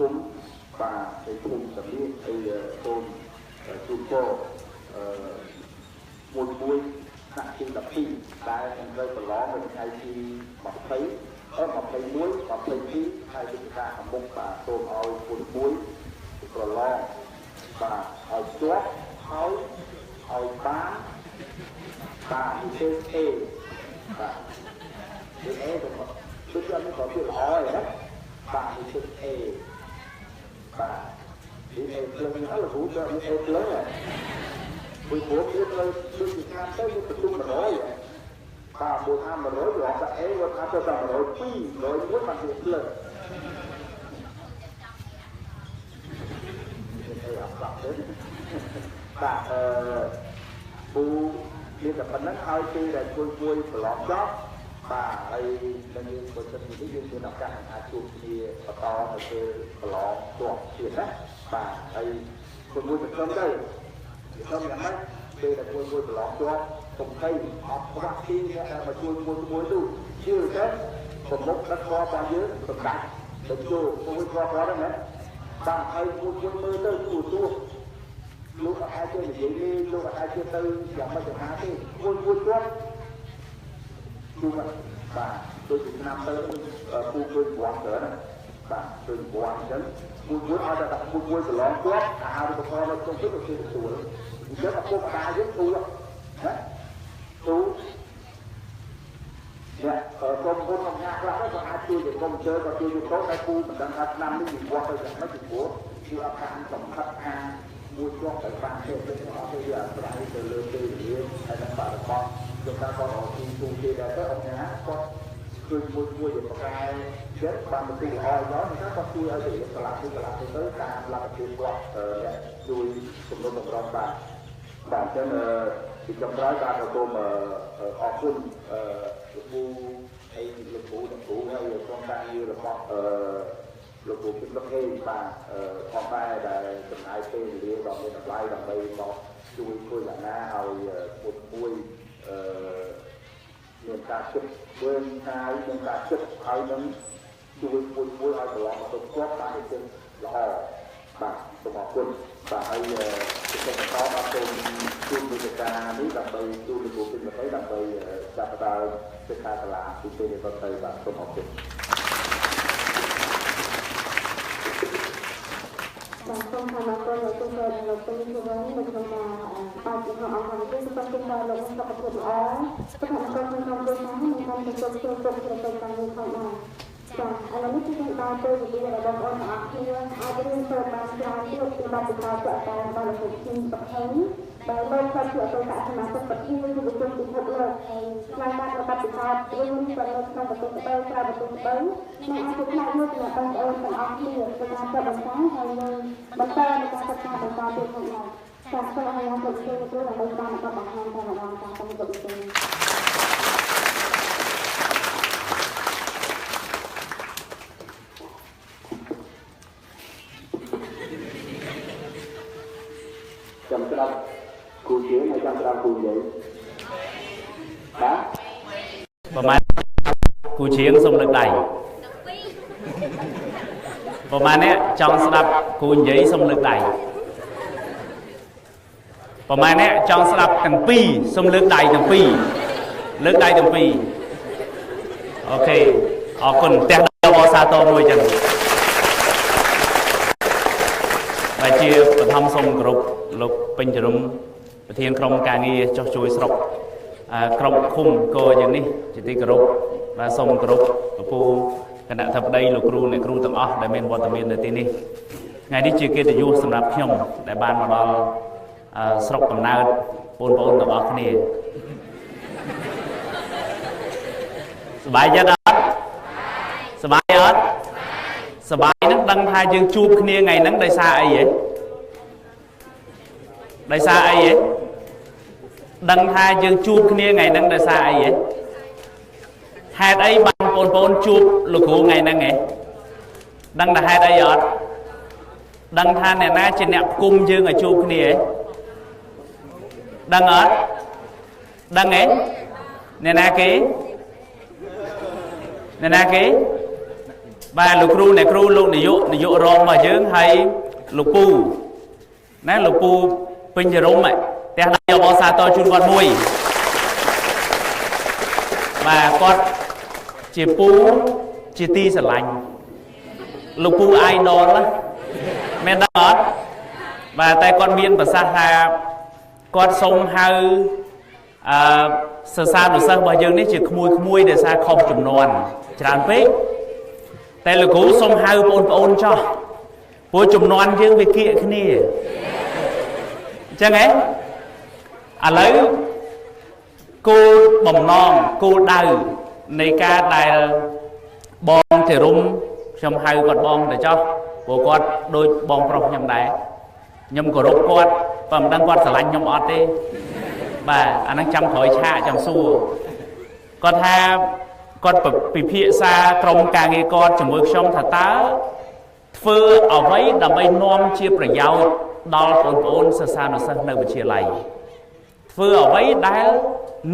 ឃុំបាទនៃភូមិសាមៀហើយកូនជូនពរអឺមួយមួយថ្នាក់ទី12ដែលនឹងត្រូវប្រឡងនៅថ្ងៃទី20 21 22ខែវិច្ឆិកាខាងមុខបាទសូមឲ្យមួយមួយប្រឡងបាទឲ្យជាប់ហើយឲ្យបានបាទពិសេស A បាទគឺ A ទៅដូចជាអត់មានប្រភេទល្អទេណាបាទពិសេស A បាទនេះ A ភ្លើងអត់លោកគ្រូទៅមាន A ភ្លើងពីព្រោះវាត្រូវដូចជាឆ្នាំទៅវាបន្ទុំ100បាទមួយថា100វាអត់ថា A វាថាទៅតែ102 101បានវាភ្លើងអីអត់ស្ទេបាទអឺពូមានតែប៉ុណ្្នឹងហើយពេលដែលជួយមួយប្រឡងចប់បាទហើយនឹងយើងបើសិននេះយើងមានឱកាសអាចជួបគ្នាបន្តនៅពេលប្រឡងជាប់ទៀតណាបាទហើយជួយមួយសង្ឃឹមទៅសង្ឃឹមយ៉ាងម៉េចពេលដែលជួយមួយប្រឡងជាប់កុំភ័យអត់ខ្វះទីអ្នកដែលមកជួយមួយមួយទៅជឿទៅប្រមុខដឹកនាំរបស់យើងសម្ដេចទៅចូលមួយធ្លាប់ហ្នឹងណាបាទហើយមួយមួយមើលទៅទូទួលោកអត់អាចនិយាយលេងលោកអត់អាចទៅយ៉ាងម៉េចយ៉ាងណាទេមួយមួយជាប់ជួបបាទដូចជាឆ្នាំទៅពូឃើញប្រវត្តិច្រើនណាបាទឃើញប្រវត្តិអញ្ចឹងមួយមួយឲ្យតែដាក់មួយមួយប្រឡងជាប់អាហារូបករណ៍នៅក្នុងទឹកក៏គេទទួលអញ្ចឹងឪពុកម្ដាយយើងទូណាទូអ្នកក្រុមហ៊ុនក្នុងញ៉ាខ្លះក៏អាចជួយជាកុំព្យូទ័រក៏ជួយជាកូនតែពូមិនដឹងថាឆ្នាំនេះវិវត្តទៅយ៉ាងម៉េចពីព្រោះគឺអត់បានសំខាន់ថាមួយជាប់ទៅបានទេទេអត់ទេវាអាស្រ័យទៅលើពេលវេលាហើយនឹងបរិបទជួនកាលគាត់អត់ទូទូទេដែរទៅអង្គការគាត់ជួយមួយមួយជាប្រកែចិត្តបានបន្តិចល្អដល់ហ្នឹងគាត់ជួយឲ្យទៅកន្លះទីកន្លះទៅតាមលទ្ធភាពគាត់អ្នកជួយជំរុញតម្រង់បាទបាទអញ្ចឹងពីចុងក្រោយបាទសូមអរគុណលោកពូហើយលោកគ្រូអ្នកគ្រូហើយក្រុមការងាររបស់លោកគ្រូគឹមសុខហេងបាទផងដែរដែលចំណាយពេលវេលាដ៏មានតម្លៃដើម្បីមកជួយធ្វើយ៉ាងណាឲ្យមួយមួយមានការគិតវែងឆ្ងាយមានការគិតហើយនឹងជួយមួយមួយឲ្យប្រឡងទៅជាប់បានជាល្អបាទសូមអរគុណបាទហើយជាបន្តបាទសូមជូនវិទ្យានេះដើម្បីជូនលោកគ្រូគឹមសុខហេងដើម្បីចាប់ផ្ដើមសិក្ខាសាលាពីពេលនេះទៅបាទសូមអរគុណបាទសូមអរគុណលោកគ្រូលោកពេញជួបនៅក្នុងការបាទក្នុងអង្គការនេះសូមជូនដល់លោកសុខភាពល្អសុខភាពក្នុងក្រុមគ្រួសារនិងការទទួលស្គាល់គ្រប់ប្រការងារផងដែរចាឥឡូវនេះគឺខ្ញុំដល់ពេលវេលារបស់បងប្អូនទាំងអស់គ្នាអាចរៀនសូត្របានច្រើនទៀតពីបទពិសោធន៍ជាក់ស្ដែងរបស់លោកគ្រូគឹមសុខហេងដែលលោកធ្លាប់ជាអតីតសមាជិកប្រធានយុវជនពិភពលោកហើយឆ្លងកាត់បទពិសោធន៍រួមគាត់នៅក្នុងប្រទេសស្បូវក្រៅប្រទេសស្បូវនិងអាចជាផ្នែកមួយសម្រាប់បងប្អូនទាំងអស់គ្នាក្នុងការចុះបញ្ចាំហើយនឹងបន្តในការសិក្សាបន្តទៀតផងដែរចាសូមអរគុណលោកគ្រូដើម្បីបានបន្តបង្ហាញតែម្ដងចាសូមជម្រាបសួរចាំស្ដាប់គ្រូជាហើយចាំស្ដាប់គ្រូនិយាយបាទប្រហែលគ្រូជាងសូមលើកដៃប្រហែលអ្នកចង់ស្ដាប់គ្រូនិយាយសូមលើកដៃប្រហែលអ្នកចង់ស្ដាប់ទាំងពីរសូមលើកដៃទាំងពីរលើកដៃទាំងពីរអូខេអរគុណផ្ទះដៃអសាទរមួយចឹងបាទជាបឋមសូមគោរពលោកពេញចរុំប្រធានក្រុមការងារចុះជួយស្រុកក្រុមឃុំកយ៉ាងនេះជាទីគោរពបាទសូមគោរពពពូគណៈធិបតីលោកគ្រូអ្នកគ្រូទាំងអស់ដែលមានវត្តមាននៅទីនេះថ្ងៃនេះជាកិត្តិយសសម្រាប់ខ្ញុំដែលបានមកដល់ស្រុកកំណើតបងប្អូនទាំងអស់គ្នាសប្បាយចិត្តអត់សប្បាយអត់សប្បាយហ្នឹងដឹងថាយើងជួបគ្នាថ្ងៃហ្នឹងដោយសារអីហ៎ដោយសារអីហ៎ដឹងថាយើងជួបគ្នាថ្ងៃហ្នឹងដោយសារអីហ៎ហេតុអីបានបងប្អូនជួបលោកគ្រូថ្ងៃហ្នឹងហ៎ដឹងថាហេតុអីអត់ដឹងថាអ្នកណាជាអ្នកផ្គុំយើងឲ្យជួបគ្នាហ៎ដឹងអត់ដឹងហ៎អ្នកណាគេអ្នកណាគេ បាទលោកគ្រូអ្នកគ្រូលោកនាយកនាយករងរបស់យើងហើយលោកពូណាលោកពូពេញចរមផ្ទះដៃអបអរសាទរជូនគាត់មួយបាទគាត់ជាពូជាទីស្រឡាញ់លោកពូ idol ណាមែនដល់អត់បាទតែគាត់មានប្រសាសន៍ថាគាត់សូមហៅអឺសរសើរនុសិស្សរបស់យើងនេះជាក្មួយក្មួយដែលសារខុសចំនួនច្រើនពេកតែលោកគ្រូសូមហៅបងប្អូនចោះព្រោះចំនួនយើងវាគៀកគ្នាអញ្ចឹងហ៎ឥឡូវគោលបំណងគោលដៅនៃការដែលបងធិរុំខ្ញុំហៅគាត់បងទៅចោះព្រោះគាត់ដូចបងប្រុសខ្ញុំដែរខ្ញុំគោរពគាត់បើមិនដឹងគាត់ស្រឡាញ់ខ្ញុំអត់ទេបាទអាហ្នឹងចាំក្រោយឆាកចាំសួរគាត់ថាគាត់ពិភាក្សាក្រុមការងារគាត់ជាមួយខ្ញុំថាតើធ្វើអ្វីដើម្បីនាំជាប្រយោជន៍ដល់បងប្អូនសិស្សានុសិស្សនៅវិទ្យាល័យធ្វើអ្វីដែល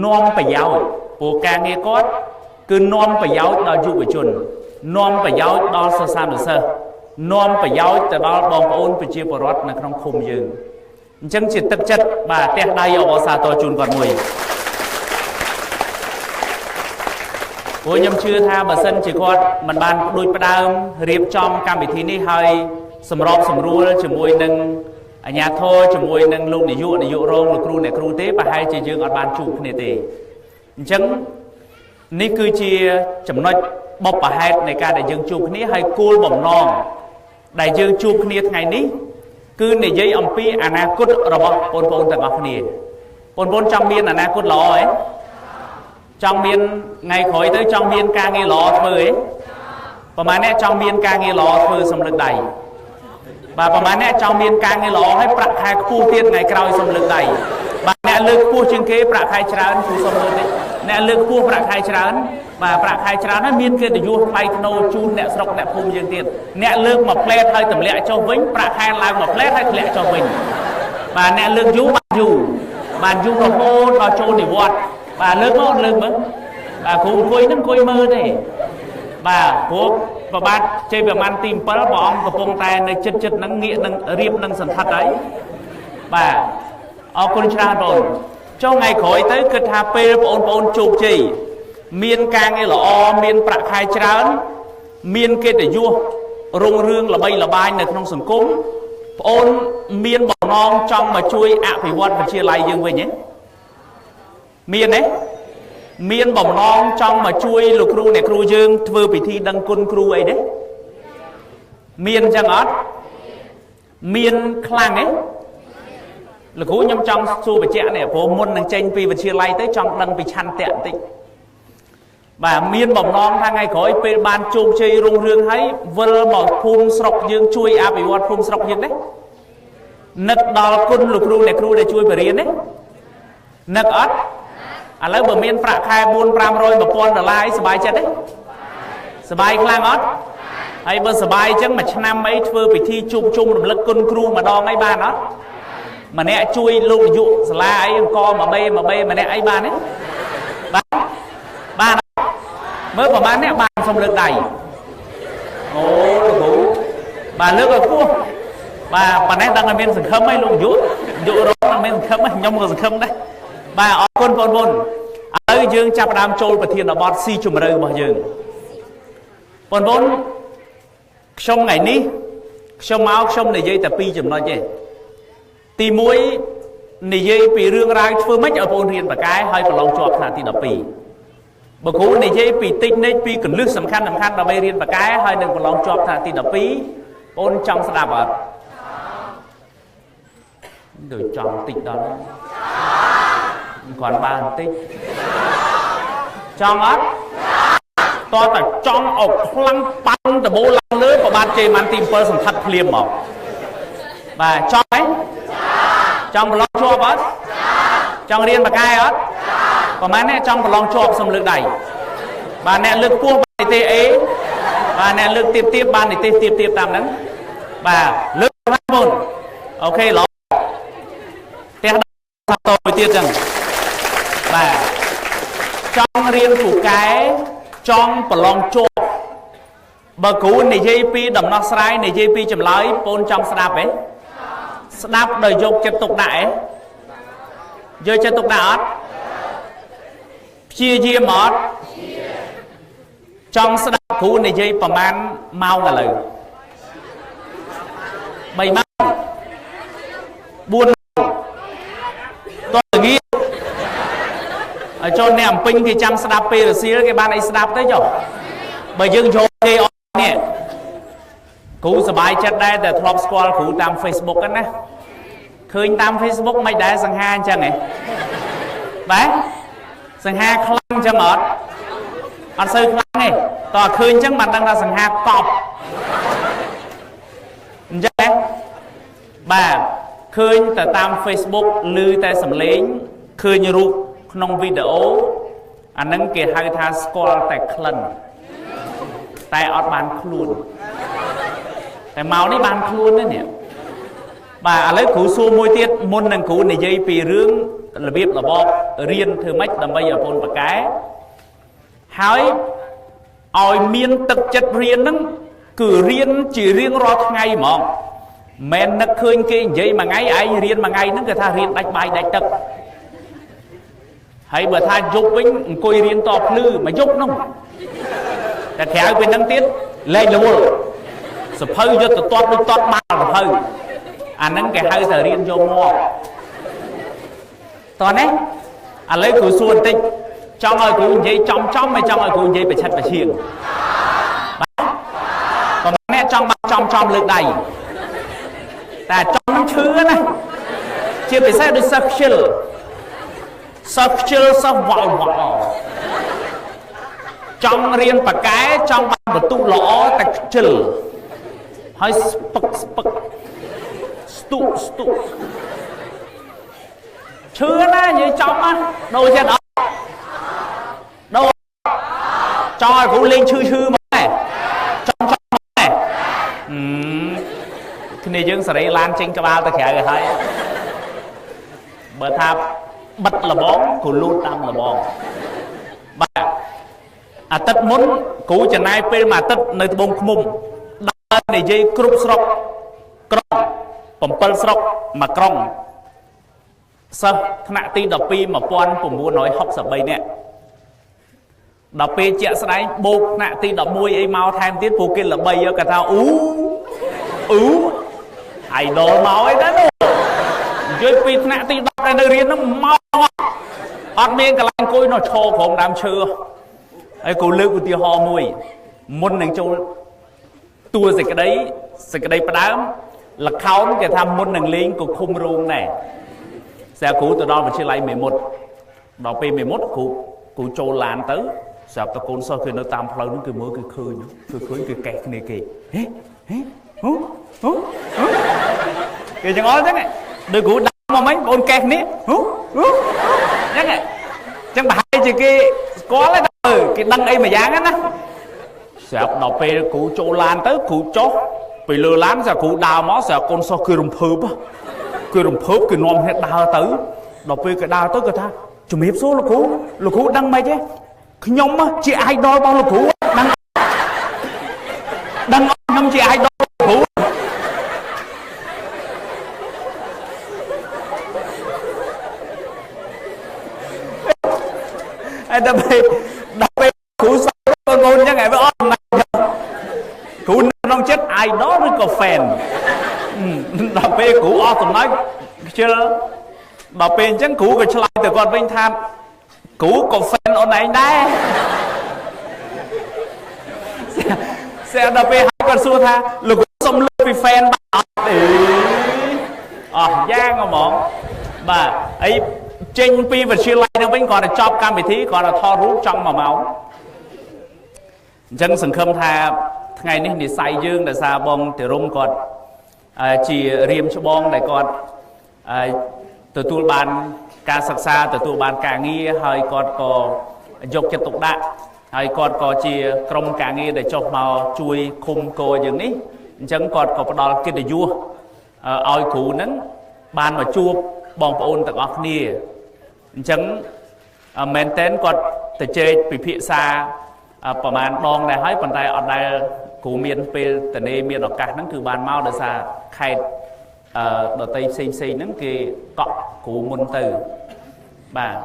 នាំប្រយោជន៍ព្រោះការងារគាត់គឺនាំប្រយោជន៍ដល់យុវជននាំប្រយោជន៍ដល់សិស្សានុសិស្សនាំប្រយោជន៍ទៅដល់បងប្អូនប្រជាពលរដ្ឋនៅក្នុងឃុំយើងអញ្ចឹងជាទឹកចិត្តបាទផ្ទះដៃអបអរសាទរជូនគាត់មួយព្រោះខ្ញុំជឿថាបើសិនជាគាត់មិនបានដូចផ្ដើមរៀបចំកម្មវិធីនេះហើយសម្របសម្រួលជាមួយនឹងអាជ្ញាធរជាមួយនឹងលោកនាយកនាយករងលោកគ្រូអ្នកគ្រូទេប្រហែលជាយើងអត់បានជួបគ្នាទេអញ្ចឹងនេះគឺជាចំណុចបុព្វហេតុនៃការដែលយើងជួបគ្នាហើយគោលបំណងដែលយើងជួបគ្នាថ្ងៃនេះគឺនិយាយអំពីអនាគតរបស់បងប្អូនទាំងអស់គ្នាបងប្អូនចង់មានអនាគតល្អទេចង់មានថ្ងៃក្រោយទៅចង់មានការងារល្អធ្វើទេប្រហែលអ្នកចង់មានការងារល្អធ្វើសំលឹកដៃបាទប្រហែលអ្នកចង់មានការងារល្អហើយប្រាក់ខែខ្ពស់ទៀតថ្ងៃក្រោយសំលឹកដៃបាទអ្នកលើកខ្ពស់ជាងគេប្រាក់ខែច្រើនគ្រូសុំមើលតិចអ្នកលើកខ្ពស់ប្រាក់ខែច្រើនបាទប្រាក់ខែច្រើនហើយមានកិត្តិយសថ្លៃថ្នូរជូនអ្នកស្រុកអ្នកភូមិយើងទៀតអ្នកលើកមួយផ្លែតហើយទម្លាក់ចុះវិញប្រាក់ខែឡើងមួយផ្លែតហើយធ្លាក់ចុះវិញបាទអ្នកលើកយូរបានយូរបានយូររហូតដល់ចូលនិវត្តន៍បាទលើកមកលើកមើលបាទគ្រូអង្គុយហ្នឹងអង្គុយមើលទេបាទព្រោះប្របាទជ័យប្រមាណទី7ព្រះអង្គកំពុងតែនៅចិត្តចិត្តហ្នឹងងាកនឹងរៀបនឹងសន្ធិដ្ឋហើយបាទអរគុណច្រើនបងចុះថ្ងៃក្រោយទៅគិតថាពេលបងប្អូនជោគជ័យមានការងារល្អមានប្រាក់ខែច្រើនមានកិត្តិយសរុងរឿងល្បីល្បាញនៅក្នុងសង្គមបងអូនមានបំណងចង់មកជួយអភិវឌ្ឍវិទ្យាល័យយើងវិញទេមានទេមានបំណងចង់មកជួយលោកគ្រូអ្នកគ្រូយើងធ្វើពិធីដឹងគុណគ្រូអីទេមានចឹងអត់មានខ្លាំងទេលោកគ្រូខ្ញុំចង់សួរបញ្ជាក់នេះព្រោះមុននឹងចេញពីវិទ្យាល័យទៅចង់ដឹងពីឆន្ទៈបន្តិចបាទមានបំណងថាថ្ងៃក្រោយពេលបានជោគជ័យរុងរឿងហើយវិលមកភូមិស្រុកយើងជួយអភិវឌ្ឍភូមិស្រុកយើងទេនឹកដល់គុណលោកគ្រូអ្នកគ្រូដែលជួយបរៀនទេនឹកអត់ឥឡូវបើមានប្រាក់ខែ4 500 1000ដុល្លារអីសប្បាយចិត្តទេសប្បាយខ្លាំងអត់ហើយបើសប្បាយអញ្ចឹងមួយឆ្នាំអីធ្វើពិធីជួបជុំរំលឹកគុណគ្រូម្ដងអីបានអត់ម្នាក់ជួយលោកនាយកសាលាអីអង្គមួយបេមួយបេម្នាក់អីបានទេបានបានមើលប្រហែលអ្នកបានសុំលើកដៃអូលោកគ្រូបាទលើកឲ្យខ្ពស់បាទប៉ុណ្ណេះដឹងតែមានសង្ឃឹមហើយលោកនាយកនាយករងនឹងមានសង្ឃឹមខ្ញុំក៏សង្ឃឹមដែរបាទអរគុណបងប្អូនឥឡូវយើងចាប់ផ្ដើមចូលប្រធានបទស៊ីជម្រៅរបស់យើងបងប្អូនខ្ញុំថ្ងៃនេះខ្ញុំមកខ្ញុំនិយាយតែពីរចំណុចទេទី1និយាយពីរឿងរ៉ាវធ្វើម៉េចឲ្យបងប្អូនរៀនបកែហើយប្រឡងជាប់ថ្នាក់ទី12បើគ្រូនិយាយពីតិចនិចពីកលឹះសំខាន់សំខាន់ដើម្បីរៀនបកែហើយនឹងប្រឡងជាប់ថ្នាក់ទី12បងប្អូនចង់ស្ដាប់អត់ដូចចង់តិចដល់គាត់បានបន្តិចចង់អត់តើតែចង់អោខ្លាំងប៉ាន់ដបូលឡើងលើប្របាទជ័យម៉ាន់ទី7សន្ធិដ្ឋភ្លាមមកបាទចង់ទេចង់ប្រឡងជាប់អត់ចង់រៀនបកែអត់ប្រហែលអ្នកចង់ប្រឡងជាប់សុំលើកដៃបាទអ្នកលើកពោះបាននិទេស A បាទអ្នកលើកទៀបទៀបបាននិទេសទៀបទៀបតាមហ្នឹងបាទលើកបងប្អូនអូខេល្អផ្ទះតមួយទៀតចឹងបាទចង់រៀនពូកែចង់ប្រឡងជាប់ បើគ្រូនិយាយពីដំណោះស្រាយនិយាយពីចម្លើយបងចង់ស្ដាប់ទេស្ដាប់ដោយយកចិត្តទុកដាក់ឯងយកចិត្តទុកដាក់អត់ព្យាយាមអត់ចង់ស្ដាប់គ្រូនិយាយប្រហែលម៉ោងឥឡូវ3ម៉ោង4ម៉ោងតើងាឲ្យចូលអ្នកអំពេញគេចាំស្ដាប់ពេលរសៀលគេបានអីស្ដាប់ទៅចុះបើយើងយកគេអត់នេះគ្រូសប្បាយចិត្តដែរតែធ្លាប់ស្គាល់គ្រូតាម Facebook ហ្នឹងណាឃើញតាម Facebook មិនដែរសង្ហាអញ្ចឹងហ៎បាទសង្ហាខ្លាំងអញ្ចឹងអត់អត់សូវខ្លាំងទេតើឃើញអញ្ចឹងបានដឹងថាសង្ហាកប់អញ្ចឹងបាទឃើញតែតាម Facebook ឮតែសំឡេងឃើញរូបក្នុងវីដេអូអាហ្នឹងគេហៅថាស្គាល់តែក្លិនតែអត់បានខ្លួនតែមកនេះបានខ្លួនទេនេះបាទឥឡូវគ្រូសួរមួយទៀតមុននឹងគ្រូនិយាយពីរឿងរបៀបរបបរៀនធ្វើម៉េចដើម្បីឲ្យបងប៉ាកែហើយឲ្យមានទឹកចិត្តរៀនហ្នឹងគឺរៀនជារៀងរាល់ថ្ងៃហ្មងមិននឹកឃើញគេនិយាយមួយថ្ងៃឯងរៀនមួយថ្ងៃហ្នឹងគេថារៀនដាច់បាយដាច់ទឹកហើយបើថាយប់វិញអង្គុយរៀនតភ្លឺមួយយប់នោះតែក្រៅពីហ្នឹងទៀតលែងរវល់សភៅយកទៅទាត់ដូចទាត់បាល់សភៅអាហ្នឹងគេហៅថារៀនយកមកតោះនេះឥឡូវគ្រូសួរបន្តិចចង់ឲ្យគ្រូនិយាយចំចំមិនចង់ឲ្យគ្រូនិយាយប្រឆិតប្រឈៀងបាទប្រហែលអ្នកចង់បានចំចំលើកដៃតែចំនឹងឈឺណាជាពិសេសដូចសិស្សខ្ជិលសិស្សខ្ជិលសិស្សវល់វល់ចង់រៀនប៉ាកែចង់បានបន្ទុកល្អតែខ្ជិលហើយស្ពឹកស្ពឹកស្ទុស្ទុឈឺណានិយាយចំណាដូចចិត្តអត់ដូចចង់ឲ្យគ្រូលេងឈឺឈឺមកដែរចំចំមកដែរគ្នាយើងសេរីឡានចេញក្បាលទៅក្រៅឲ្យហើយបើថាបិទលបងគ្រូលូតតាមលបងបាទអាទិត្យមុនគ្រូចំណាយពេលមួយអាទិត្យនៅត្បូងឃ្មុំដើរនិយាយគ្រប់ស្រុកក្រុង7ស្រុកមួយក្រុងសិស្សថ្នាក់ទី12 1963នាក់ដល់ពេលជាក់ស្ដែងបូកថ្នាក់ទី11អីមកថែមទៀតព្រោះគេល្បីគេថាអ៊ូអ៊ូ idol មកអីដែរនោះនិយាយពីថ្នាក់ទី10ដែលនៅរៀនហ្នឹងមកអត់មានកន្លែងអង្គុយនោះឈរក្រោមដើមឈើហើយគ្រូលើកឧទាហរណ៍មួយមុននឹងចូលតួសេចក្តីផ្ដើមលខោនគេថាមុននឹងលេងក៏ឃុំរោងដែរស្រាប់គ្រូទៅដល់វិទ្យាល័យមេមត់ដល់ពេលមេមត់គ្រូចូលឡានទៅស្រាប់តកូនសិស្សគេនៅតាមផ្លូវនោះគេមើលគេឃើញគេកេះគ្នាគេហេហេហូហូគេចង្អុលចឹងដូចគ្រូដាក់មកមិញបងកេះគ្នាហូហូចឹងចឹងប្រហែលជាគេស្គាល់ហើយគេដឹងអីមួយយ៉ាងណាស្រាប់ដល់ពេលគ្រូចូលឡានទៅគ្រូចុះពីលើឡានស្រាប់គ្រូដើរមកស្រាប់កូនសិស្សគេរំភើបគេនាំគ្នាដើរទៅដល់ពេលគេដើរទៅគេថាជំរាបសួរលោកគ្រូលោកគ្រូដឹងម៉េចទេខ្ញុំជា idol របស់លោកគ្រូដឹងខ្ញុំជា idol លោកគ្រូហើយដល់ពេលគ្រូសើបងប្អូនចឹងហើយវាអត់ណាគ្រូក្នុងចិត្ត idol ឬក៏ fan ដល់ពេលគ្រូអស់សំណើចខ្ជិលដល់ពេលអញ្ចឹងគ្រូក៏ឆ្លើយទៅគាត់វិញថាគ្រូក៏ fan អូនឯងដែរសែដល់ពេលហើយគាត់សួរថាលោកគ្រូសុំលើកពី fan បានអត់ទេអស់យ៉ាងហ្មងបាទអីចេញពីវិទ្យាល័យនឹងវិញគាត់ទៅចប់កម្មវិធីគាត់ទៅថតរូបចង់1ម៉ោងអញ្ចឹងសង្ឃឹមថាថ្ងៃនេះនិស័យយើងដោយសារបងតិរុំគាត់ជារៀមច្បងដែលគាត់ទទួលបានការសិក្សាទទួលបានការងារហើយគាត់ក៏យកចិត្តទុកដាក់ហើយគាត់ក៏ជាក្រុមការងារដែលចុះមកជួយឃុំគោយើងនេះអញ្ចឹងគាត់ក៏ផ្ដល់កិត្តិយសឲ្យគ្រូហ្នឹងបានមកជួបបងប្អូនទាំងអស់គ្នាអញ្ចឹងមែនទែនគាត់ទៅជែកពិភាក្សាប្រហែលដងដែរហើយប៉ុន្តែអត់ដែល គ្រូមានពេលតនេមានឱកាសហ្នឹងគឺបានមកដោយសារខេត្តអឺដតីផ្សេងផ្សេងហ្នឹងគេកក់គ្រូមុនទៅបាទ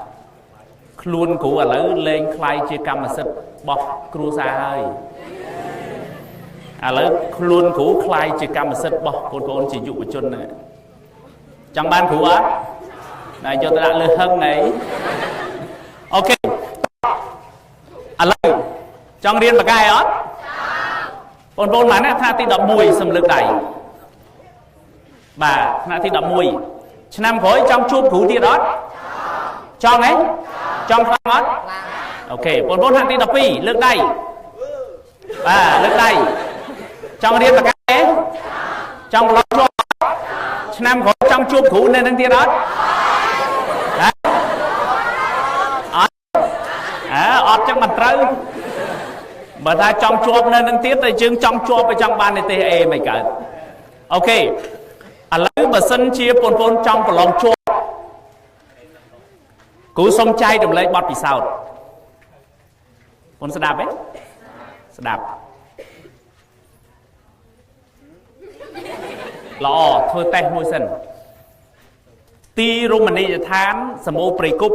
ខ្លួនគ្រូឥឡូវលែងក្លាយជាកម្មសិទ្ធិរបស់គ្រួសារហើយឥឡូវខ្លួនគ្រូក្លាយជាកម្មសិទ្ធិរបស់បងប្អូនជាយុវជនហ្នឹងចង់បានគ្រូអត់ណាយកទៅដាក់លើហឹងហីOK ឥឡូវចង់រៀនបកែអត់បងប្អូនម៉ាណាថ្នាក់ទី11សំលើកដៃបាទថ្នាក់ទី11ឆ្នាំក្រោយចង់ជួបគ្រូទៀតអត់ចង់ហ៎ចង់ខ្លាំងអត់OK បងប្អូនថ្នាក់ទី12លើកដៃបាទលើកដៃចង់រៀនបកែចង់ប្រឡងជាប់ឆ្នាំក្រោយចង់ជួបគ្រូនៅនឹងទៀតអត់អត់អើអត់ចឹងមិនត្រូវបើថាចង់ជាប់នៅនឹងទៀតតែយើងចង់ជាប់ទៅចង់បាននិទេស A មិនកើត OK ឥឡូវបើសិនជាបងប្អូនចង់ប្រឡងជាប់គ្រូសុំចែករំលែកបទពិសោធន៍បងស្ដាប់ទេស្ដាប់ល្អធ្វើតេស្តមួយសិនទីរមណីយដ្ឋានសម្បូរព្រៃគុប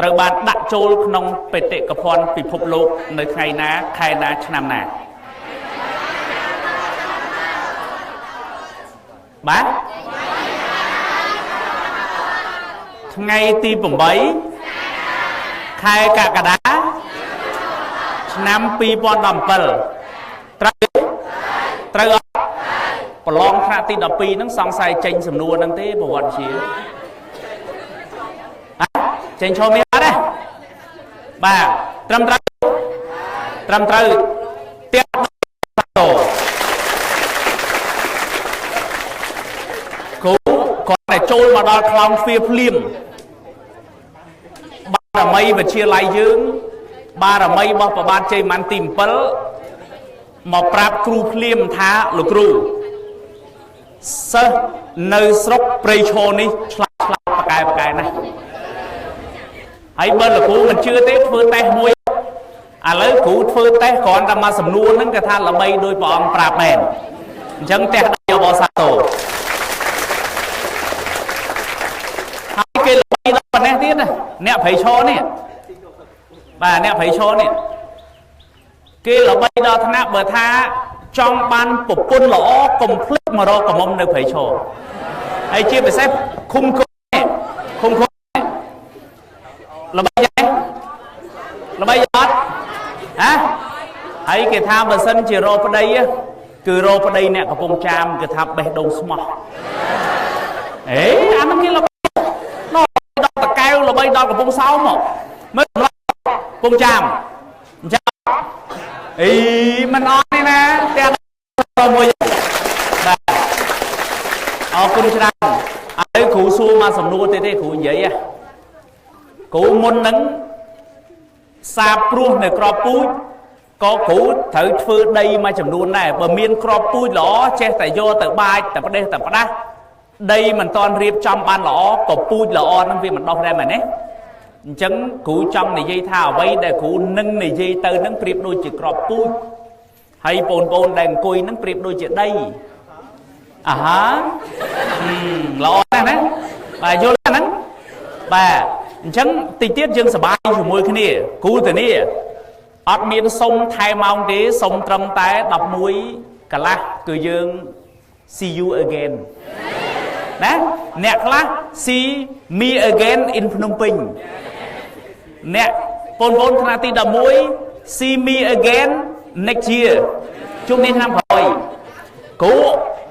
ត្រូវបានដាក់ចូលក្នុងបេតិកភណ្ឌពិភពលោកនៅថ្ងៃណាខែណាឆ្នាំណាបាទថ្ងៃទី8ខែកក្កដាឆ្នាំ2017ត្រូវត្រូវអត់ប្រឡងថ្នាក់ទី12ហ្នឹងសង្ស័យចេញសំណួរហ្នឹងទេប្រវត្តិជាចេញឈោមានអត់ទេបាទត្រឹមត្រូវត្រឹមត្រូវទៀតតគ្រូគាត់តែចូលមកដល់ខ្លោងទ្វារភ្លាមបារមីវិទ្យាល័យយើងបារមីរបស់ប្របាទជ័យម៉ាន់ទី7មកប្រាប់គ្រូភ្លាមថាលោកគ្រូសិស្សនៅស្រុកព្រៃឈរនេះឆ្លាតឆ្លាតបកែបកែណាស់ហើយបើលោកគ្រូមិនជឿទេធ្វើតេស្តមួយឥឡូវគ្រូធ្វើតេស្តគ្រាន់តែមកសំណួរហ្នឹងគេថាល្បីដោយព្រះអង្គប្រាប់មែនអញ្ចឹងតេស្តដៃអបសាទរហើយគេល្បីដល់ប៉ុណ្ណេះទៀតណាអ្នកព្រៃឈរនេះបាទអ្នកព្រៃឈរនេះគេល្បីដល់ថ្នាក់បើថាចង់បានប្រពន្ធល្អកុំភ្លេចមករកកមុំនៅព្រៃឈរហើយជាពិសេសឃុំឃុំឃុំឃុំល្បីទេល្បីអត់ហ៎ហើយគេថាបើសិនជារកប្តីគឺរកប្តីអ្នកកំពង់ចាមគេថាបេះដូងស្មោះអេអាហ្នឹងគេល្បីដល់តកែវល្បីដល់កំពង់សោមមកមើលកំពង់ចាមអញ្ចឹងអីមិនអត់ទេណាតែមួយបាទអរគុណច្រើនឥឡូវគ្រូសួរមកសំណួរទេទេគ្រូនិយាយគ្រូមុននឹងសាបព្រោះនៅក្របពូជក៏គ្រូត្រូវធ្វើដីមួយចំនួនដែរបើមានក្របពូជល្អចេះតែយកទៅបាចតែផ្ដេសតែផ្ដាស់ដីមិនតាន់រៀបចំបានល្អក៏ពូជល្អនឹងវាមិនដោះដែរមែនទេអញ្ចឹងគ្រូចង់និយាយថាអ្វីដែលគ្រូនឹងនិយាយទៅនឹងប្រៀបដូចជាក្របពូជហើយបងប្អូនដែលអង្គុយនឹងប្រៀបដូចជាដីអាហាល្អណាស់ណាបាទយល់ណាស់ហ្នឹងបាទអញ្ចឹងតិចទៀតយើងសប្បាយជាមួយគ្នាគ្រូធានាអត់មានសុំថែម៉ោងទេសុំត្រឹមតែ11កន្លះគឺយើង see you again ណាអ្នកខ្លះ see me again in ភ្នំពេញអ្នកបងប្អូនថ្នាក់ទី11 see me again next year ជួបនេះឆ្នាំក្រោយគ្រូ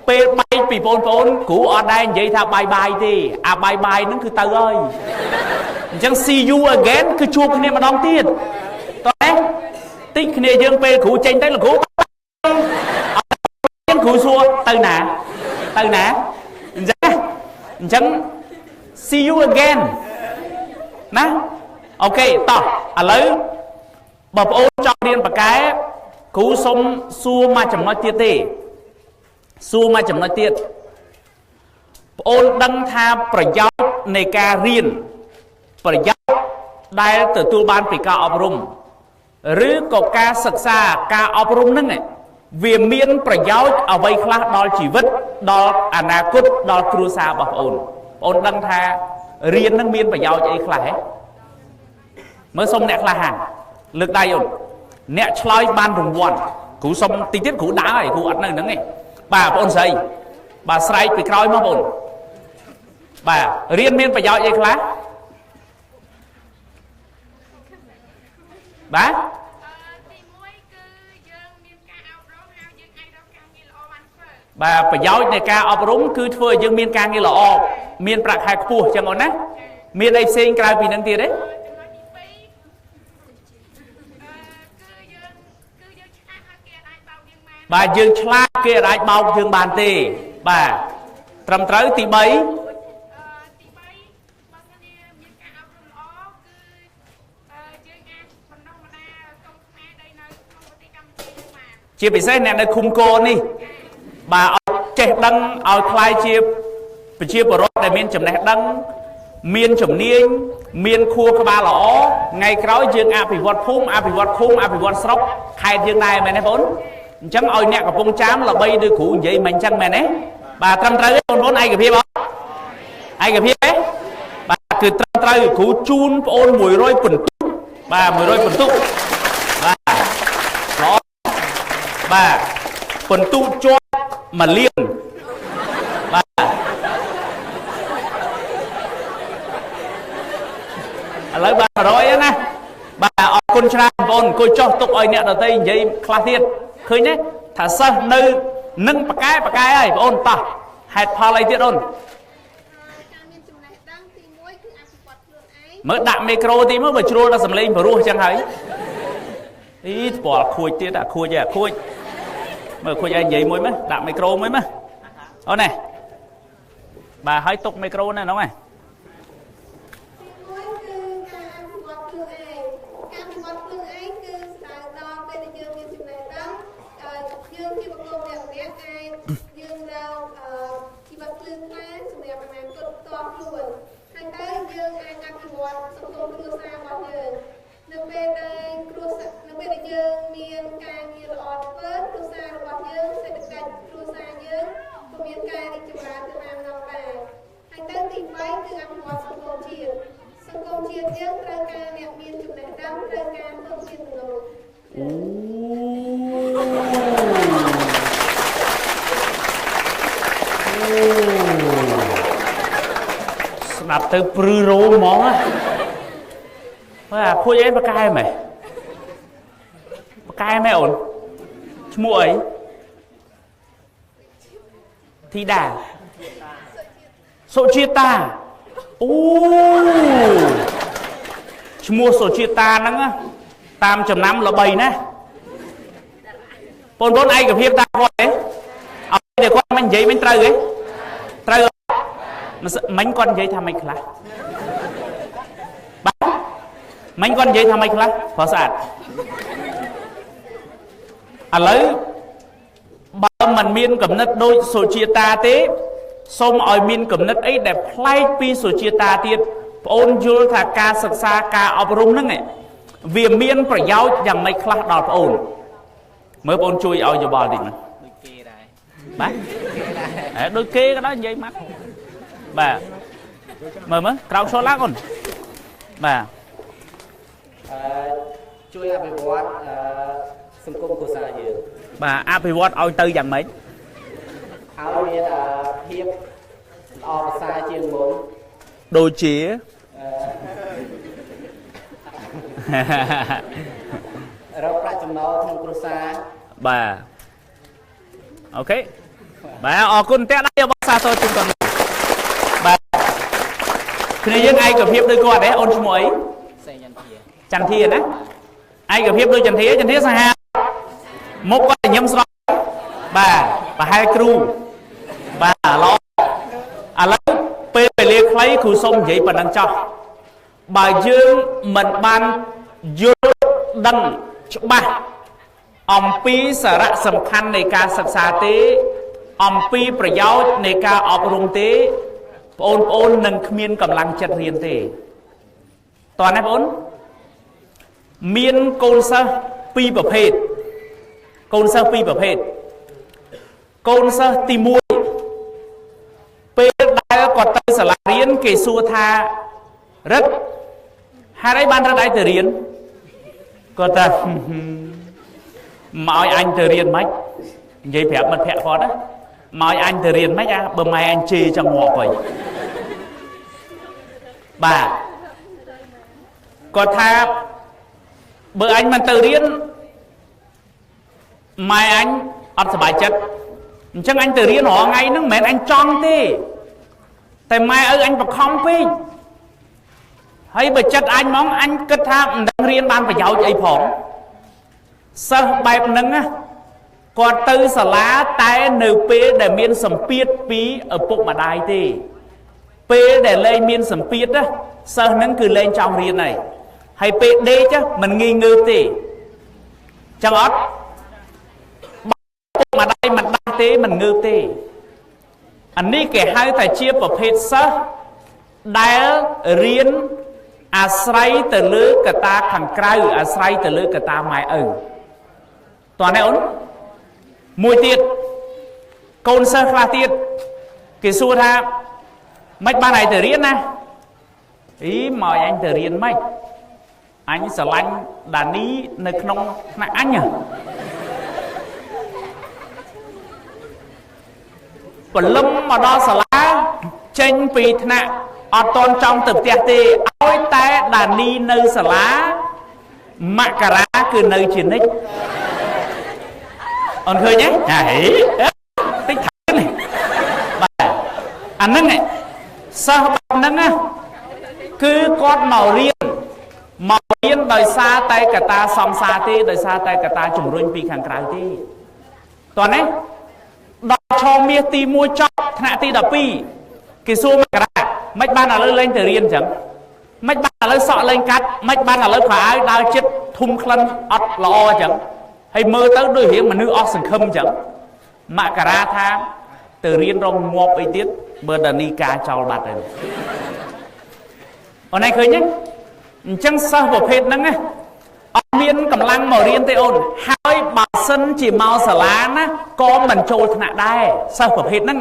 ពេលបែកពីបងប្អូនគ្រូអត់ដែរនិយាយថា bye bye ទេអា bye bye ហ្នឹងគឺទៅហើយអញ្ចឹង see you again គឺជួបគ្នាម្ដងទៀតតោះទេតិចគ្នាយើងពេលគ្រូចេញទៅលោកគ្រូអត់គ្រូសួរទៅណាទៅណាអញ្ចឹងអញ្ចឹង see you again ណា OK តោះឥឡូវបើប្អូនចង់រៀនបកែគ្រូសុំសួរមួយចំណុចទៀតទេសួរមួយចំណុចទៀតប្អូនដឹងថាប្រយោជន៍នៃការរៀនប្រយោជន៍ដែលទទួលបានពីការអប់រំឬក៏ការសិក្សាការអប់រំហ្នឹង វាមានប្រយោជន៍អ្វីខ្លះដល់ជីវិតដល់អនាគតដល់គ្រួសាររបស់បងអូនដឹងថារៀននឹងមានប្រយោជន៍អីខ្លះហ៎មើលសុំអ្នកខ្លះហាលើកដៃអូនអ្នកឆ្លើយបានរង្វាន់គ្រូសុំតិចទៀតគ្រូដើរហើយគ្រូអត់នៅហ្នឹងទេបាទបងអូនស្រីបាទស្រែកពីក្រោយមកបងអូនបាទរៀនមានប្រយោជន៍អីខ្លះបាទទី1គឺយើងមានការអប់រំហើយយើងអាចរកការងារល្អបានធ្វើបាទប្រយោជន៍នៃការអប់រំគឺធ្វើឲ្យយើងមានការងារល្អមានប្រាក់ខែខ្ពស់ចឹងអូនណាមានអីផ្សេងក្រៅពីនឹងទៀតទេចំណុចទី2គឺយើងឆ្លាតហើយគេអាចបោកយើងបានបាទយើងឆ្លាតគេអាចបោកយើងបានទេបាទត្រឹមត្រូវទី3 ទី3បើសិនជាមានការអប់រំល្អគឺយើងអាចបណ្ដុះបណ្ដាលកូនខ្មែរដែលនៅក្នុងប្រទេសកម្ពុជាយើងបានជាពិសេសអ្នកនៅឃុំគោនេះបាទឲ្យចេះដឹងឲ្យក្លាយជាប្រជាពលរដ្ឋដែលមានចំណេះដឹងមានជំនាញមានខួរក្បាលល្អថ្ងៃក្រោយយើងអភិវឌ្ឍភូមិអភិវឌ្ឍឃុំអភិវឌ្ឍស្រុកខេត្តយើងដែរមែនទេបងអញ្ចឹងឲ្យអ្នកកំពង់ចាមល្បីដូចគ្រូនិយាយមិនអញ្ចឹងមែនទេបាទត្រឹមត្រូវទេបងប្អូនឯកភាពអត់ឯកភាពទេបាទគឺត្រឹមត្រូវគ្រូជូនបងអូន100ពិន្ទុបាទ100ពិន្ទុបាទល្អបាទពិន្ទុជាប់1លានបាទឥឡូវបាទ100ណាបាទអរគុណច្រើនបងប្អូនអង្គុយចុះទុកឲ្យអ្នកដទៃនិយាយខ្លះទៀតឃើញទេថាសិស្សនៅនឹងប៉កែហើយបងអូនតោះហេតុផលអីទៀតអូនការមានចំណេះដឹងទី1គឺអភិវឌ្ឍខ្លួនឯងមើលដាក់មីក្រូទីមកបើជ្រុលដល់សំឡេងព្រោះចឹងហើយអីស្គាល់ខួចទៀតអាខួចឯអាខួចមើលខួចឯងនិយាយមួយមើលដាក់មីក្រូមួយមើលអូននេះបាទហើយទុកមីក្រូណាហ្នឹងឯងទី1គឺការអភិវឌ្ឍខ្លួនឯងការអភិវឌ្ឍខ្លួនឯងគឺស្ដារដល់ពេលដែលយើងមានចំណេះដឹងយើងជាបុគ្គលម្នាក់ៗអាចយើងរកជីវិតភ្លឺថ្លាសម្រាប់អនាគតផ្ទាល់ខ្លួនហើយទៅយើងអាចអភិវឌ្ឍសង្គមគ្រួសាររបស់យើងនៅពេលដែលគ្រួសារនៅពេលដែលយើងមានការងារល្អធ្វើគ្រួសាររបស់យើងសេដ្ឋកិច្ចគ្រួសារយើងក៏មានការរីកចម្រើនទៅតាមនោះដែរហើយទៅទី3គឺអភិវឌ្ឍសង្គមជាតិសង្គមជាតិយើងត្រូវការអ្នកមានចំណេះដឹងត្រូវការធនធានមនុស្សអូស្ដាប់ទៅព្រឺរោមហ្មងណាបាទខួចអីបកែម៉េះបកែម៉េះអូនឈ្មោះអីធីតាសុជាតាអូឈ្មោះសុជាតាហ្នឹងតាមចំណាំល្បីណាស់បងប្អូនឯកភាពតាមគាត់ទេអត់ទេគាត់មិននិយាយមិនត្រូវទេត្រូវមិញគាត់និយាយថាមិនខ្លះបាទមិញគាត់និយាយថាមិនខ្លះព្រោះស្អាតឥឡូវបើមិនមានកំណត់ដូចសុជាតាទេសូមឲ្យមានកំណត់អីដែលប្លែកពីសុជាតាទៀតបងអូនយល់ថាការសិក្សាការអប់រំហ្នឹងវាមានប្រយោជន៍យ៉ាងម៉េចខ្លះដល់បងអូនមើលបងអូនជួយឲ្យយោបល់តិចមើលដូចគេដែរបាទដូចគេក៏ដោយនិយាយម៉ាត់បាទមើលមើលក្រោកឈរឡើងអូនបាទជួយអភិវឌ្ឍសង្គមគ្រួសារយើងបាទអភិវឌ្ឍឲ្យទៅយ៉ាងម៉េចឲ្យមានភាពល្អប្រសើរជាងមុនដូចជារកប្រាក់ចំណូលក្នុងគ្រួសារបាទអូខេបាទអរគុណផ្ទះដៃរបស់សាទរជូនគាត់បាទគ្នាយើងឯកភាពដូចគាត់ទេអូនឈ្មោះអី សេងចន្ទធាចន្ទធាណាឯកភាពដូចចន្ទធាចន្ទធាសាហាវមុខគាត់ញញឹមស្រស់បាទប្រហែលគ្រូបាទល្អឥឡូវពេលវេលាខ្លីគ្រូសុំនិយាយប៉ុណ្ណឹងចោះបើយើងមិនបានយល់ដឹងច្បាស់អំពីសារៈសំខាន់នៃការសិក្សាទេអំពីប្រយោជន៍នៃការអប់រំទេបងប្អូននឹងគ្មានកម្លាំងចិត្តរៀនទេតោះណាបងប្អូនមានកូនសិស្សពីរប្រភេទ កូនសិស្សពីរប្រភេទកូនសិស្សទី1ពេលដែលគាត់ទៅសាលារៀនគេសួរថារិទ្ធហេតុអីបានរិទ្ធឯងទៅរៀនគាត់ថាមកឲ្យអញទៅរៀនម៉េចនិយាយប្រាប់មិត្តភក្តិគាត់ណាមកឲ្យអញទៅរៀនម៉េចអាបើម៉ែអញជេរចង់ងាប់ហីបាទគាត់ថាបើអញមិនទៅរៀនម៉ែអញអត់សប្បាយចិត្តអញ្ចឹងអញទៅរៀនរាល់ថ្ងៃហ្នឹងមិនមែនអញចង់ទេតែម៉ែឪអញបង្ខំពេកហើយបើចិត្តអញហ្មងអញគិតថាមិនដឹងរៀនបានប្រយោជន៍អីផងសិស្សបែបហ្នឹងណាគាត់ទៅសាលាតែនៅពេលដែលមានសម្ពាធពីឪពុកម្ដាយទេពេលដែលលែងមានសម្ពាធណាសិស្សហ្នឹងគឺលែងចង់រៀនហើយហើយពេលដេកមិនងាយងើបទេចឹងអត់ពុកម្ដាយមិនដាស់ទេមិនងើបទេអានេះគេហៅថាជាប្រភេទសិស្សដែលរៀនអាស្រ័យទៅលើកត្តាខាងក្រៅអាស្រ័យទៅលើកត្តាម៉ែឪតោះនេះអូនមួយទៀតកូនសិស្សខ្លះទៀតគេសួរថាមិនបានឯងទៅរៀនណាអីមកឯងទៅរៀនម៉េចអញស្រឡាញ់ដានីនៅក្នុងថ្នាក់អញព្រលឹមមកដល់សាលាចេញពីថ្នាក់អត់តន់ចង់ទៅផ្ទះទេឲ្យតែដានីនៅសាលាមករាគឺនៅជានិច្ចអូនឃើញទេហេតិចថែនេះបាទអាហ្នឹងសិស្សបែបហ្នឹងណាគឺគាត់មករៀនដោយសារតែកត្តាសង្សារទេដោយសារតែកត្តាជំរុញពីខាងក្រៅទេតោះនេះដល់ឆមាសទី1ចប់ថ្នាក់ទី12គេសួរមករាមិនបានឥឡូវលែងទៅរៀនអញ្ចឹងមិនបានឥឡូវសក់លែងកាត់មិនបានឥឡូវខោអាវដើរចិត្តធុំក្លិនអត់ល្អអញ្ចឹងហើយមើលទៅដូចរៀងមនុស្សអស់សង្ឃឹមអញ្ចឹងមករាថាទៅរៀនរងងាប់អីទៀតមើលដានីការចោលបាត់ទៅអូនឯងឃើញទេអញ្ចឹងសិស្សប្រភេទហ្នឹងណាអត់មានកម្លាំងមករៀនទេអូនហើយបើសិនជាមកសាលាណាក៏មិនចូលថ្នាក់ដែរសិស្សប្រភេទហ្នឹង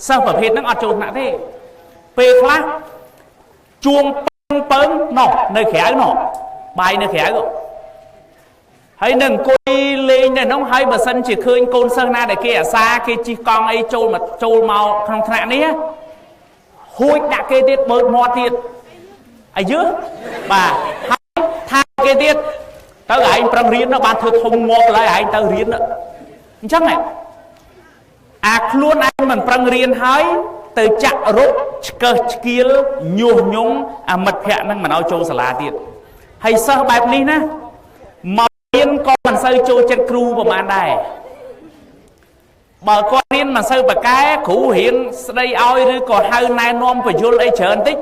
សិស្សប្រភេទហ្នឹងអត់ចូលថ្នាក់ទេពេលខ្លះជួងពើងណោះនៅក្រៅណោះបាយនៅក្រៅហើយនឹងអង្គុយលេងនៅនោះហើយបើសិនជាឃើញកូនសិស្សណាដែលគេអាសាគេជិះកង់អីចូលមកក្នុងថ្នាក់នេះហួចដាក់គេទៀតបើកមាត់ទៀតអាយឺបាទហើយថាគេទៀតទៅឯងប្រឹងរៀនបានធ្វើធំងាប់ឡើយឯងទៅរៀនអញ្ចឹងអាខ្លួនឯងមិនប្រឹងរៀនហើយទៅចាក់រុកឆ្កឹះឆ្កៀលញុះញង់អាមិត្តភ័ក្ដិហ្នឹងមិនឲ្យចូលសាលាទៀតហើយសិស្សបែបនេះណាមករៀនក៏មិនសូវចូលចិត្តគ្រូប្រហែលដែរបើគាត់រៀនមិនសូវប្រកែគ្រូរៀនស្ដីឲ្យឬក៏ហៅណែនាំបញ្យលអីច្រើនតិច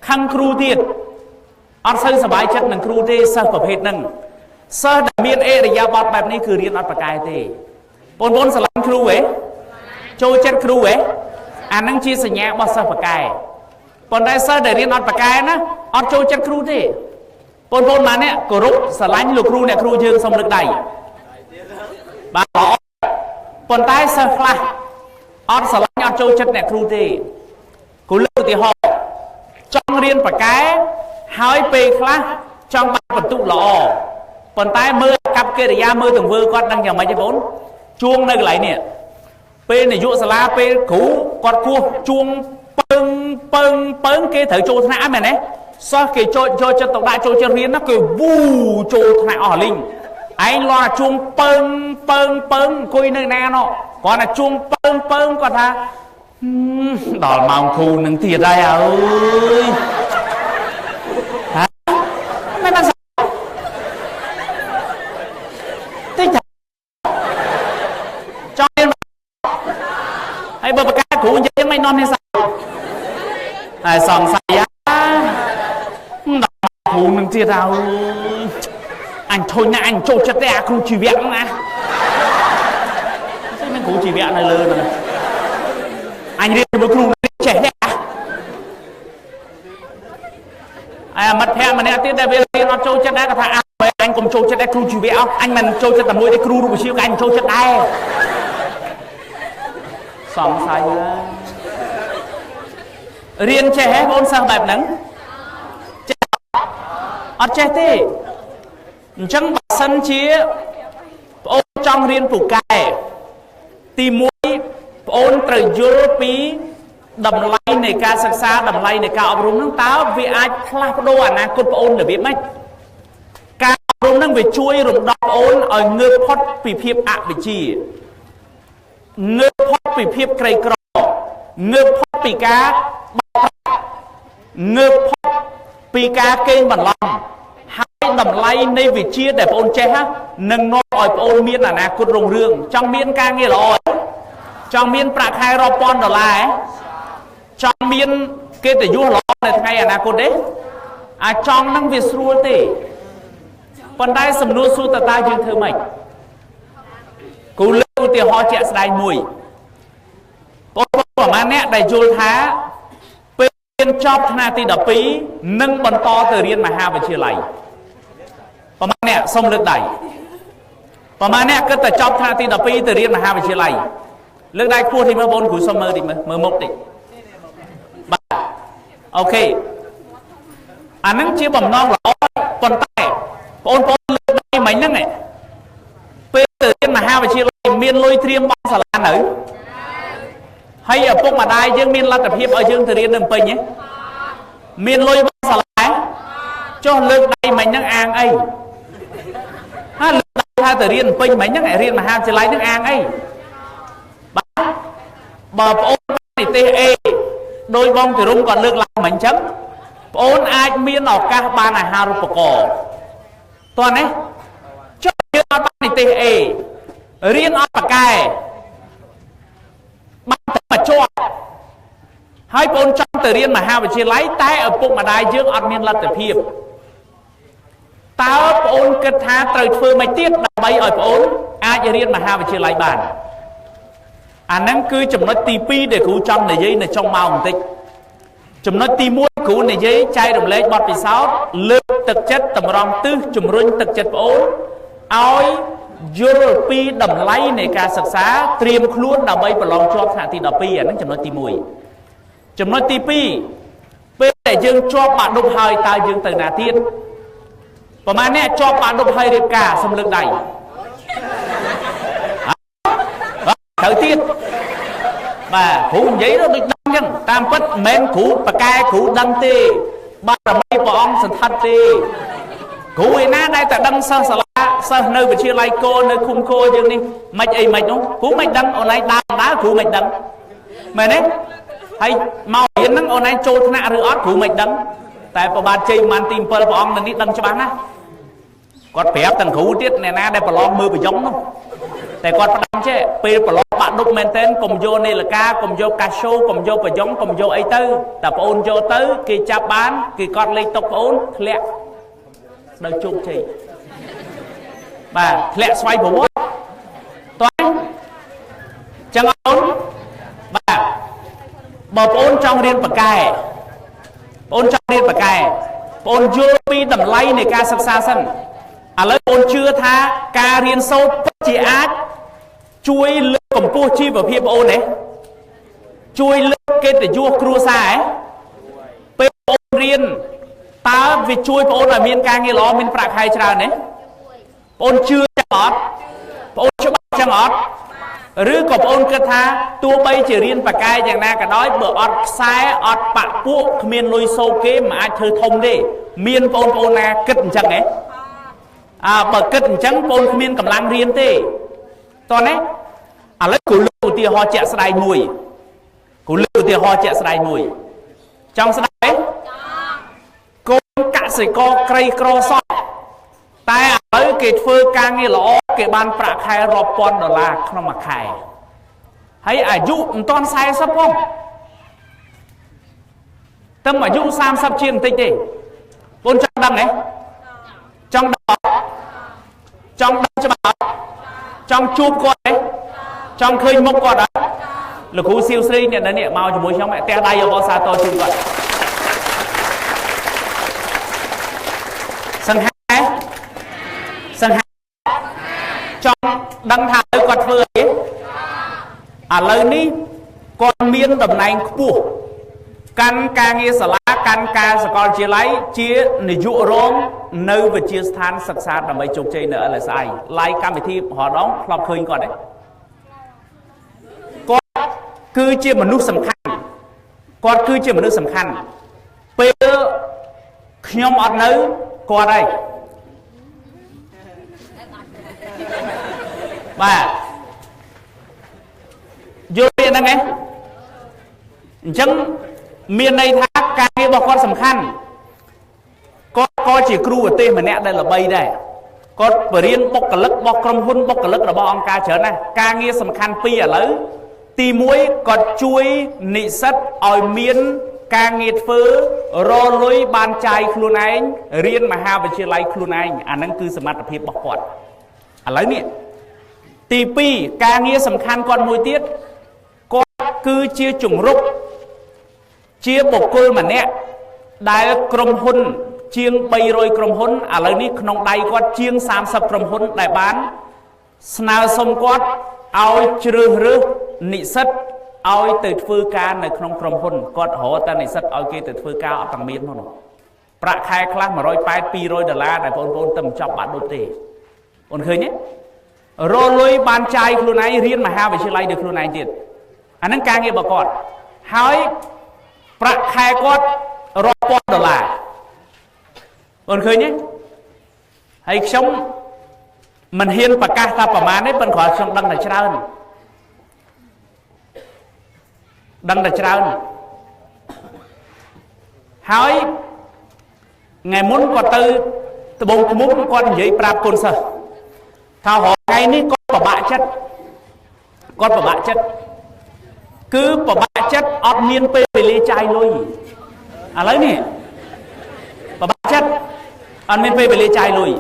ខឹងគ្រូទៀតអត់សូវសប្បាយចិត្តនឹងគ្រូទេសិស្សប្រភេទហ្នឹងសិស្សដែលមានអរិយាប័ត្របែបនេះគឺរៀនអត់ប្រកែទេបងប្អូនស្រឡាញ់គ្រូហ៎ចូលចិត្តគ្រូហ៎អាហ្នឹងជាសញ្ញារបស់សិស្សប្រកែប៉ុន្តែសិស្សដែលរៀនអត់ប្រកែណាអត់ចូលចិត្តគ្រូទេបងប្អូនម៉ានេះគោរពស្រឡាញ់លោកគ្រូអ្នកគ្រូយើងសូមលើកដៃបាទល្អប៉ុន្តែសិស្សខ្លះអត់ស្រឡាញ់អត់ចូលចិត្តអ្នកគ្រូទេគ្រូលើកឧទាហរណ៍ចង់រៀនប្រកែហើយពេលខ្លះចង់បានបន្ទុកល្អប៉ុន្តែមើលកប្បកិរិយាមើលទង្វើគាត់ដឹងយ៉ាងម៉េចទេបងជួងនៅកន្លែងនេះពេលនាយកសាលាពេលគ្រូគាត់គោះជួងពើងពើងពើងគេត្រូវចូលថ្នាក់មែនទេសិស្សគេចូលយកចិត្តទុកដាក់ចូលចិត្តរៀនណាគេវូចូលថ្នាក់អស់លីងឯងលាន់ជួងពើងពើងពើងអង្គុយនៅណាណោះគាត់ថាជួងពើងពើងគាត់ថាដល់ម៉ោងគ្រូនឹងទៀតហើយអើយហាមិនបានតិចចង់រៀនហើយបើប្រកាសគ្រូនិយាយមិននាំនេះសោះហើយសង្ស័យដល់គ្រូនឹងទៀតហើយអញធុញណាស់អញចូលចិត្តទេអាគ្រូជីវៈហ្នឹងណាមានគ្រូជីវៈនៅលើហ្នឹងអញរៀនជាមួយគ្រូចេះទេអាមិត្តភក្តិម្នាក់ទៀតដែលវារៀនអត់ចូលចិត្តដែរគាត់ថាអើអញ កុំចូលចិត្តដែរគ្រូជីវៈអស់អញមិនចូលចិត្តតែមួយទេគ្រូរូបវិទ្យាក៏អញចូលចិត្តដែរសង្ស័យណារៀនចេះហ៎បងសិស្សបែបហ្នឹងចេះអត់ចេះទេអញ្ចឹងបើសិនជាប្អូនចង់រៀនពូកែទី1ប្អូនត្រូវយល់ពីតម្លៃនៃការសិក្សាតម្លៃនៃការអប់រំហ្នឹងតើវាអាចផ្លាស់ប្ដូរអនាគតប្អូនរបៀបម៉េចការអប់រំហ្នឹងវាជួយរំដោះប្អូនឲ្យងើបផុតពីភាពអវិជ្ជាងើបផុតពីភាពក្រីក្រងើបផុតពីការបោកប្រាស់ងើបផុតពីការកេងបន្លំហើយតម្លៃនៃវិជ្ជាដែលប្អូនចេះនឹងនាំឲ្យប្អូនមានអនាគតរុងរឿងចង់មានការងារល្អចង់មានប្រាក់ខែរាប់ពាន់ដុល្លារចង់មានកិត្តិយសល្អនៅថ្ងៃអនាគតទេអាចង់នឹងវាស្រួលទេប៉ុន្តែសំណួរសួរតើយើងធ្វើម៉េចគូលើកឧទាហរណ៍ជាក់ស្ដែងមួយបងប្អូនប្រហែលអ្នកដែលយល់ថាពេលរៀនចប់ថ្នាក់ទី12នឹងបន្តទៅរៀនមហាវិទ្យាល័យប្រហែលអ្នកសូមលើកដៃប្រហែលអ្នកគិតតែចប់ថ្នាក់ទី12ទៅរៀនមហាវិទ្យាល័យលើកដៃខ្ពស់តិចមើលបងគ្រូសុំមើលតិចមើលមើលមុខតិចបាទអូខេអាហ្នឹងជាបំណងល្អប៉ុន្តែបងប្អូនលើកដៃមិញហ្នឹងពេលទៅរៀនមហាវិទ្យាល័យមានលុយត្រៀមបង់សាលានៅហើយឪពុកម្ដាយយើងមានលទ្ធភាពឲ្យយើងទៅរៀននៅពេញទេមានលុយបង់សាលាចុះលើកដៃមិញហ្នឹងអាងអីហើយលើកដៃថាទៅរៀនពេញមិញហ្នឹងរៀនមហាវិទ្យាល័យហ្នឹងអាងអីបាទបើប្អូននិទេស A ដោយបងទរុំគាត់លើកឡើងមិញអញ្ចឹងប្អូនអាចមានឱកាសបានអាហារូបករណ៍តោះនេះចុះយើងអត់បាននិទេស A រៀនអត់ប៉កែបានតែមួយជាប់ហើយបងចង់ទៅរៀនមហាវិទ្យាល័យតែឪពុកម្ដាយយើងអត់មានលទ្ធភាពតើប្អូនគិតថាត្រូវធ្វើម៉េចទៀតដើម្បីឲ្យប្អូនអាចរៀនមហាវិទ្យាល័យបានអាហ្នឹងគឺចំណុចទី2ដែលគ្រូចង់និយាយនៅចុងម៉ោងបន្តិចចំណុចទី1គ្រូនិយាយចែករំលែកបទពិសោធន៍លើកទឹកចិត្តតម្រង់ទិសជំរុញទឹកចិត្តប្អូនឲ្យយល់ពីតម្លៃនៃការសិក្សាត្រៀមខ្លួនដើម្បីប្រឡងជាប់ថ្នាក់ទី12អាហ្នឹងចំណុចទី1ចំណុចទី2ពេលដែលយើងជាប់បាក់ឌុបហើយតើយើងទៅណាទៀតប្រហែលអ្នកជាប់បាក់ឌុបហើយរៀបការសូមលើកដៃត្រូវទៀតបាទគ្រូនិយាយទៅដូចដឹងចឹងតាមពិតមិនមែនគ្រូប៉កែគ្រូដឹងទេបារមីព្រះអង្គសន្ធិដ្ឋទេគ្រូឯណាដែលតែដឹងសិស្សសាលាសិស្សនៅវិទ្យាល័យគោនៅឃុំគោយើងនេះមិនអីមិននោះគ្រូមិនដឹងអូនឯងដើរដើរគ្រូមិនដឹងមែនទេហើយមករៀនហ្នឹងអូនឯងចូលថ្នាក់ឬអត់គ្រូមិនដឹងតែប្របាទជ័យម៉ាន់ទី7ព្រះអង្គនៅនេះដឹងច្បាស់ណាស់គាត់ប្រាប់ទាំងគ្រូទៀតអ្នកណាដែលប្រឡងមើលប្រយ៉ងនោះតែគាត់ផ្ដាំចេះពេលប្រឡងបាក់ឌុបមែនទែនកុំយកនេលកាកុំយកកាសូកុំយកប្រយ៉ងកុំយកអីទៅតែប្អូនយកទៅគេចាប់បានគេកត់លេខតុកប្អូនធ្លាក់ដោយជោគជ័យបាទធ្លាក់ស្វ័យប្រវត្តិតោះចឹងអូនបាទបើប្អូនចង់រៀនប៉កែប្អូនចង់រៀនប៉កែប្អូនយល់ពីតម្លៃនៃការសិក្សាសិនឥឡូវប្អូនជឿថាការរៀនសូត្រពិតជាអាចជួយលើកកម្ពស់ជីវភាពប្អូនទេជួយលើកកិត្តិយសគ្រួសារទេពេលប្អូនរៀនតើវាជួយប្អូនឲ្យមានការងារល្អមានប្រាក់ខែច្រើនទេប្អូនជឿចឹងអត់ប្អូនច្បាស់ចឹងអត់ឬក៏ប្អូនគិតថាទោះបីជារៀនប៉កែយ៉ាងណាក៏ដោយបើអត់ខ្សែអត់បាក់ពួកគ្មានលុយសូកគេមិនអាចធ្វើធំទេមានបងប្អូនណាគិតអញ្ចឹងទេអើបើគិតអញ្ចឹងបងគ្មានកម្លាំងរៀនទេតោះនេះឥឡូវគ្រូលើកឧទាហរណ៍ជាក់ស្ដែងមួយគ្រូលើកឧទាហរណ៍ជាក់ស្ដែងមួយចង់ស្ដាប់ទេកូនកសិករក្រីក្រសោះតែឥឡូវគេធ្វើការងារល្អគេបានប្រាក់ខែរាប់ពាន់ដុល្លារក្នុងមួយខែហើយអាយុមិនទាន់40ផងតែអាយុ30ជាងបន្តិចទេបងចង់ដឹងទេចង់ដឹងចង់ដឹងច្បាស់ចង់ជួបគាត់ទេចង់ឃើញមុខគាត់អត់លោកគ្រូសៀវស្រីអ្នកនេះមកជាមួយខ្ញុំផ្ទះដៃរបស់សាទរជូនគាត់សង្ហា ដឹងថាឥឡូវគាត់ធ្វើអីឥឡូវនេះគាត់មានតំណែងខ្ពស់កាន់ការងារសាលាកាន់ការសាកលវិទ្យាល័យជានាយករងនៅវិទ្យាស្ថានសិក្សាដើម្បីជោគជ័យនៅ LSI ឡាយកម្មវិធីរដងធ្លាប់ឃើញគាត់ទេគាត់គឺជាមនុស្សសំខាន់គាត់គឺជាមនុស្សសំខាន់ពេលខ្ញុំអត់នៅគាត់ហើយបាទយល់ពីហ្នឹងឯងអញ្ចឹងមានន័យថាការងាររបស់គាត់សំខាន់គាត់ក៏ជាគ្រូឧទ្ទេសម្នាក់ដែលល្បីដែរគាត់បរៀនបុគ្គលិករបស់ក្រុមហ៊ុនបុគ្គលិករបស់អង្គការច្រើនណាស់ការងារសំខាន់ពីរឥឡូវទី1គាត់ជួយនិស្សិតឲ្យមានការងារធ្វើរលុយបានចាយខ្លួនឯងរៀនមហាវិទ្យាល័យខ្លួនឯងអាហ្នឹងគឺសមត្ថភាពរបស់គាត់ឥឡូវនេះទី2ការងារសំខាន់គាត់មួយទៀតគាត់គឺជាជំរុកជាបុគ្គលម្នាក់ដែលក្រុមហ៊ុនជាង300ក្រុមហ៊ុនឥឡូវនេះក្នុងដៃគាត់ជាង30ក្រុមហ៊ុនដែលបានស្នើសុំគាត់ឲ្យជ្រើសរើសនិស្សិតឲ្យទៅធ្វើការនៅក្នុងក្រុមហ៊ុនគាត់រកតែនិស្សិតឲ្យគេទៅធ្វើការអត់ទាំងមាននោះប្រាក់ខែខ្លះ180 200ដុល្លារដែលបងប្អូនទៅចប់បាក់ដូចទេអូនឃើញទេរលុយបានចាយខ្លួនឯងរៀនមហាវិទ្យាល័យដោយខ្លួនឯងទៀតអាហ្នឹងការងាររបស់គាត់ហើយប្រាក់ខែគាត់រាប់ពាន់ដុល្លារអូនឃើញទេហើយខ្ញុំមិនហ៊ានប្រកាសថាប្រមាណទេប៉ុន្តែខ្ញុំដឹងតែច្រើនដឹងតែច្រើនហើយថ្ងៃមុនគាត់ទៅត្បូងឃ្មុំគាត់និយាយប្រាប់កូនសិស្សថារាល់ថ្ងៃនេះគាត់ពិបាកចិត្តគាត់ពិបាកចិត្តគឺពិបាកចិត្តអត់មានពេលវេលាចាយលុយឥឡូវនេះពិបាកចិត្តអត់មានពេលវេលាចាយលុយ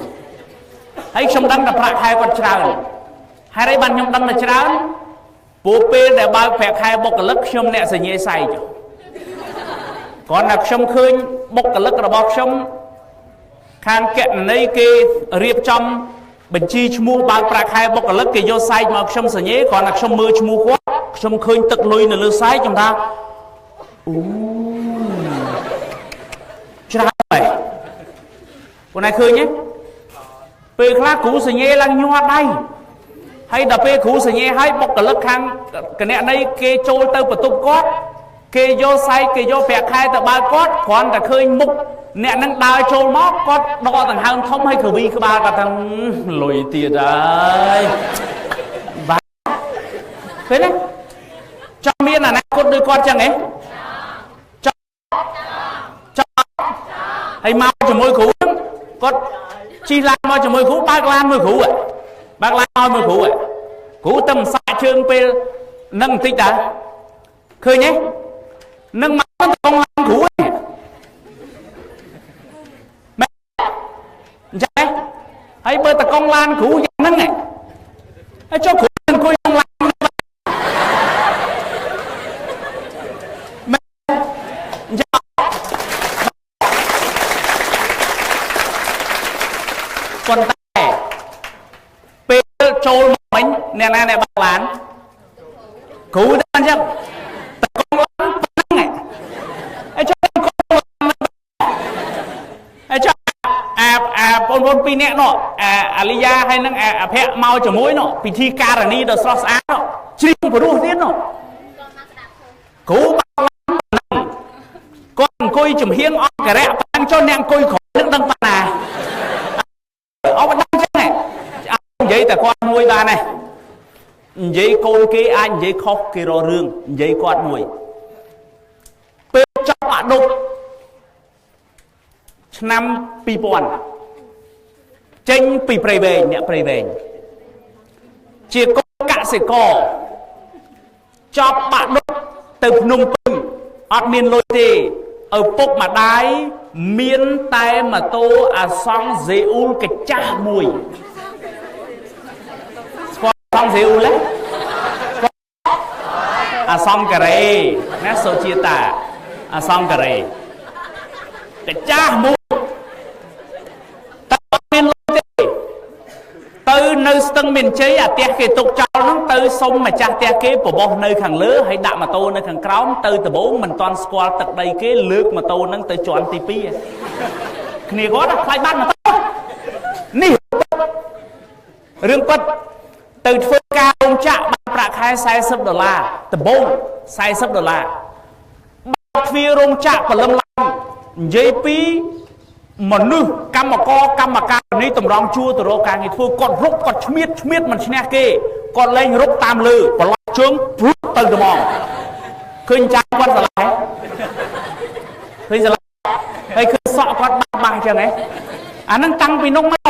ហើយខ្ញុំដឹងថាប្រាក់ខែគាត់ច្រើនហេតុអីបានខ្ញុំដឹងថាច្រើនព្រោះពេលដែលបើកប្រាក់ខែបុគ្គលិកខ្ញុំអ្នកសញ្ញាសែកគ្រាន់តែខ្ញុំឃើញបុគ្គលិករបស់ខ្ញុំខាងកណន័យគេរៀបចំបញ្ជីឈ្មោះបើកប្រាក់ខែបុគ្គលិកគេយកសែកមកខ្ញុំសញ្ញាគ្រាន់តែខ្ញុំមើលឈ្មោះគាត់ខ្ញុំឃើញទឹកលុយនៅលើសែកខ្ញុំថាអូច្រើនហើយបងឯងឃើញទេពេលខ្លះគ្រូសញ្ញាឡើងញាត់ដៃហើយដល់ពេលគ្រូសញ្ញាឲ្យបុគ្គលិកខាងគណនេយ្យគេចូលទៅបន្ទប់គាត់គេយកសែកគេយកប្រាក់ខែទៅបើកគាត់គ្រាន់តែឃើញមុខអ្នកនឹងដើរចូលមកគាត់ដកដង្ហើមធំហើយក្រវីក្បាលគាត់ថាលុយទៀតហើយបាទឃើញទេចង់មានអនាគតដូចគាត់ចឹងហ៎ចង់ចង់ហើយមកជាមួយគ្រូគាត់ជិះឡានមកជាមួយគ្រូបើកឡានមួយគ្រូបើកឡានឲ្យមួយគ្រូគ្រូទៅមិនសាក់ជើងពេលនឹងបន្តិចតើឃើញទេនឹងមកតកងឡានគ្រូឯងមែនអញ្ចឹងហើយបើតកងឡានគ្រូយ៉ាងហ្នឹងហើយចុះគ្រូអង្គុយក្នុងឡានមែនអញ្ចឹងប៉ុន្តែពេលចូលមកវិញអ្នកណាអ្នកបើកឡានគ្រូតែអញ្ចឹងតកងឡានប៉ុណ្ណឹងហើយចុះអង្គុយហើយចុះអាបងប្អូនពីរនាក់នោះអាលីយ៉ាហើយនឹងអាភ័ក្រមកជាមួយនោះពិធីការនីដ៏ស្រស់ស្អាតនោះជ្រៀងព្រោះទៀតនោះគ្រូបើកឡានប៉ុណ្ណឹងគាត់អង្គុយចំហៀងអង្គរៈប៉ាន់ចុះអ្នកអង្គុយក្រោយនឹងដឹងប៉ុណ្ណាអត់ដឹងចឹងនិយាយតែគាត់មួយបានទេនិយាយកូនគេអាចនិយាយខុសគេរករឿងនិយាយគាត់មួយពេលចប់អាដុបឆ្នាំ2000ចេញពីព្រៃវែងអ្នកព្រៃវែងជាកូនកសិករចប់បាក់ដុបទៅភ្នំពេញអត់មានលុយទេឪពុកម្ដាយមានតែម៉ូតូអាសង់សេអ៊ូលកាចាស់មួយស្គាល់អាសង់សេអ៊ូលទេអាសង់ការ៉េណាសូជាតាអាសង់ការ៉េកាចាស់មួយតែអត់មានលុយទេទៅនៅស្ទឹងមាន មានជ័យអាផ្ទះគេទុកចោលហ្នឹងទៅសុំម្ចាស់ផ្ទះគេបបោះនៅខាងលើហើយដាក់ម៉ូតូនៅខាងក្រោមទៅដំបូងមិនទាន់ស្គាល់ទឹកដីគេលើកម៉ូតូហ្នឹងទៅជាន់ទី2គ្នាគាត់ខ្លាចបាត់ម៉ូតូនេះរឿងពិតទៅធ្វើការរោងចក្របានប្រាក់ខែ40ដុល្លារដំបូង40ដុល្លារបើកទ្វាររោងចក្រព្រលឹមឡើងនិយាយពីមនុស្សកម្មករកម្មការនេះតម្រង់ជួរទៅរកការងារធ្វើគាត់រុកគាត់ឆ្មៀតឆ្មៀតមិនឈ្នះគេគាត់លែងរុកតាមលើប្រឡោះជើងព្រុសទៅត្មងឃើញចាំគាត់ស្រឡះឃើញស្រឡះហើយឃើញសក់គាត់បាស់បាស់ចឹងហ៎អាហ្នឹងតាំងពីនោះមក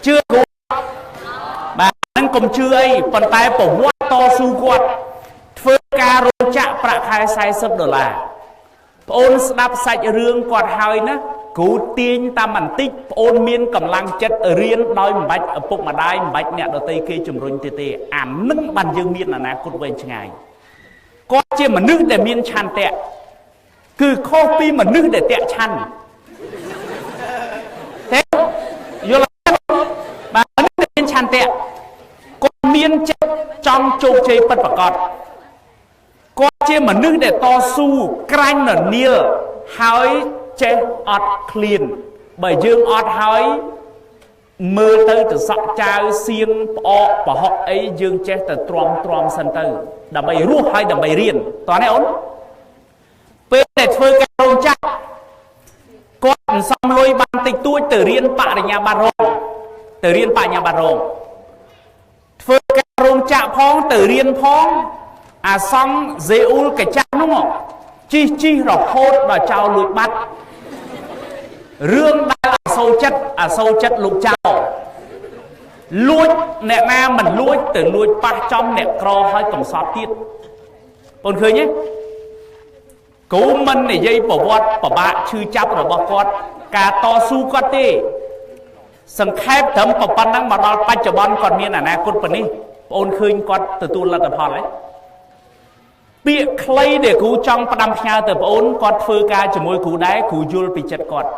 ជឿគ្រូបាទហ្នឹងកុំជឿអីប៉ុន្តែប្រវត្តិតស៊ូគាត់ធ្វើការរោងចក្រប្រាក់ខែ40ដុល្លារប្អូនស្ដាប់សាច់រឿងគាត់ហើយណាគ្រូទាញតាមបន្តិចប្អូនមានកម្លាំងចិត្តរៀនដោយមិនបាច់ឪពុកម្ដាយមិនបាច់អ្នកដទៃគេជំរុញទេទេអានឹងបានយើងមានអនាគតវែងឆ្ងាយគាត់ជាមនុស្សដែលមានឆន្ទៈគឺខុសពីមនុស្សដែលតាក់ឆាន់ទេយល់បាទមនុស្សដែលមានឆន្ទៈគាត់មានចិត្តចង់ជោគជ័យពិតប្រាកដគាត់ជាមនុស្សដែលតស៊ូក្រាញ់ននៀលហើយចេះអត់ឃ្លានបើយើងអត់ហើយមើលទៅទៅសក់ចាវសៀងផ្អកប្រហុកអីយើងចេះតែទ្រាំទ្រាំសិនទៅដើម្បីរស់ហើយដើម្បីរៀនតោះនេះអូនពេលដែលធ្វើការរោងចក្រគាត់សន្សំលុយបានតិចតួចទៅរៀនបរិញ្ញាបត្ររោងទៅរៀនបរិញ្ញាបត្ររោងធ្វើការរោងចក្រផងទៅរៀនផងអាសង់សេអ៊ូលកាចាស់នោះជីះជីះរហូតដល់ចោលលួចបាត់រឿងដែលអសូរចិត្តអសូរចិត្តលោកចោលលួចអ្នកណាមិនលួចទៅលួចប៉ះចំអ្នកក្រហើយកំសត់ទៀតបងឃើញទេគ្រូមិននិយាយប្រវត្តិប្របាក់ឈឺចាប់របស់គាត់ការតស៊ូគាត់ទេសង្ខេបត្រឹមប៉ុណ្ណឹងមកដល់បច្ចុប្បន្នគាត់មានអនាគតប៉ុណ្នេះបងអូនឃើញគាត់ទទួលលទ្ធផលទេពាក្យខ្លីដែលគ្រូចង់ផ្ដាំផ្ញើទៅបងអូនគាត់ធ្វើការជាមួយគ្រូដែរគ្រូយល់ពីចិត្តគាត់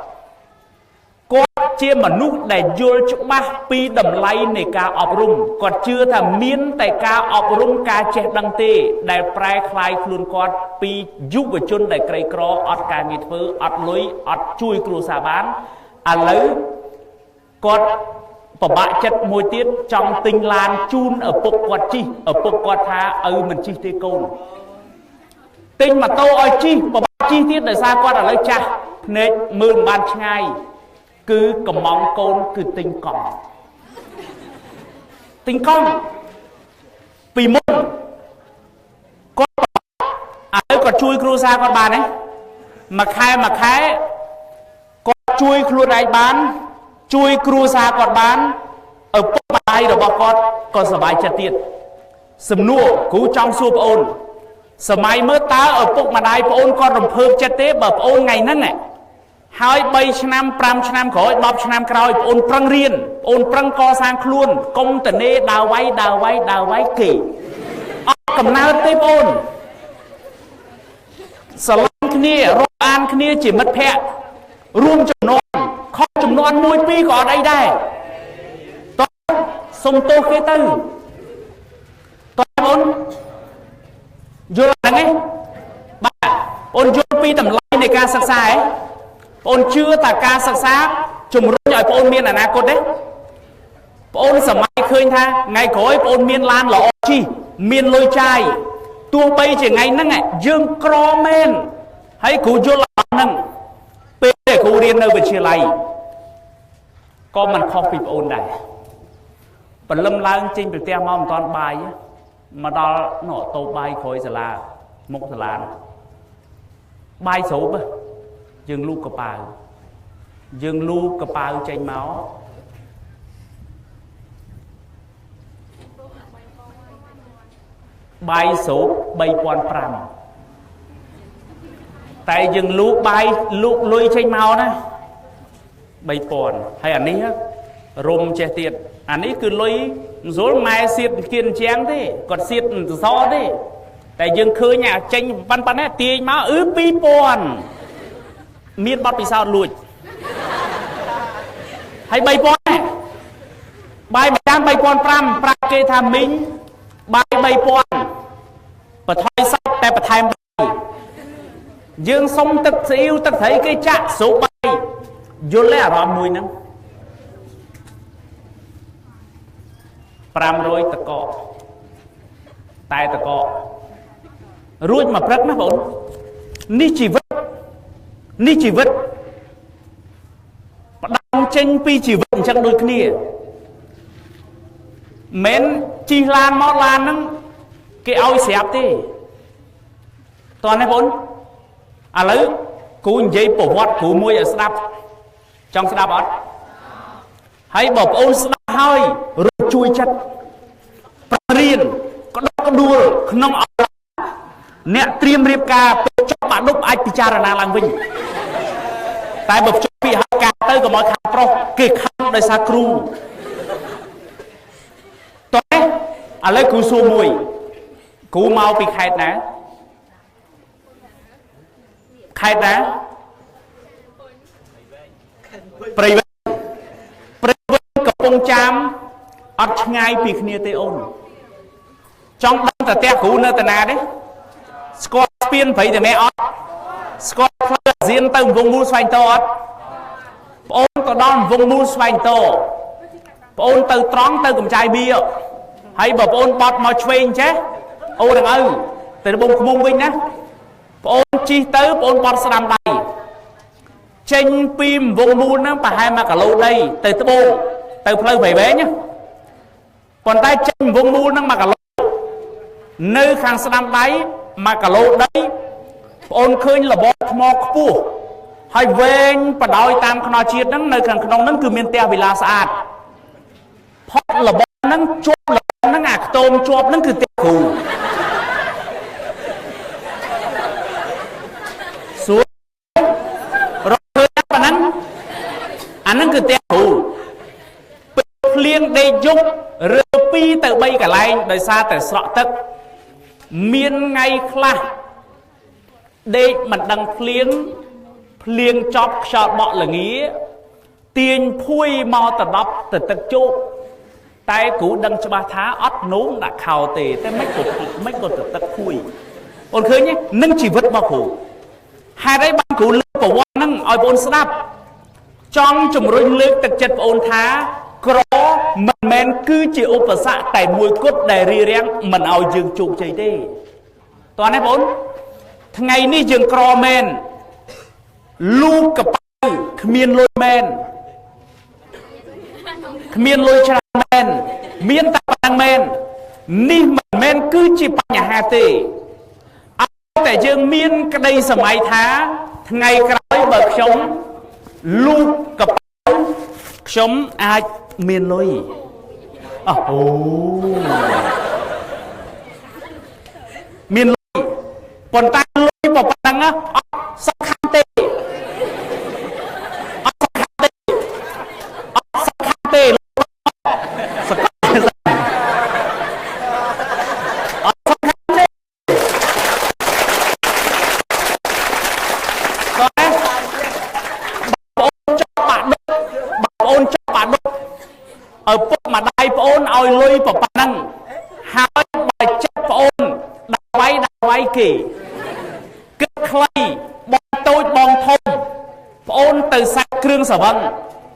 គាត់ជាមនុស្សដែលយល់ច្បាស់ពីតម្លៃនៃការអប់រំគាត់ជឿថាមានតែការអប់រំការចេះដឹងទេដែលប្រែក្លាយខ្លួនគាត់ពីយុវជនដែលក្រីក្រអត់ការងារធ្វើអត់លុយអត់ជួយគ្រួសារបានឥឡូវគាត់ពិបាកចិត្តមួយទៀតចង់ទិញឡានជូនឪពុកគាត់ជិះឪពុកគាត់ថាឪមិនជិះទេកូនទិញម៉ូតូឲ្យជិះពិបាកជិះទៀតដោយសារគាត់ឥឡូវចាស់ភ្នែកមើលមិនបានឆ្ងាយគឺកំងកូនគឺទិញកង់ទិញកង់ពីមុនគាត់ឥឡូវគាត់ជួយគ្រួសារគាត់បានទេមួយខែមួយខែគាត់ជួយខ្លួនឯងបានជួយគ្រួសារគាត់បានឪពុកម្ដាយរបស់គាត់ក៏សប្បាយចិត្តទៀតសំណួរគ្រូចង់សួរប្អូនសម័យមើលតើឪពុកម្ដាយប្អូនគាត់រំភើបចិត្តទេបើប្អូនថ្ងៃហ្នឹងហើយ3ឆ្នាំ5ឆ្នាំក្រោយ10ឆ្នាំក្រោយប្អូនប្រឹងរៀនប្អូនប្រឹងកសាងខ្លួនកុំតនេដើរវាយដើរវាយដើរវាយគេអត់កំណើតទេប្អូនស្រឡាញ់គ្នារាប់អានគ្នាជាមិត្តភក្តិរួមចំណន់ខុសចំនួន1 2ក៏អត់អីដែរតោះសុំទោសគេទៅតោះប្អូនយល់ហ្នឹងទេបាទប្អូនយល់ពីតម្លៃនៃការសិក្សាហ៎ប្អូនជឿថាការសិក្សាជំរុញឲ្យប្អូនមានអនាគតទេប្អូនសម័យឃើញថាថ្ងៃក្រោយប្អូនមានឡានល្អជិះមានលុយចាយទោះបីជាថ្ងៃហ្នឹងយើងក្រមែនហើយគ្រូយល់អត់ហ្នឹងពេលដែលគ្រូរៀននៅវិទ្យាល័យក៏មិនខុសពីប្អូនដែរព្រលឹមឡើងចេញពីផ្ទះមកមិនតាន់បាយមកដល់នោះតូបបាយក្រោយសាលាមុខសាលាបាយស្រូបយើងលូកកប៉ាវយើងលូកកប៉ាវចេញមកបាយស្រូប3500តែយើងលូកបាយលូកលុយចេញមកណា3000ហើយអានេះរុំចេះទៀតអានេះគឺលុយមិនស្រួលម៉ែសៀតគៀនជាងទេគាត់សៀតសសរទេតែយើងឃើញអាចេញប៉ុណ្ណេះទាញមកអឺ2000មានបទពិសោធន៍លួចហើយ3000 បាយមួយចាន3500ប្រាប់គេថាមីងបាយ3000បន្ថយសាច់តែបន្ថែមបាយយើងសុំទឹកស៊ីអ៊ីវទឹកត្រីគេចាក់ស្រូបបាយយល់ទេអារម្មណ៍មួយហ្នឹង500តកតែតករួចមកព្រឹកណាបងនេះជីវិតនេះជីវិតផ្ដាំចេញពីជីវិតអញ្ចឹងដូចគ្នាមិនជិះឡានមកឡានហ្នឹងគេឲ្យស្រាប់ទេតោះនេះបងឥឡូវគ្រូនិយាយប្រវត្តិគ្រូមួយឲ្យស្ដាប់ចង់ស្ដាប់អត់ហើយបើបងអូនស្ដាប់ហើយរត់ជួយចិត្តប្ររៀនក្តុកក្តួលក្នុងអរអ្នកត្រៀមរៀបការពេលចប់បាក់ឌុបអាចពិចារណាឡើងវិញតែបើភ្ជាប់ពីហៅការទៅកុំឲ្យខាងប្រុសគេខំដោយសារគ្រូតោះឥឡូវគ្រូសួរមួយគ្រូមកពីខេត្តណាខេត្តណាព្រៃវែងព្រៃវែងកំពង់ចាមអត់ឆ្ងាយពីគ្នាទេអូនចង់ដឹងតែផ្ទះគ្រូនៅតាណាទេស្គាល់ស្ពានព្រៃតាម៉ែអត់ស្គាល់ផ្លូវអាស៊ានទៅវងមូលស្វែងតអត់ប្អូនទៅដល់វងមូលស្វែងតប្អូនទៅត្រង់ទៅកំចាយបៀហើយបើប្អូនបត់មកឆ្វេងចេះអូនឹងឪទៅបងខ្មុំវិញណាប្អូនជិះទៅប្អូនបត់ស្ដាំដៃចេញពីវងមូលហ្នឹងប្រហែល1គីឡូដីទៅត្បូងទៅផ្លូវព្រៃវែងណាប៉ុន្តែចេញវងមូលហ្នឹង1គីឡូនៅខាងស្ដាំដៃ1គីឡូដីប្អូនឃើញលបថ្មខ្ពស់ហើយវែងបដោយតាមខ្នល់ជាតិហ្នឹងនៅខាងក្នុងហ្នឹងគឺមានផ្ទះវិឡាស្អាតផុតលបហ្នឹងជាប់លបហ្នឹងអាខ្ទមជាប់ហ្នឹងគឺផ្ទះគ្រូសួររកឃើញប៉ុណ្ណឹងអាហ្នឹងគឺផ្ទះគ្រូពេលភ្លៀងដេកយប់រើ2ទៅ3កន្លែងដោយសារតែស្រក់ទឹកមានថ្ងៃខ្លះដេកមិនដឹងភ្លៀងភ្លៀងចប់ខ្យល់បក់ល្ងាទាញភួយមកតដប់ទៅទឹកជោកតែគ្រូដឹងច្បាស់ថាអត់នោមដាក់ខោទេតែមិនក៏ទៅទឹកភួយអូនឃើញទេនឹងជីវិតរបស់គ្រូហេតុអីបានគ្រូលើកប្រវត្តិហ្នឹងឲ្យបងស្ដាប់ចង់ជំរុញលើកទឹកចិត្តបងអូនថាក្រមិនមែនគឺជាឧបសគ្គតែមួយគត់ដែលរារាំងមិនឲ្យយើងជោគជ័យទេតោះនេះបងថ្ងៃនេះយើងក្រមែនលូកកប៉ៅគ្មានលុយមែនគ្មានលុយច្រើនមែនមានតែប៉ុណ្ណឹងមែននេះមិនមែនគឺជាបញ្ហាទេឲ្យតែយើងមានក្តីសម័យថាថ្ងៃក្រោយបើខ្ញុំលូកកប៉ៅខ្ញុំអាចមានលុយអូមានលុយប៉ុន្តែលុយប៉ុណ្ណឹងអត់សំខាន់ទេអត់សំខាន់ទេអត់សំខាន់ទេសកលអត់សំខាន់ទេតើបងអូនចង់បាក់ឌុបបងអូនចង់បាក់ឌុបឪពុកម្ដាយបងអូនឲ្យលុយប៉ុណ្ណឹងហើយបើចិត្តបងអូនដាក់វាយដាក់វាយគេគិតខ្លីបងតូចបងធំប្អូនទៅសាក់គ្រឿងសវឹង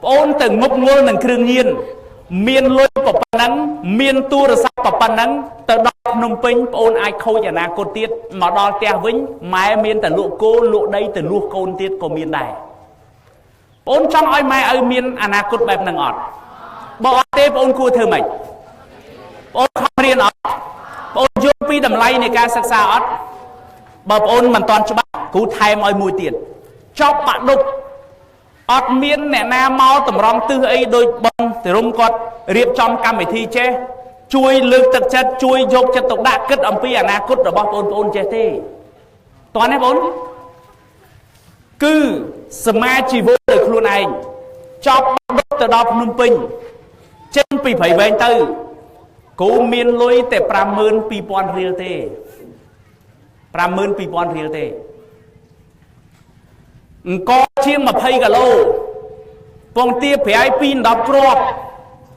ប្អូនទៅងប់ងល់នឹងគ្រឿងញៀនមានលុយប៉ុណ្ណឹងមានទូរស័ព្ទប៉ុណ្ណឹងទៅដល់ភ្នំពេញប្អូនអាចខូចអនាគតទៀតមកដល់ផ្ទះវិញម៉ែមានតែលក់គោលក់ដីទៅលួសកូនទៀតក៏មានដែរប្អូនចង់ឲ្យម៉ែឪមានអនាគតបែបហ្នឹងអត់បើអត់ទេប្អូនគួរធ្វើម៉េចប្អូនខំរៀនអត់ប្អូនយល់ពីតម្លៃនៃការសិក្សាអត់បើប្អូនមិនទាន់ច្បាស់គ្រូថែមឲ្យមួយទៀតចប់បាក់ឌុបអត់មានអ្នកណាមកតម្រង់ទិសអីដូចបងទរំគាត់រៀបចំកម្មវិធីចេះជួយលើកទឹកចិត្តជួយយកចិត្តទុកដាក់គិតអំពីអនាគតរបស់បងប្អូនចេះទេតោះនេះបងគឺសមាជីវដោយខ្លួនឯងចប់បាក់ឌុបទៅដល់ភ្នំពេញចេញពីព្រៃវែងទៅគ្រូមានលុយតែ52000រៀលទេ52000រៀលទេអង្គជាង20គីឡូពងទាប្រៃ2 10គ្រាប់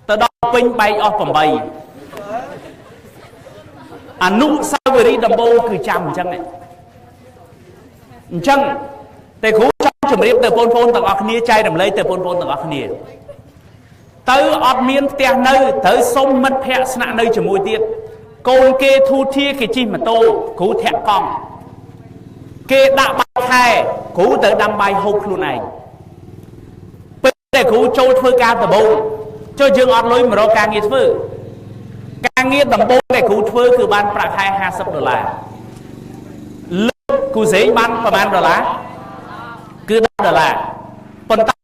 ទៅដល់ ពេញបែកអស់8អនុស្សាវរីយ៍ដំបូងគឺចាំអញ្ចឹងអញ្ចឹងតែគ្រូចង់ជម្រាបទៅបងប្អូនទាំងអស់គ្នាចែករំលែកទៅបងប្អូនទាំងអស់គ្នាទៅអត់មានផ្ទះនៅត្រូវសុំមិត្តភ័ក្តិស្នាក់នៅជាមួយទៀតកូនគេធូធាគេជិះម៉ូតូគ្រូធាក់កង់គេដាក់បាយខែគ្រូទៅដាំបាយហូបខ្លួនឯងពេលដែលគ្រូចូលធ្វើការដំបូងចុះយើងអត់លុយមករកការងារធ្វើការងារដំបូងដែលគ្រូធ្វើគឺបានប្រាក់ខែ50ដុល្លារលើកគ្រូស្រេងបានប្រហែលដុល្លារគឺ10ដុល្លារប៉ុន្តែ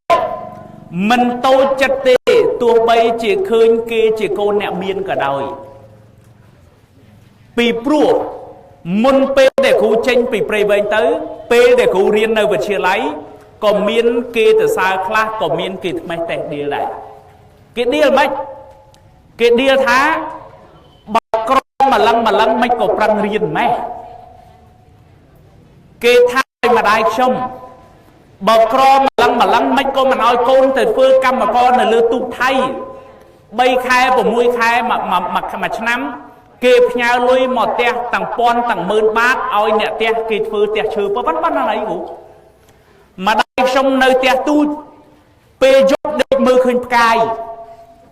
មិនតូចចិត្តទេទោះបីជាឃើញគេជាកូនអ្នកមានក៏ដោយពីព្រោះមុនពេលដែលគ្រូចេញពីព្រៃវែងទៅពេលដែលគ្រូរៀននៅវិទ្យាល័យក៏មានគេទៅសើខ្លះក៏មានគេថ្មេះតេះដៀលដែរគេដៀលមិនគេដៀលថាបើក្រម្លឹងម្លឹងមិនក៏ប្រឹងរៀនម៉េះគេថាឲ្យម្ដាយខ្ញុំបើក្រម្លឹងម្លឹងមិនក៏មិនឲ្យកូនទៅធ្វើកម្មករនៅលើទូកថៃ3ខែ6ខែមួយឆ្នាំគេផ្ញើលុយមកផ្ទះទាំងពាន់ទាំងម៉ឺនបាតឲ្យអ្នកផ្ទះគេធ្វើផ្ទះឈើប៉ុណ្ណឹងអីគ្រូម្ដាយខ្ញុំនៅផ្ទះទូចពេលយប់ដេកមើលឃើញផ្កាយ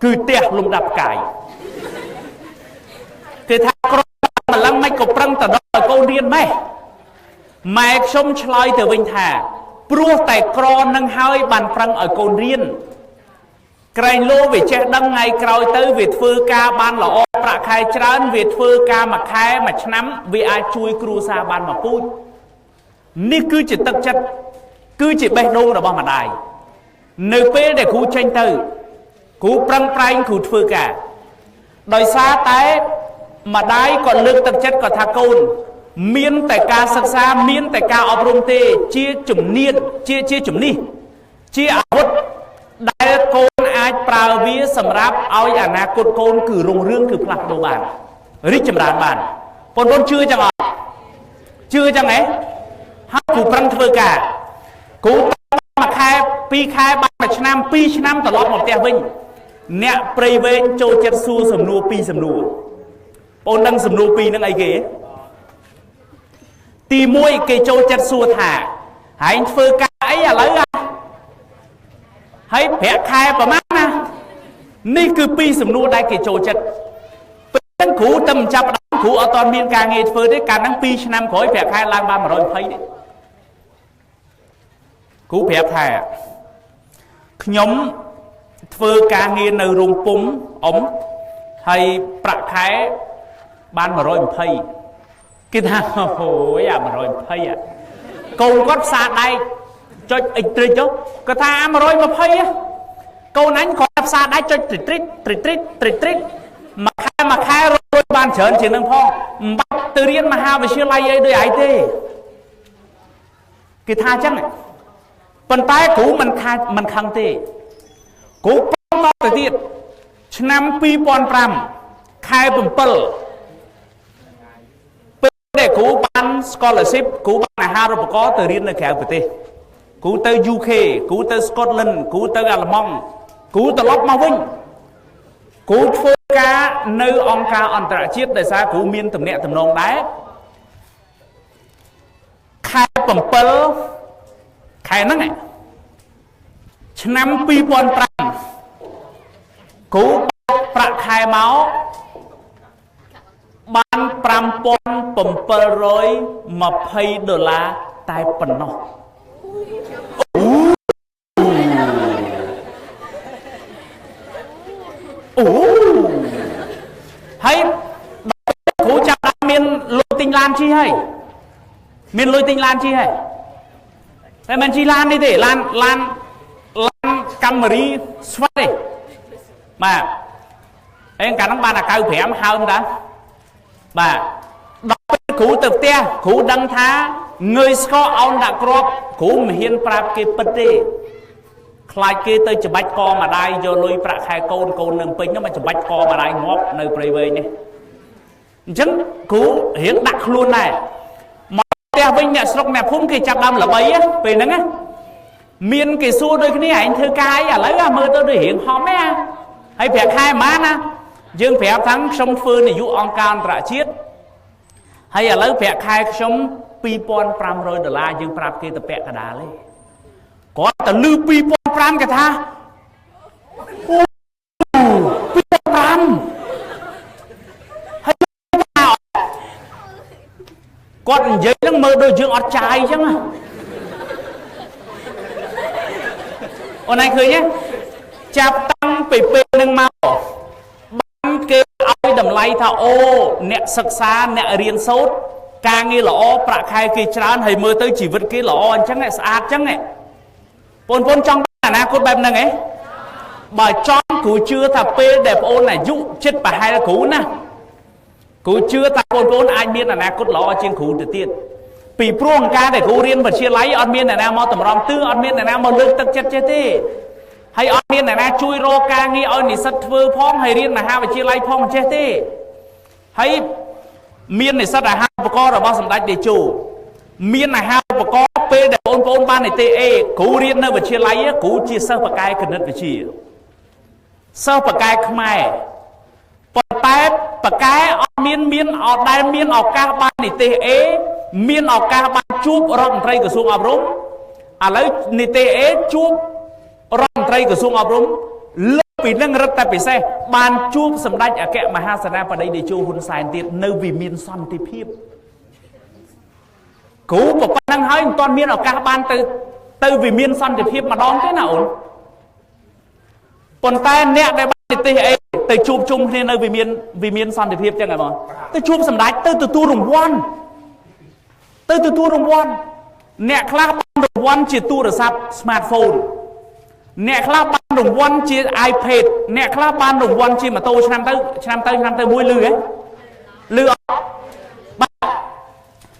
គឺផ្ទះលំដាប់ផ្កាយគេថាក្រម្លឹងមិនក៏ប្រឹងទៅដល់ឲ្យកូនរៀនម៉េះម៉ែខ្ញុំឆ្លើយទៅវិញថាព្រោះតែក្រនឹងហើយបានប្រឹងឲ្យកូនរៀនក្រែងលោវាចេះដឹងថ្ងៃក្រោយទៅវាធ្វើការបានល្អប្រាក់ខែច្រើនវាធ្វើការមួយខែមួយឆ្នាំវាអាចជួយគ្រួសារបានមួយពូជនេះគឺជាទឹកចិត្តគឺជាបេះដូងរបស់ម្ដាយនៅពេលដែលគ្រូចេញទៅគ្រូប្រឹងប្រែងគ្រូធ្វើការដោយសារតែម្ដាយក៏លើកទឹកចិត្តក៏ថាកូនមានតែការសិក្សាមានតែការអប់រំទេជាជំនាញជាជំនិះជាអាវុធដែលកូនអាចប្រើវាសម្រាប់ឲ្យអនាគតកូនគឺរុងរឿងគឺផ្លាស់ប្ដូរបានរីកចម្រើនបានបងប្អូនជឿចឹងអត់ជឿចឹងហ៎ហើយគ្រូប្រឹងធ្វើការគ្រូមួយខែពីរខែបានមួយឆ្នាំពីរឆ្នាំត្រឡប់មកផ្ទះវិញអ្នកព្រៃវែងចូលចិត្តសួរសំណួរពីរសំណួរបងដឹងសំណួរពីរហ្នឹងអីគេទី1គេចូលចិត្តសួរថាហែងធ្វើការអីឥឡូវហើយប្រាក់ខែប្រហែលណានេះគឺពីរសំណួរដែលគេចូលចិត្តពេលហ្នឹងគ្រូតែមិនចាប់ដើមគ្រូអត់ទាន់មានការងារធ្វើទេកាលហ្នឹង2ឆ្នាំក្រោយប្រាក់ខែឡើងបាន120ទេគ្រូប្រាប់ថាខ្ញុំធ្វើការងារនៅរោងពុំអ៊ំហើយប្រាក់ខែបាន120គេថាអូយអា120អាកូនគាត់ផ្សារដែកចុចអិចត្រិចទៅគាត់ថា120កូនអញគាត់ផ្សារដែកចុចត្រិចត្រិចត្រិចត្រិចត្រិចត្រិចមួយខែមួយខែរត់បានច្រើនជាងនឹងផងមិនបាច់ទៅរៀនមហាវិទ្យាល័យអីដូចឯងទេគេថាអញ្ចឹងប៉ុន្តែគ្រូមិនខាមិនខឹងទេគ្រូបន្តទៅទៀតឆ្នាំ2005ខែ7ពេលដែលគ្រូបាន scholarship គ្រូបានអាហារូបករណ៍ទៅរៀននៅក្រៅប្រទេសគ្រូទៅ UK គ្រូទៅ Scotland គ្រូទៅអាល្លឺម៉ង់គ្រូត្រឡប់មកវិញគ្រូធ្វើការនៅអង្គការអន្តរជាតិដោយសារគ្រូមានទំនាក់ទំនងដែរខែ7ខែហ្នឹងឆ្នាំ2005គ្រូប្រាក់ខែមកបាន5720ដុល្លារតែប៉ុណ្ណោះអូហើយគ្រូចាប់ដល់មានលុយទិញឡានជិះហើយមានលុយទិញឡានជិះហើយតែមិនជិះឡាននេះទេឡានឡានឡានកាមេរីស្វិតទេបាទអេកាលហ្នឹងបានតែ95ហើមតាបាទដល់ពេលគ្រូទៅផ្ទះគ្រូដឹងថាងើយស្គរអោនដាក់គ្រាប់គ្រូមិនហ៊ានប្រាប់គេពិតទេខ្លាចគេទៅច្បាច់កម្ដាយយកលុយប្រាក់ខែកូនកូននឹងពេញនោះមកច្បាច់កម្ដាយងាប់នៅព្រៃវែងនេះអញ្ចឹងគ្រូរៀងដាក់ខ្លួនដែរមកផ្ទះវិញអ្នកស្រុកអ្នកភូមិគេចាប់ដើមល្បីពេលហ្នឹងណាមានគេសួរដូចគ្នាឯងធ្វើការអីឥឡូវមើលទៅដូចរៀងហំហ៎ ហើយប្រាក់ខែប៉ុន្មានណាយើងប្រាប់ថាខ្ញុំធ្វើនាយកអង្គការអន្តរជាតិហើយឥឡូវប្រាក់ខែខ្ញុំ2500ដុល្លារយើងប្រាប់គេទៅពាក់កណ្ដាលទេគាត់ទៅលឺ2500គេថាអូ2500ហើយគាត់និយាយហ្នឹងមើលដូចយើងអត់ចាយអញ្ចឹងណាអូនឯងឃើញទេចាប់តាំងពីពេលហ្នឹងមកបានគេឲ្យតម្លៃថាអូអ្នកសិក្សាអ្នករៀនសូត្រការងារល្អប្រាក់ខែគេច្រើនហើយមើលទៅជីវិតគេល្អអញ្ចឹងស្អាតអញ្ចឹងបងប្អូនចង់បានអនាគតបែបហ្នឹងឯងបើចង់គ្រូជឿថាពេលដែលបងប្អូនអាយុចិត្តប្រហែលគ្រូណាគ្រូជឿថាបងប្អូនអាចមានអនាគតល្អជាងគ្រូទៅទៀតពីព្រោះការដែលគ្រូរៀនវិទ្យាល័យអត់មានអ្នកណាមកតម្រង់ទិសអត់មានអ្នកណាមកលើកទឹកចិត្តចេះទេហើយអត់មានអ្នកណាជួយរកការងារឲ្យនិស្សិតធ្វើផងហើយរៀនមហាវិទ្យាល័យផងចេះទេហើយមាននិស្សិតអាហារូបករណ៍របស់សម្ដេចតេជោមានអាហារូបករណ៍ពេលដែលបងប្អូនបាននិទេស A គ្រូរៀននៅវិទ្យាល័យគ្រូជាសិស្សបកាយគណិតវិទ្យាសិស្សបកាយខ្មែរប៉ុន្តែបកាយអត់មានអត់ដែលមានឱកាសបាននិទេស A មានឱកាសបានជួបរដ្ឋមន្ត្រីក្រសួងអប់រំឥឡូវនិទេស A ជួបរដ្ឋមន្ត្រីក្រសួងអប់រំលើកពីនឹងរឹតតែពិសេសបានជួបសម្ដេចអគ្គមហាសេនាបតីតេជោហ៊ុនសែនទៀតនៅវិមានសន្តិភាពគ្រូប៉ុណ្ណឹងហើយមិនទាន់មានឱកាសបានទៅវិមានសន្តិភាពម្ដងទេណាអូនប៉ុន្តែអ្នកដែលបាននិទេស A ទៅជួបជុំគ្នានៅវិមានសន្តិភាពចឹងហ៎បងទៅជួបសម្ដេចទៅទទួលរង្វាន់ទៅទទួលរង្វាន់អ្នកខ្លះបានរង្វាន់ជាទូរស័ព្ទ smartphone អ្នកខ្លះបានរង្វាន់ជា iPad អ្នកខ្លះបានរង្វាន់ជាម៉ូតូឆ្នាំទៅឆ្នាំទៅឆ្នាំទៅមួយលឺហ៎លឺអត់បាទ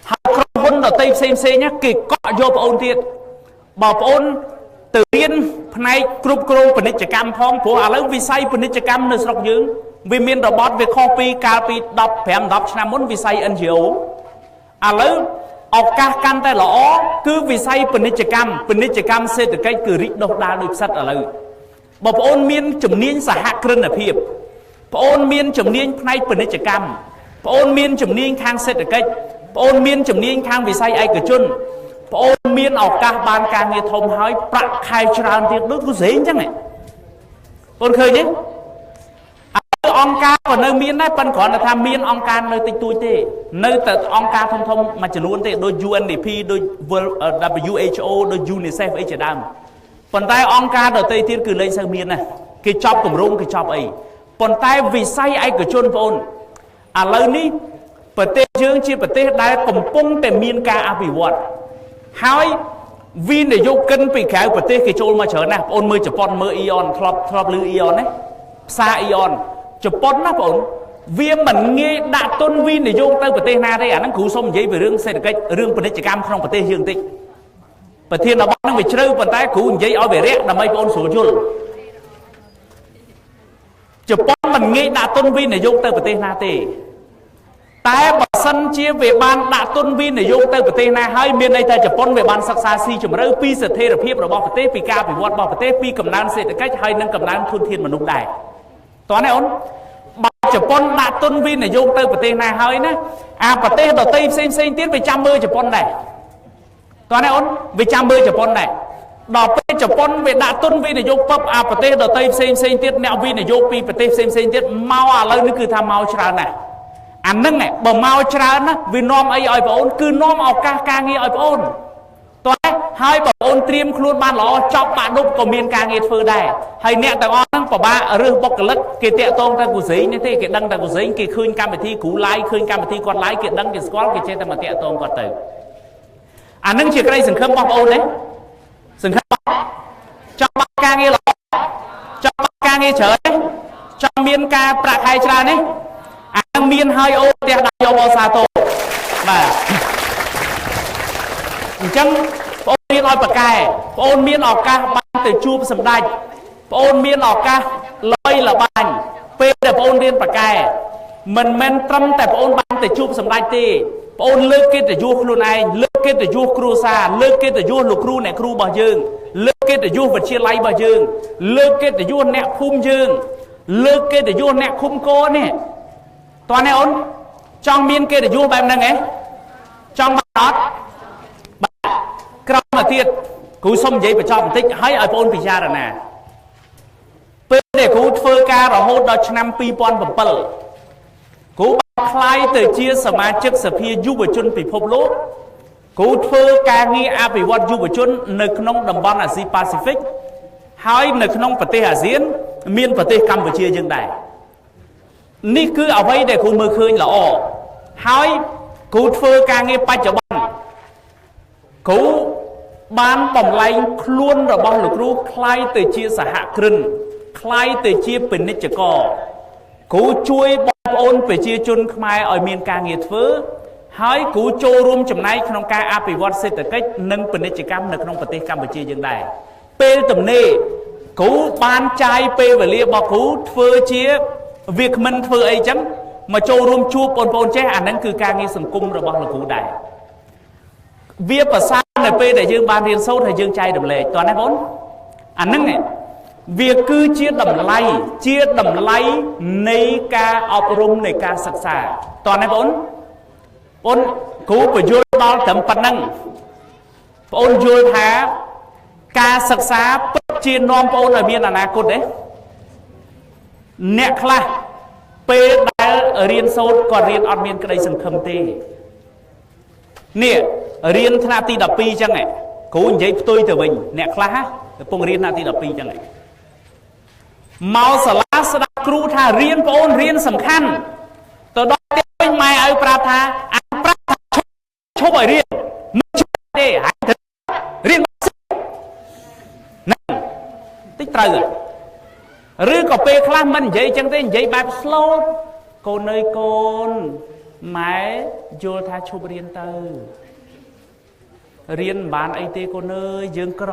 ហើយក្រុមហ៊ុនដទៃផ្សេងផ្សេងគេកក់យកប្អូនទៀតបើប្អូនទៅរៀនផ្នែកគ្រប់គ្រងពាណិជ្ជកម្មផងព្រោះឥឡូវវិស័យពាណិជ្ជកម្មនៅស្រុកយើងវាមានរបត់វាខុសពីកាលពី15 10ឆ្នាំមុនវិស័យ NGO ឥឡូវឱកាសកាន់តែល្អគឺវិស័យពាណិជ្ជកម្មពាណិជ្ជកម្មសេដ្ឋកិច្ចគឺរីកដុះដាលដូចផ្សិតឥឡូវបើប្អូនមានជំនាញសហគ្រិនភាពប្អូនមានជំនាញផ្នែកពាណិជ្ជកម្មប្អូនមានជំនាញខាងសេដ្ឋកិច្ចប្អូនមានជំនាញខាងវិស័យឯកជនប្អូនមានឱកាសបានការងារធំហើយប្រាក់ខែច្រើនទៀតដូចគូស្រេងអញ្ចឹងបងឃើញទេអង្គការក៏នៅមានដែរប៉ុន្តែគ្រាន់តែថាមានអង្គការនៅតិចតួចទេនៅតែអង្គការធំធំមួយចំនួនទេដូច UNDP ដូច WHO ដូច UNICEF អីជាដើមប៉ុន្តែអង្គការដទៃទៀតគឺលែងសូវមានណាគេចប់គម្រោងគេចប់អីប៉ុន្តែវិស័យឯកជនបងអូនឥឡូវនេះប្រទេសយើងជាប្រទេសដែលកំពុងតែមានការអភិវឌ្ឍហើយវិនិយោគិនពីក្រៅប្រទេសគេចូលមកច្រើនណាស់បងអូនមើលជប៉ុនមើល AEON ធ្លាប់ឮ AEON ទេផ្សារ AEON ជប៉ុនណាបងអូនវាមិនងាយដាក់ទុនវិនិយោគទៅប្រទេសណាទេអាហ្នឹងគ្រូសុំនិយាយពីរឿងសេដ្ឋកិច្ចរឿងពាណិជ្ជកម្មក្នុងប្រទេសយើងតិចប្រធានរបស់ហ្នឹងវាជ្រៅប៉ុន្តែគ្រូនិយាយឲ្យវារះដើម្បីបងអូនស្រួលយល់ជប៉ុនមិនងាយដាក់ទុនវិនិយោគទៅប្រទេសណាទេតែបើសិនជាវាបានដាក់ទុនវិនិយោគទៅប្រទេសណាហើយមានន័យថាជប៉ុនវាបានសិក្សាស៊ីជម្រៅពីស្ថិរភាពរបស់ប្រទេសពីការអភិវឌ្ឍរបស់ប្រទេសពីកំណើនសេដ្ឋកិច្ចហើយនិងកំណើនធនធានមនុស្សដែរតោះនេះអូនបើជប៉ុនដាក់ទុនវិនិយោគទៅប្រទេសណាហើយណាអាប្រទេសដទៃផ្សេងផ្សេងទៀតវាចាំមើលជប៉ុនដែរតោះនេះអូនវាចាំមើលជប៉ុនដែរដល់ពេលជប៉ុនវាដាក់ទុនវិនិយោគពឹបអាប្រទេសដទៃផ្សេងផ្សេងទៀតអ្នកវិនិយោគពីប្រទេសផ្សេងផ្សេងទៀតមកឥឡូវនេះគឺថាមកច្រើនណាស់អាហ្នឹងបើមកច្រើនណាវានាំអីឲ្យបងអូនគឺនាំឱកាសការងារឲ្យបងអូនតោះហើយបងអូនត្រៀមខ្លួនបានល្អចប់បាក់ឌុបក៏មានការងារធ្វើដែរហើយអ្នកទាំងអស់ហ្នឹងពិបាករើសបុគ្គលិកគេតាក់ទងតែគូស្រេងនេះទេគេដឹងតែគូស្រេងគេឃើញកម្មវិធីគ្រូឡាយឃើញកម្មវិធីគាត់ឡាយគេដឹងគេស្គាល់គេចេះតែមកតាក់ទងគាត់ទៅអាហ្នឹងជាក្តីសង្ឃឹមរបស់បងអូនទេសង្ឃឹមចង់បានការងារល្អចង់បានការងារច្រើនទេចង់មានការប្រាក់ខែច្រើនទេអានឹងមានហើយអូផ្ទះដាក់យកមកសាទរបាទអញ្ចឹងបងអូនរៀនឲ្យប៉ាកែបងអូនមានឱកាសបានទៅជួបសម្ដេចបងអូនមានឱកាសលយលបាញ់ពេលដែលបងអូនរៀនប៉ាកែមិនមែនត្រឹមតែបងអូនបានទៅជួបសម្ដេចទេបងអូនលើកកិត្តិយសខ្លួនឯងលើកកិត្តិយសគ្រួសារលើកកិត្តិយសលោកគ្រូអ្នកគ្រូរបស់យើងលើកកិត្តិយសវិទ្យាល័យរបស់យើងលើកកិត្តិយសអ្នកភូមិយើង លើកកិត្តិយសអ្នកឃុំគោនេះតើនេះអូនចង់មានកិត្តិយសបែបហ្នឹងឯងចង់បានអត់បាទក្រោយមកទៀតគ្រូសុំនិយាយបញ្ចប់បន្តិចហើយឲ្យបងអូនពិចារណាពេលដែលគ្រូធ្វើការរហូតដល់ឆ្នាំ2007គ្រូបានក្លាយទៅជាសមាជិកសភាយុវជនពិភពលោកគ្រូធ្វើការងារអភិវឌ្ឍយុវជននៅក្នុងតំបន់អាស៊ីប៉ាស៊ីហ្វិកហើយនៅក្នុងប្រទេសអាស៊ានមានប្រទេសកម្ពុជាយើងដែរនេះគឺអ្វីដែលគ្រូមើលឃើញល្អហើយគ្រូធ្វើការងារបច្ចុប្បន្នគ្រូបានបំលែងខ្លួនរបស់លោកគ្រូក្លាយទៅជាសហគ្រិនក្លាយទៅជាពាណិជ្ជករគ្រូជួយបងប្អូនប្រជាជនខ្មែរឲ្យមានការងារធ្វើហើយគ្រូចូលរួមចំណែកក្នុងការអភិវឌ្ឍសេដ្ឋកិច្ចនិងពាណិជ្ជកម្មនៅក្នុងប្រទេសកម្ពុជាយើងដែរពេលទំនេរគ្រូបានចាយពេលវេលារបស់គ្រូធ្វើជាវាគ្មិនធ្វើអីចឹងមកចូលរួមជួបបងប្អូនចេះអាហ្នឹងគឺការងារសង្គមរបស់លោកគ្រូដែរវាប្រសើរនៅពេលដែលយើងបានរៀនសូត្រហើយយើងចែករំលែកតោះណាបងអាហ្នឹងវាគឺជាតម្លៃជាតម្លៃនៃការអប់រំនៃការសិក្សាតោះណាបងអូនគ្រូបញ្យល់ដល់ត្រឹមប៉ុណ្ណឹងបងអូនយល់ថាការសិក្សាពិតជានាំបងអូនឲ្យមានអនាគតទេអ្នកខ្លះពេលដែលរៀនសូត្រគាត់រៀនអត់មានក្តីសង្ឃឹមទេនេះរៀនថ្នាក់ទី12ចឹងគ្រូនិយាយផ្ទុយទៅវិញអ្នកខ្លះកំពុងរៀនថ្នាក់ទី12ចឹងមកសាលាស្ដាប់គ្រូថារៀនបងអូនរៀនសំខាន់ទៅដល់ផ្ទះវិញម៉ែឲ្យប្រាប់ថាអញប្រាប់ថាឈប់ឲ្យរៀនមិនឈប់ទេហើយរៀនហ្នឹងតិចត្រូវឬក៏ពេលខ្លះមិននិយាយចឹងទេនិយាយបែប slow កូនអើយកូនម៉ែយល់ថាឈប់រៀនទៅរៀនមិនបានអីទេកូនអើយយើងក្រ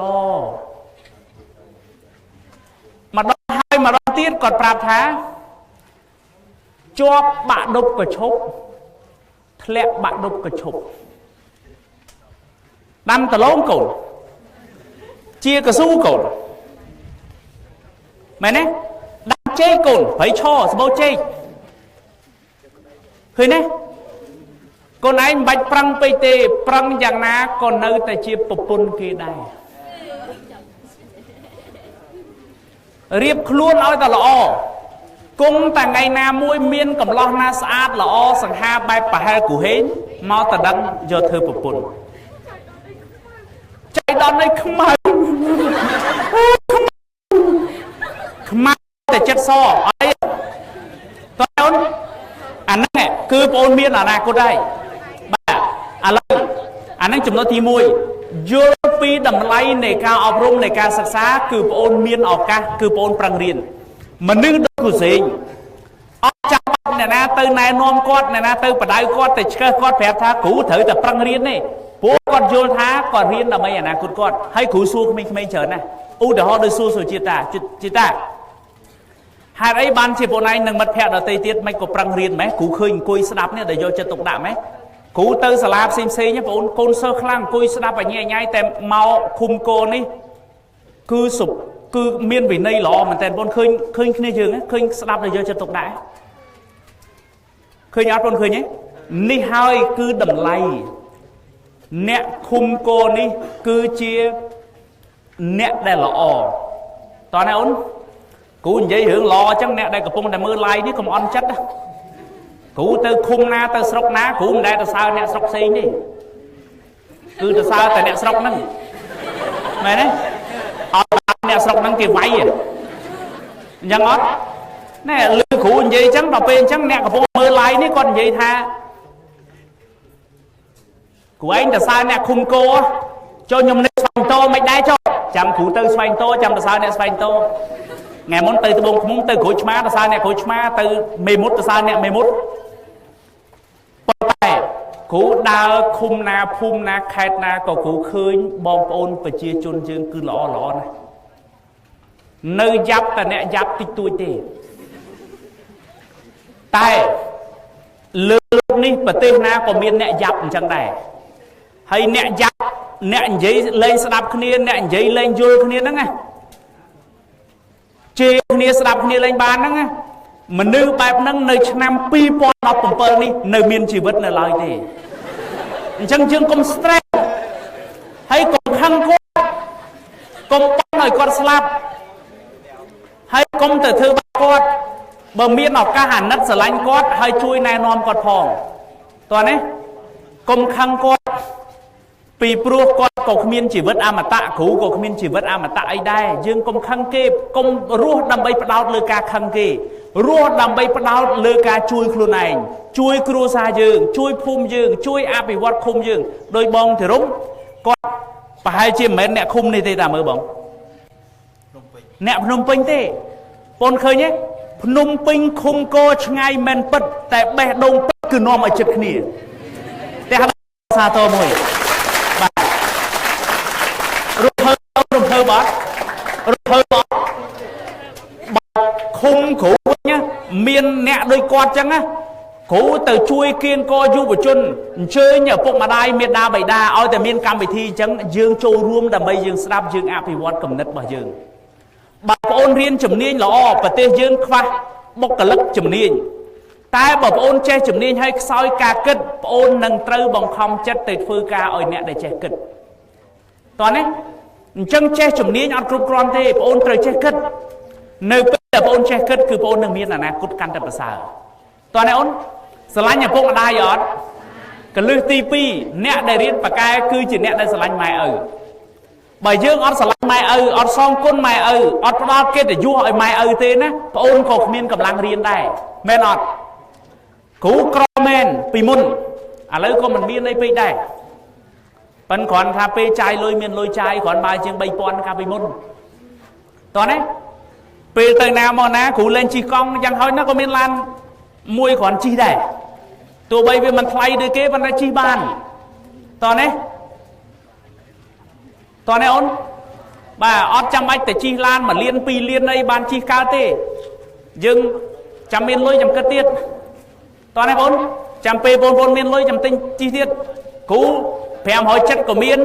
ម្ដងហើយម្ដងទៀតគាត់ប្រាប់ថាជាប់បាក់ដប់ក៏ឈប់ធ្លាក់បាក់ដប់ក៏ឈប់ដាំដលងកូនជាកស៊ូកូនមែនទេដាំចេកកូនប្រៃឆសម្បូរចេកឃើញទេកូនឯងមិនបាច់ប្រឹងពេកទេប្រឹងយ៉ាងណាក៏នៅតែជាប្រពន្ធគេដែររៀបខ្លួនឲ្យតែល្អគង់តែថ្ងៃណាមួយមានកំឡោះណាស្អាតល្អសង្ហាបែបប្រហែលគូហេងមកតដឹងយកធ្វើប្រពន្ធចៃដន្យនៃខ្មៅខ្មៅតែចិត្តសអីតើអូនអាហ្នឹងគឺបងអូនមានអនាគតហើយបាទឥឡូវអាហ្នឹងចំណុចទី1យល់ពីតម្លៃនៃការអប់រំនៃការសិក្សាគឺបងអូនមានឱកាសគឺបងអូនប្រឹងរៀនមនុស្សដូចគ្រូសេងអត់ចាំបាច់អ្នកណាទៅណែនាំគាត់អ្នកណាទៅបដៅគាត់ទៅឆ្កឹះគាត់ប្រាប់ថាគ្រូត្រូវតែប្រឹងរៀនទេព្រោះគាត់យល់ថាគាត់រៀនដើម្បីអនាគតគាត់ហើយគ្រូសួរក្មេងៗច្រើនណាស់ឧទាហរណ៍ដូចសួរសុជាតាជាតាហេតុអីបានជាបងឯងនិងមិត្តភ័ក្តិដទៃទៀតមិនក៏ប្រឹងរៀនម៉េះគ្រូឃើញអង្គុយស្ដាប់នេះដែលយកចិត្តទុកដាក់ម៉េះគ្រូទៅសាលាផ្សេងផ្សេងបងអូនកូនសិស្សខ្លាំងអង្គុយស្ដាប់អញញ៉ៃតែមកឃុំគោនេះគឺសុគឺមានវិន័យល្អមែនតើបងឃើញឃើញគ្នាយើងឃើញស្ដាប់ដែលយកចិត្តទុកដាក់ឃើញអត់បងឃើញទេនេះហើយគឺតម្លៃអ្នកឃុំគោនេះគឺជាអ្នកដែលល្អតើណាអូនគ្រូនិយាយរឿងល្អអញ្ចឹងអ្នកដែលកំពុងតែមើល live នេះកុំអន់ចិត្តណាគ្រូទៅឃុំណាទៅស្រុកណាគ្រូមិនដែលទៅសើអ្នកស្រុកផ្សេងទេគឺទៅសើតែអ្នកស្រុកហ្នឹងមែនទេអត់អ្នកស្រុកហ្នឹងគេវាយអញ្ចឹងអត់ណែលឺគ្រូនិយាយអញ្ចឹងដល់ពេលអញ្ចឹងអ្នកកំពុងមើល live នេះគាត់និយាយថាគ្រូឯងទៅសើអ្នកឃុំគោចូលខ្ញុំនេះស្វែងតោមិនដែរចុះចាំគ្រូទៅស្វែងតោចាំទៅសើអ្នកស្វែងតោថ្ងៃមុនទៅត្បូងឃ្មុំទៅក្រូចឆ្មាទៅសើអ្នកក្រូចឆ្មាទៅមេមុតទៅសើអ្នកមេមុតប៉ុន្តែគ្រូដើរឃុំណាភូមិណាខេត្តណាក៏គ្រូឃើញបងប្អូនប្រជាជនយើងគឺល្អល្អណាស់នៅយ៉ាប់តែអ្នកយ៉ាប់តិចតួចទេតែលើលោកនេះប្រទេសណាក៏មានអ្នកយ៉ាប់អញ្ចឹងដែរហើយអ្នកយ៉ាប់អ្នកនិយាយលែងស្ដាប់គ្នាអ្នកនិយាយលែងយល់គ្នាហ្នឹងណា ជេរគ្នាស្ដាប់គ្នាលែងបានហ្នឹងណាមនុស្សបែបហ្នឹងនៅឆ្នាំ2017នេះនៅមានជីវិតនៅឡើយទេអញ្ចឹងយើងកុំ stress ហើយកុំខឹងគាត់កុំប៉ឲ្យគាត់ស្លាប់ហើយកុំទៅធ្វើបាបគាត់បើមានឱកាសអាណិតស្រឡាញ់គាត់ហើយជួយណែនាំគាត់ផងតោះនេះកុំខឹងគាត់ពីព្រោះគាត់ក៏គ្មានជីវិតអមតៈគ្រូក៏គ្មានជីវិតអមតៈអីដែរយើងកុំខឹងគេកុំរស់ដើម្បីផ្ដោតលើការខឹងគេរស់ដើម្បីផ្ដោតលើការជួយខ្លួនឯងជួយគ្រួសារយើងជួយភូមិយើងជួយអភិវឌ្ឍឃុំយើងដោយបងធីរុំគាត់ប្រហែលជាមិនមែនអ្នកឃុំនេះទេតាមើលបងអ្នកភ្នំពេញទេបងឃើញទេភ្នំពេញឃុំកឆ្ងាយមិនពិតតែបេះដូងពិតគឺនាំឲ្យចិត្តគ្នាតែសាទរមួយបាទរំភើបរំភើបអត់រំភើបអត់ឃុំគ្រូវិញមានអ្នកដូចគាត់ចឹងណាគ្រូទៅជួយគៀនកយុវជនអញ្ជើញឪពុកម្ដាយមេដាបៃតាឲ្យតែមានកម្មវិធីអញ្ចឹងយើងចូលរួមដើម្បីយើងស្ដាប់យើងអភិវឌ្ឍគំនិតរបស់យើងបើបងអូនរៀនជំនាញល្អប្រទេសយើងខ្វះបុគ្គលិកជំនាញតែបើបងអូនចេះជំនាញហើយខ្សោយការគិតបងអូននឹងត្រូវបង្ខំចិត្តទៅធ្វើការឲ្យអ្នកដែលចេះគិតតោះនេះអញ្ចឹងចេះជំនាញអត់គ្រប់គ្រាន់ទេបងអូនត្រូវចេះគិតនៅពេលដែលបងអូនចេះគិតគឺបងអូននឹងមានអនាគតកាន់តែប្រសើរតោះនេះអូនស្រឡាញ់ឪពុកម្ដាយអត់កលឹះទី2អ្នកដែលរៀនប៉ាកែគឺជាអ្នកដែលស្រឡាញ់ម៉ែឪបើយើងអត់ស្រឡាញ់ម៉ែឪអត់សងគុណម៉ែឪអត់ផ្ដល់កិត្តិយសឲ្យម៉ែឪទេណាប្អូនក៏គ្មានកម្លាំងរៀនដែរមែនអត់គ្រូក្រមែនពីមុនឥឡូវក៏មិនមានអីពេកដែរប៉ិនគ្រាន់ថាពេលចាយលុយមានលុយចាយគ្រាន់បើជាង3000កាលពីមុនតោះណាពេលទៅណាមកណាគ្រូលេងជិះកង់យ៉ាងហោចណាស់ក៏មានឡានមួយគ្រាន់ជិះដែរទោះបីវាមិនថ្លៃដូចគេប៉ុន្តែជិះបានតោះនេះតោះនេះអូនបាទអត់ចាំបាច់ទៅជិះឡាន1លាន2លានអីបានជិះកើតទេយើងចាំមានលុយចាំគិតទៀតតោះនេះបងចាំពេលបងប្អូនមានលុយចាំទិញជិះទៀតគ្រូ570ក៏មាន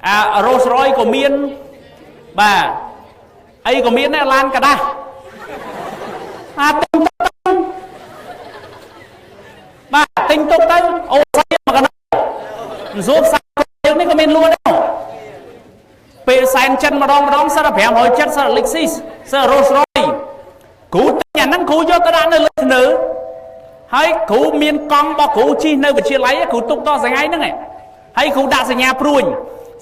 អា Rolls Royce ក៏មានបាទអីក៏មានដែរឡានកដាស់អាទិញទៅបាទទិញទុកទៅអូស្អីមកកណ្ដាលមិនស្រួលផ្សារយើងនេះក៏មានលក់ដែរពេលសែនចិនម្ដងម្ដងសិត570សិត Lexus សិត Rolls Royce គ្រូទិញអាហ្នឹងគ្រូយកទៅដាក់នៅលើធ្នើហើយគ្រូមានកង់របស់គ្រូជិះនៅវិទ្យាល័យគ្រូទុកតសថ្ងៃហ្នឹងហើយគ្រូដាក់សញ្ញាព្រួញ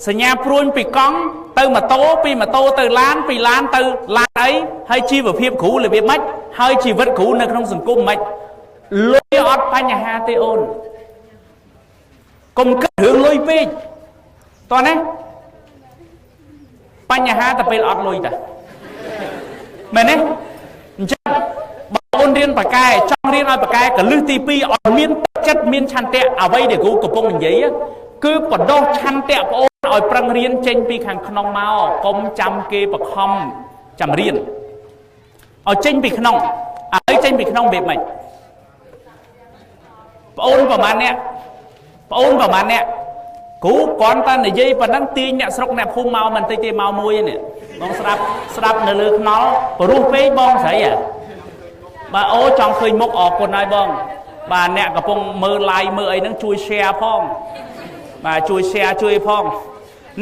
សញ្ញាព្រួញពីកង់ទៅម៉ូតូពីម៉ូតូទៅឡានពីឡានទៅឡានអីហើយជីវភាពគ្រូរបៀបម៉េចហើយជីវិតគ្រូនៅក្នុងសង្គមម៉េចលុយអត់បញ្ហាទេអូនកុំគិតរឿងលុយពេកតោះណាបញ្ហាតែពេលអត់លុយតាមែនទេអញ្ចឹងបើអូនរៀនប៉ាកែចង់រៀនឲ្យប៉ាកែកលឹះទី2ឲ្យមានចិត្តមានឆន្ទៈអ្វីដែលគ្រូកំពុងនិយាយគឺបដោះឆន្ទៈបងអូនឲ្យប្រឹងរៀនចេញពីខាងក្នុងមកកុំចាំគេបខំចាំរៀនឲ្យចេញពីក្នុងឲ្យចេញពីក្នុងរបៀបម៉េចបងអូនប្រហែលអ្នកបងអូនប្រហែលអ្នកគ្រូគ្រាន់តែនិយាយប៉ុណ្ណឹងទាញអ្នកស្រុកអ្នកភូមិមកមិនតិចទេមកមួយនេះបងស្ដាប់នៅលើថ្នល់ព្រោះពេកបងស្រីហ៎បាទអូចង់ឃើញមុខអរគុណហើយបងបាទអ្នកកំពុងមើល live មើលអីហ្នឹងជួយ share ផងបាទជួយ share ជួយផង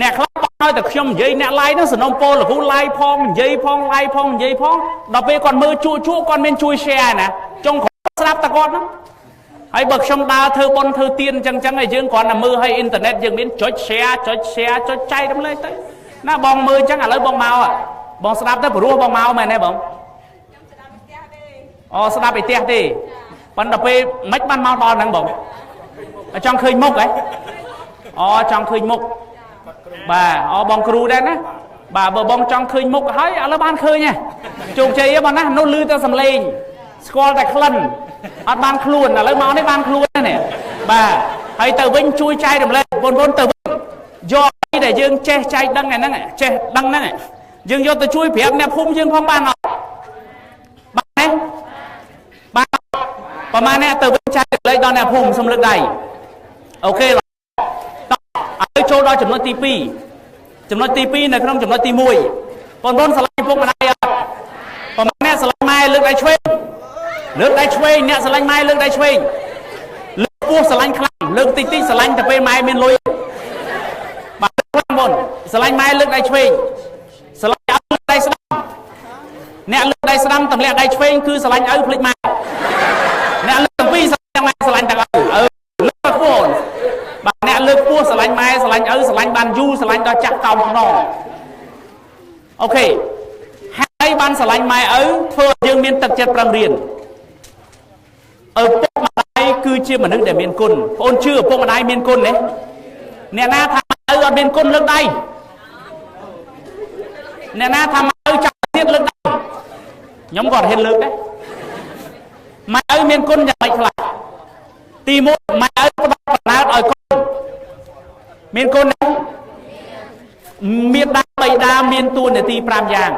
អ្នកខ្លះបងឲ្យតែខ្ញុំនិយាយអ្នក live ហ្នឹងសំណុំពោលគ្រូ live ផងនិយាយផង live ផងនិយាយផងដល់ពេលគាត់មើលជួជួគាត់មានជួយ share ណាចុងស្ដាប់តែគាត់ហ្នឹងហើយបើខ្ញុំដើរធ្វើបុណ្យធ្វើទានអញ្ចឹងចឹងហើយយើងគ្រាន់តែមើលឲ្យអ៊ីនធឺណិតយើងមានចុច share ចុច share ចុចចែករំលែកទៅណាបងមើលអញ្ចឹងឥឡូវបងមកបងស្ដាប់ទៅព្រោះបងមកមែនទេបងអូស្ដាប់ពីផ្ទះទេប៉ុន្តែពេលមិនបានមកដល់ហ្នឹងបងចង់ឃើញមុខហ៎អូចង់ឃើញមុខបាទអូបងគ្រូដែរណាបាទបើបងចង់ឃើញមុខហើយឥឡូវបានឃើញហ៎ជោគជ័យហ៎បងណានោះលឺតែសំឡេងស្គាល់តែក្លិនអត់បានខ្លួនឥឡូវមកនេះបានខ្លួនណានេះបាទហើយទៅវិញជួយចែករំលែកបងប្អូនទៅវិញយកអីដែលយើងចេះចែកដឹងហ្នឹងចេះដឹងហ្នឹងយើងយកទៅជួយប្រាប់អ្នកភូមិយើងផងបានអត់បានទេបានប្រហែលអ្នកទៅវិញចែករំលែកដល់អ្នកភូមិសូមលើកដៃអូខេឥឡូវចូលដល់ចំណុចទី2ចំណុចទី2នៅក្នុងចំណុចទី1បងប្អូនស្រឡាញ់ពុកម្ដាយអត់ លើកដៃឆ្វេងលើកដៃឆ្វេងអ្នកស្រឡាញ់ម៉ែលើកដៃឆ្វេងលើកពោះស្រឡាញ់ខ្លាំងលើកតិចតិចស្រឡាញ់តែពេលម៉ែមានលុយបាទខ្លាំងបងស្រឡាញ់ម៉ែលើកដៃឆ្វេងស្រឡាញ់ឪលើកដៃស្ដាំអ្នកលើកដៃស្ដាំទម្លាក់ដៃឆ្វេងគឺស្រឡាញ់ឪភ្លេចម៉ែអ្នកលើកទាំងពីរស្រឡាញ់ម៉ែស្រឡាញ់ទាំងឪឪលើកខ្ពស់បាទអ្នកលើកពោះស្រឡាញ់ម៉ែស្រឡាញ់ឪស្រឡាញ់បានយូរស្រឡាញ់ដល់ចាស់កោមខ្នងអូខេហើយបានស្រឡាញ់ម៉ែឪធ្វើឲ្យយើងមានទឹកចិត្តប្រឹងរៀនឪពុកម្ដាយគឺជាមនុស្សដែលមានគុណបងអូនជឿឪពុកម្ដាយមានគុណទេអ្នកណាថាឪអត់មានគុណលើកដៃអ្នកណាថាម៉ែឪចាក់ទៀតលើកដៃខ្ញុំក៏អត់ហ៊ានលើកដែរម៉ែឪមានគុណយ៉ាងម៉េចខ្លះទី1ម៉ែឪផ្ដល់កំណើតឲ្យកូនមានគុណទេមានដាបីដាមានតួនាទី5យ៉ាង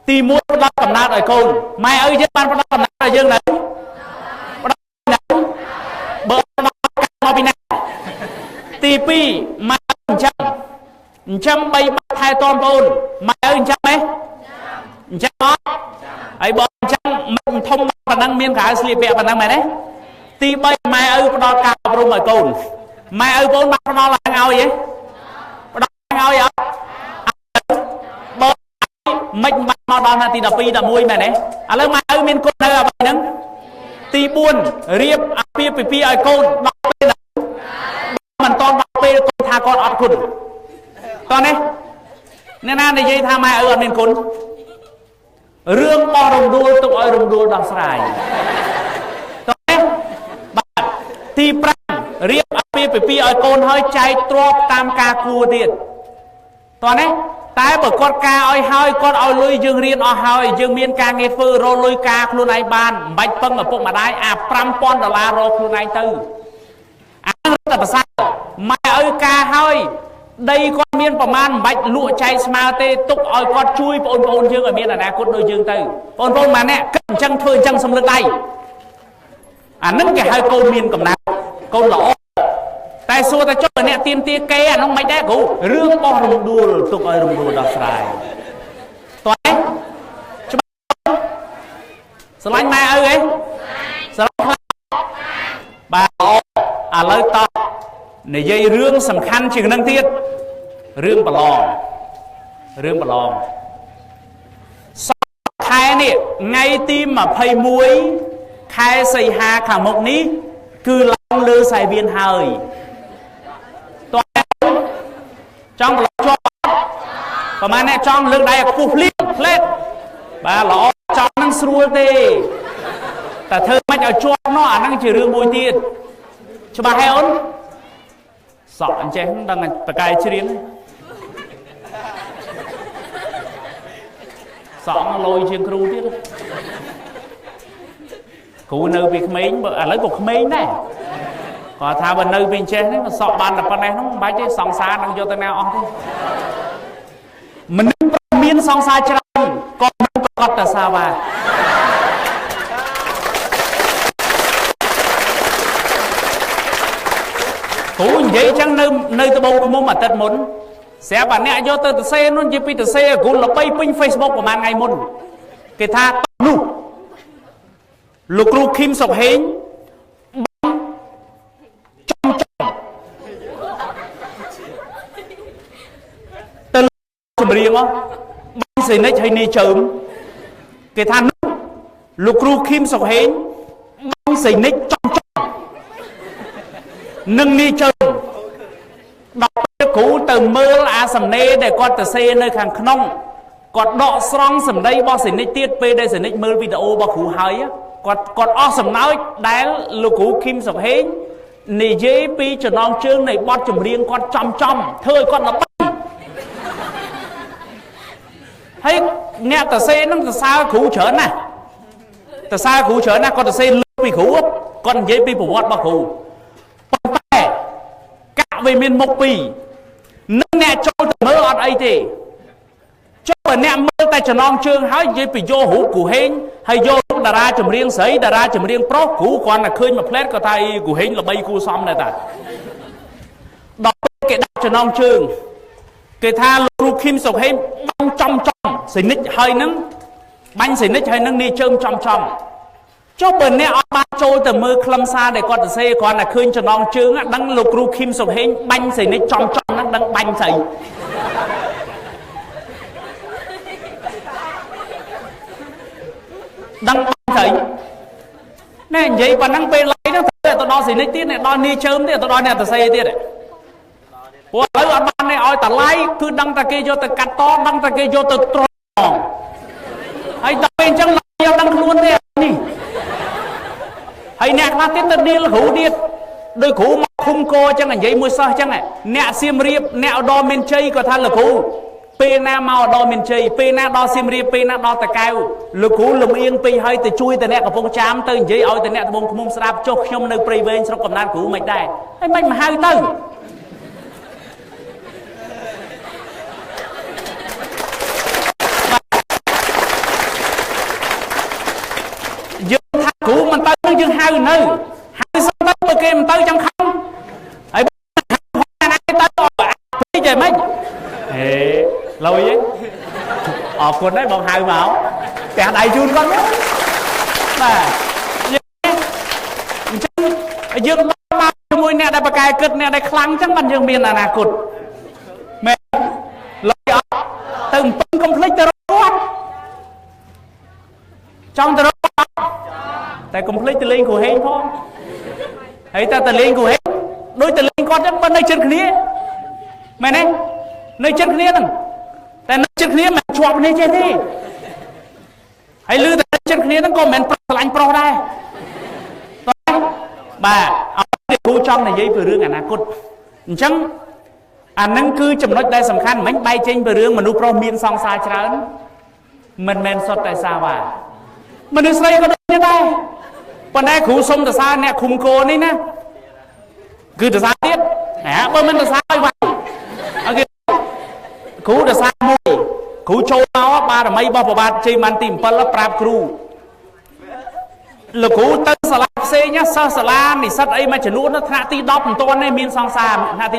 ទី1ផ្ដល់កំណើតឲ្យកូនម៉ែឪយើងបានផ្ដល់កំណើតឲ្យយើងនៅផ្ដល់នៅបើផ្ដល់មកពីណាទី2ម៉ែចិញ្ចឹមចិញ្ចឹម3បាត់ថែទាំបងអូនម៉ែឪចិញ្ចឹមទេចិញ្ចឹមអត់ហើយបើចិញ្ចឹមមិនធំប៉ុណ្ណឹងមានក្រៅស្លៀកពាក់ប៉ុណ្ណឹងមែនទេទី3ម៉ែឪផ្ដល់ការអប់រំឲ្យកូនម៉ែឪបងបានផ្ដល់ឡើងឲ្យទេផ្ដល់ឲ្យអត់បើមិនបានមកដល់ណាទី12 11មែនទេឥឡូវម៉ែឪមានគុណនៅអ្វីហ្នឹងទី4រៀបអាពាហ៍ពិពាហ៍ឲ្យកូនដល់ពេលមិនតន់ដល់ពេលកូនថាគាត់អត់គុណតោះនេះអ្នកណានិយាយថាម៉ែឪអត់មានគុណរឿងបោះរំដួលទុកឲ្យរំដួលដោះស្រាយតោះនេះបាទទី5រៀបអាពាហ៍ពិពាហ៍ឲ្យកូនហើយចែកទ្រព្យតាមការគួរទៀតតោះនេះតែបើគាត់ការឲ្យហើយគាត់ឲ្យលុយយើងរៀនអស់ហើយយើងមានការងារធ្វើរកលុយការខ្លួនឯងបានមិនបាច់ពឹងឪពុកម្ដាយអា5000ដុល្លាររកខ្លួនឯងទៅអានឹងតែប្រសើរម៉ែឪការហើយដីគាត់មានប្រមាណមិនបាច់លក់ចែកស្មើទេទុកឲ្យគាត់ជួយបងប្អូនយើងឲ្យមានអនាគតដូចយើងទៅបងប្អូនម៉ែអ្នកគិតអញ្ចឹងធ្វើអញ្ចឹងសំលឹកដៃអានឹងគេហៅកូនមានកំណើតកូនល្អតែសួរតែចុះអ្នកទៀមទាគេអានោះមិនដែរគ្រូរឿងបោះរំដួលទុកឲ្យរំដួលដោះស្រាយតោះច្បាស់ស្រឡាញ់ម៉ែឪហ៎ស្រឡាញ់ខ្លាំងបាទឥឡូវតោះនិយាយរឿងសំខាន់ជាងនឹងទៀតរឿងប្រឡងរឿងប្រឡងសខែនេះថ្ងៃទី21ខែសីហាខាងមុខនេះគឺឡើងលើសែវៀនហើយតោះចង់ប្រឡងជាប់ប្រហែលអ្នកចង់លើកដៃឲ្យខ្ពស់ភ្លៀងផ្លេតបាទល្អចង់នឹងស្រួលទេតែធ្វើមិនឲ្យជាប់នោះអាហ្នឹងជារឿងមួយទៀតច្បាស់ហើយអូនសក់អញ្ចេះដឹងតកែជ្រៀងសក់លយជាងគ្រូទៀតគ្រូនៅពីក្មេងបើឥឡូវក៏ក្មេងដែរគាត់ថាបើនៅពីអញ្ចេះនេះសក់បានតែប៉ុណ្ណេះហ្នឹងមិនបាច់ទេសង្សារនឹងយកទៅណាអស់ទេមនុស្សមានសង្សារច្រើនក៏មិនប្រកាសតែសាវ៉ាគ្រូនិយាយចឹងនៅត្បូងឃ្មុំអាទិត្យមុនស្រាប់អាអ្នកយកទៅសរសេរនោះនិយាយពីសរសេរគ្រូល្បីពេញ Facebook ប្រហែលថ្ងៃមុនគេថានោះលោកគ្រូឃីមសុកហេងចំចំទៅចម្រៀងបាញ់សេនិចហើយនេះជើមគេថានោះលោកគ្រូឃីមសុកហេងបាញ់សេនិចចំចំនឹងនេះជើមដល់ពេលគ្រូទៅមើលអាសំណេរដែលគាត់ទៅសេនៅខាងក្នុងគាត់ដកស្រង់សម្ដីរបស់សេនិចទៀតពេលដែលសេនិចមើលវីដេអូរបស់គ្រូហើយគាត់អស់សំណោចដែលលោកគ្រូឃីមសុកហេងនិយាយពីចំណងជើងនៃបទចម្រៀងគាត់ចំចំធ្វើឲ្យគាត់ល្បីហើយអ្នកតសេនឹងសរសើរគ្រូច្រើនណាស់សរសើរគ្រូច្រើនណាស់គាត់តសេលើពីគ្រូគាត់និយាយពីប្រវត្តិរបស់គ្រូប៉ុន្តែកាក់វាមានមុខពីរនឹងអ្នកចូលទៅមើលអត់អីទេចុះបើអ្នកមើលតែចំណងជើងហើយនិយាយពីយករូបគ្រូហេងហើយយករូបតារាចម្រៀងស្រីតារាចម្រៀងប្រុសគ្រូគ្រាន់តែឃើញមួយផ្លែតគាត់ថាអីគ្រូហេងល្បីគួរសមដែរតាដល់ពេលគេដាក់ចំណងជើងគេថាលោកគ្រូឃីមសុកហេងបាញ់ចំចំសេនិចហើយនឹង បាញ់សេនិចហើយនឹងនាយជើមចំចំចុះបើអ្នកអត់បានចូលទៅមើលខ្លឹមសារដែលគាត់សរសេរគ្រាន់តែឃើញចំណងជើងដឹងលោកគ្រូឃឹមសុខហេងបាញ់សេនិចចំចំហ្នឹងដឹងបាញ់ស្អីដឹងបាញ់ស្អីណែនិយាយប៉ុណ្ណឹងពេលឡៃហ្នឹងទៅដល់សេនិចទៀតដល់នាយជើមទៀតទៅដល់អ្នកសរសេរទៀតព្រោះឥឡូវអត់បានទេឲ្យតឡៃគឺដឹងតែគេយកទៅកាត់តដឹងតែគេយកទៅត្រង់ហើយដល់ពេលអញ្ចឹងយកដឹងខ្លួនទេនេះហើយអ្នកខ្លះទៀតទៅដៀលគ្រូទៀតដោយគ្រូមកឃុំកអញ្ចឹងនិយាយមួយសោះអញ្ចឹងអ្នកសៀមរាបអ្នកឧត្តរមានជ័យក៏ថាលោកគ្រូពេលណាមកឧត្តរមានជ័យពេលណាដល់សៀមរាបពេលណាដល់តាកែវលោកគ្រូលំអៀងពេកហើយទៅជួយទៅអ្នកកំពង់ចាមទៅនិយាយឲ្យទៅអ្នកត្បូងឃ្មុំស្ដាប់ចុះខ្ញុំនៅព្រៃវែងស្រុកកំណើតគ្រូមិនដែរហើយមិនមកហៅទៅយើងថាគ្រូមិនទៅនឹងយើងហៅនៅហៅសិនទៅបើគេមិនទៅចាំខំហើយណាគេទៅពេកហើយមិនហេលុយឯងអរគុណដែរបងហៅមកផ្ទះដៃជូនគាត់មកបាទអញ្ចឹងយើងមកជាមួយអ្នកដែលបកកែគិតអ្នកដែលខ្លាំងអញ្ចឹងបានយើងមានអនាគតមែនលុយអត់ទៅអំពឹងកុំភ្លេចទៅរកគាត់ចង់ទៅរកតែកុំភ្លេចទៅលេងគ្រូហេងផងហើយតែទៅលេងគ្រូហេងដូចទៅលេងគាត់ចឹងបើនៅជិតគ្នាមែនទេនៅជិតគ្នាហ្នឹងតែនៅជិតគ្នាមិនជាប់គ្នាចេះទេហើយឮតែជិតគ្នាហ្នឹងក៏មិនមែនស្រឡាញ់ប្រុសដែរបាទឲ្យគ្រូចង់និយាយពីរឿងអនាគតអញ្ចឹងអាហ្នឹងគឺចំណុចដែលសំខាន់មិញបែកចេញពីរឿងមនុស្សប្រុសមានសង្សារច្រើនមិនមែនសុទ្ធតែសាវ៉ាមនុស្សស្រីក៏ដូចគ្នាដែរប៉ុន្តែគ្រូសុំសរសើរអ្នកឃុំគោនេះណាគឺសរសើរទៀតណាបើមិនសរសើរឲ្យវាយអូខេគ្រូសរសើរមួយគ្រូចូលមកបារមីរបស់ព្រះបាទជ័យម៉ាន់ទី7ប្រាប់គ្រូលោកគ្រូទៅសាលាផ្សេងសិស្សសាលានិស្សិតអីមួយចំនួនថ្នាក់ទី10មិនទាន់ទេមានសង្សារថ្នាក់ទី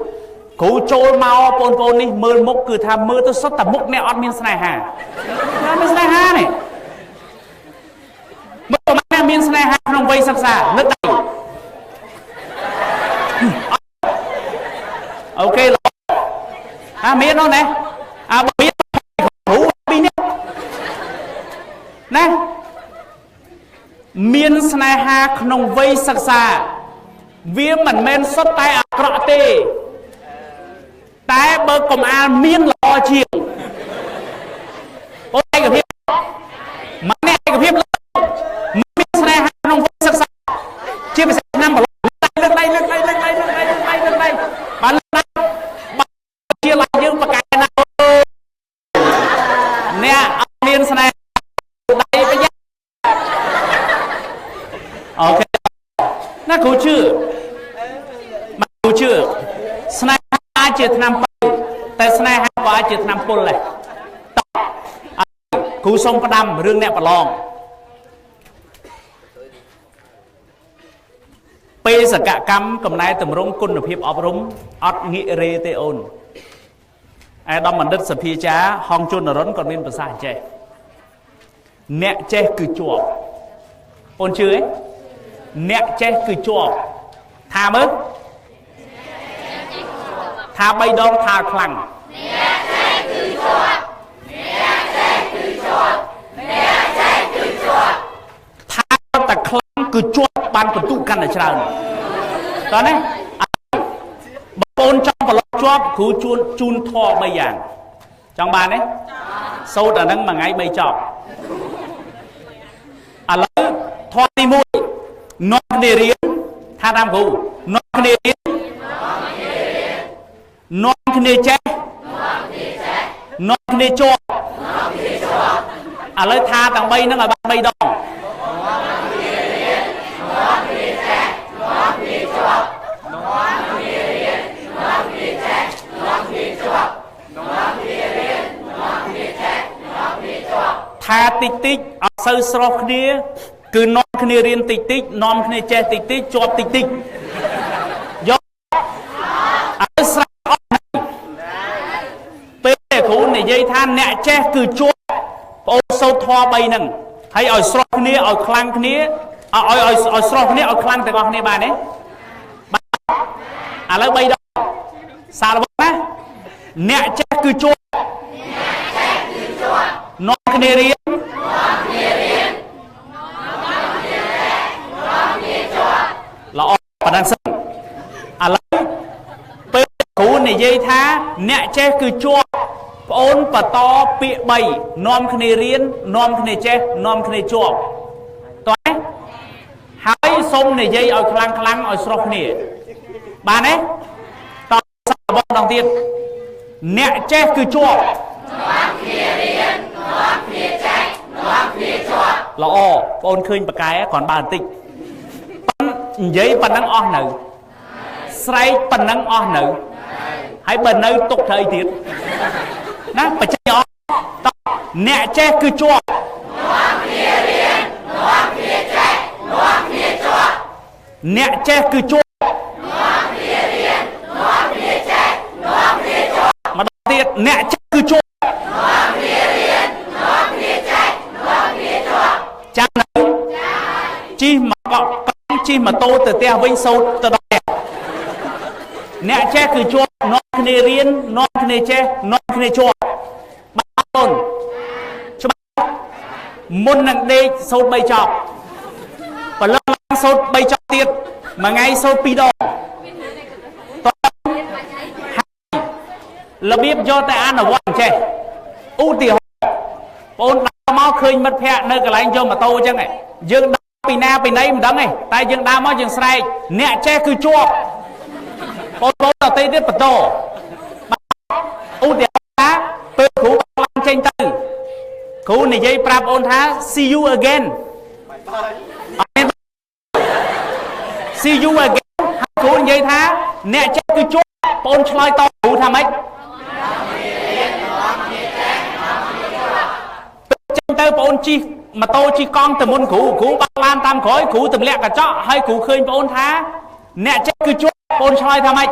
11គ្រូចូលមកបងប្អូននេះមើលមុខគឺថាមើលទៅសុទ្ធតែមុខអ្នកអត់មានស្នេហាអត់មានស្នេហានេះមើលប្រហែលមានស្នេហាក្នុងវ័យសិក្សាលើកដៃអូខេអាមាននោះណាអាមានគ្រូពីរនាក់ណាមានស្នេហាក្នុងវ័យសិក្សាវាមិនមែនសុទ្ធតែអាក្រក់ទេតែបើកុំអាលមានល្អជាងអូឯកភាពម្នាក់ឯកភាពមានស្នេហាក្នុងវ័យសិក្សាជាពិសេសឆ្នាំប្រឡងលើកដៃលើកដៃលើកដៃលើកដៃលើកដៃលើកដៃបានលើកដៃជាឡាយើងប្រកែណាអ្នកអត់មានស្នេហាដៃប្រយ័ត្នអូខេណាគ្រូជឿមកគ្រូជឿស្នេហាជាថ្នាំប៉ៅតែស្នេហាក៏អាចជាថ្នាំពុលដែរគ្រូសូមផ្ដាំរឿងអ្នកប្រឡងបេសកកម្មកំណែតម្រង់គុណភាពអប់រំអត់ងាករេទេអូនឯកឧត្តមបណ្ឌិតសភាចាហងជួននរុនក៏មានប្រសាសន៍ចេះអ្នកចេះគឺជាប់អូនជឿទេអ្នកចេះគឺជាប់ថាមើលថា3ដងថាខ្លាំងអ្នកចេះគឺជាប់អ្នកចេះគឺជាប់អ្នកចេះគឺជាប់ថាតែខ្លាំងគឺជាប់បានបន្ទុកកាន់តែច្រើនតោះណាបងប្អូនចង់ប្រឡងជាប់គ្រូជូនធម៌3យ៉ាងចង់បានទេសូត្រអាហ្នឹងមួយថ្ងៃ3ចប់ឥឡូវធម៌ទី1នាំគ្នារៀនថាតាមគ្រូនាំគ្នារៀននាំគ្នាចេះនាំគ្នាជាប់ឥឡូវថាទាំង3ហ្នឹងឲ្យបាន3ដងថាតិចតិចអត់សូវស្រុះគ្នាគឺនាំគ្នារៀនតិចតិចនាំគ្នាចេះតិចតិចជាប់តិចតិចយកឲ្យស្រេចអស់ពេលគ្រូនិយាយថាអ្នកចេះគឺជាប់ ប្អូនសូត្រធ ធម៌3ហ្នឹងហើយឲ្យស្រស់គ្នាឲ្យខ្លាំងគ្នាឲ្យឲ្យឲ្យស្រស់គ្នាឲ្យខ្លាំងទាំងអស់គ្នាបានទេបាទឥឡូវ3ដងសាឡបងណាអ្នកចេះគឺជាប់អ្នកចេះគឺជាប់នាំគ្នារៀននាំគ្នារៀននាំគ្នាចេះនាំគ្នាជាប់ល្អប៉ុណ្ណឹងសិនឥឡូវពេលគ្រូនិយាយថាអ្នកចេះគឺជាប់ប្អូនបន្តពាក្យ3នាំគ្នារៀននាំគ្នាចេះនាំគ្នាជាប់តោះហើយសូមនិយាយឲ្យខ្លាំងខ្លាំងឲ្យស្រស់គ្នាបានទេតោះសាកបងដងទៀតអ្នកចេះគឺជាប់នាំគ្នារៀននាំគ្នាចេះនាំគ្នាជាប់ល្អបងអូនឃើញបកែគ្រាន់បើបន្តិចនិយាយប៉ុណ្ណឹងអស់នៅស្រែកប៉ុណ្ណឹងអស់នៅហើយបើនៅទុកត្រូវអីទៀតណាបច្ចេកអស់តអ្នកចេះគឺជាប់នាំគ្នារៀននាំគ្នាចេះនាំគ្នាជាប់អ្នកចេះគឺជាប់នាំគ្នារៀននាំគ្នាចេះនាំគ្នាជាប់ម្ដងទៀតអ្នកចេះគឺជាប់នាំគ្នារៀននាំគ្នាចេះនាំគ្នាជាប់ចាំនៅជិះមកកង់ជិះម៉ូតូទៅផ្ទះវិញសូត្រទៅដល់ផ្ទះអ្នកចេះគឺជាប់នាំគ្នារៀននាំគ្នាចេះនាំគ្នាជាប់បាទអូនច្បាស់មុននឹងដេកសូត្រ3ចប់ព្រលឹមឡើងសូត្រ3ចប់ទៀតមួយថ្ងៃសូត្រ2ដងតោះរបៀបយកតែអនុវត្តចេះឧទាហរណ៍បងដើរមកឃើញមិត្តភ័ក្តិនៅកន្លែងយកម៉ូតូអញ្ចឹងយើងដើរពីណាពីណីមិនដឹងទេតែយើងដើរមកយើងស្រែកអ្នកចេះគឺជាប់បងប្អូនដទៃទៀតបន្តឧទាហរណ៍ថាពេលគ្រូឡើងចេញទៅគ្រូនិយាយប្រាប់អូនថា see you again អត់មាន see you again ហើយគ្រូនិយាយថាអ្នកចេះគឺជាប់បងអូនឆ្លើយតបគ្រូថាម៉េចចេញទៅបងអូនជិះម៉ូតូជិះកង់ទៅមុនគ្រូគ្រូបាក់ឡានតាមក្រោយគ្រូទម្លាក់កញ្ចក់ហើយគ្រូឃើញបងអូនថាអ្នកចេះគឺជាប់បងអូនឆ្លើយថាម៉េច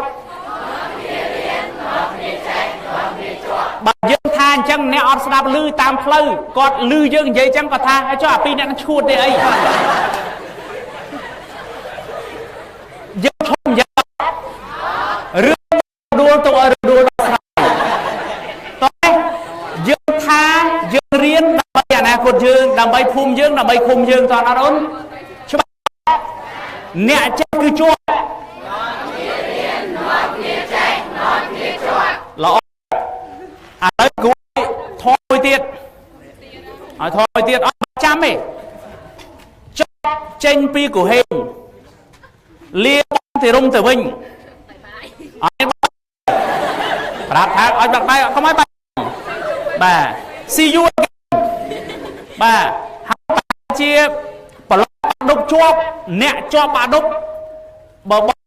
បើយើងថាអញ្ចឹងអ្នកអត់ស្ដាប់ឮតាមផ្លូវគាត់ឮយើងនិយាយអញ្ចឹងគាត់ថាចុះអាពីរអ្នកនឹងឈួតទេអីយើងឈប់និយាយរឿងដួលទៅឲ្យដួលដល់ស្រ័យតោះយើងថាយើងរៀនដើម្បីអនាគតយើងដើម្បីភូមិយើងដើម្បីឃុំយើងតើអត់អូនច្បាស់អ្នកចេះគឺជាប់ល្អឥឡូវគ្រូធម៌មួយទៀតឲ្យធម៌មួយទៀតអត់ចាំទេចុះចេញពីកុហេងលាបងទីរុំទៅវិញអត់ប្រាប់ថាឲ្យបាក់បាយកុំឲ្យបាក់បាទ see you again បាទហើយជាប្រឡងដប់ជាប់អ្នកជាប់បាក់ដប់បើបង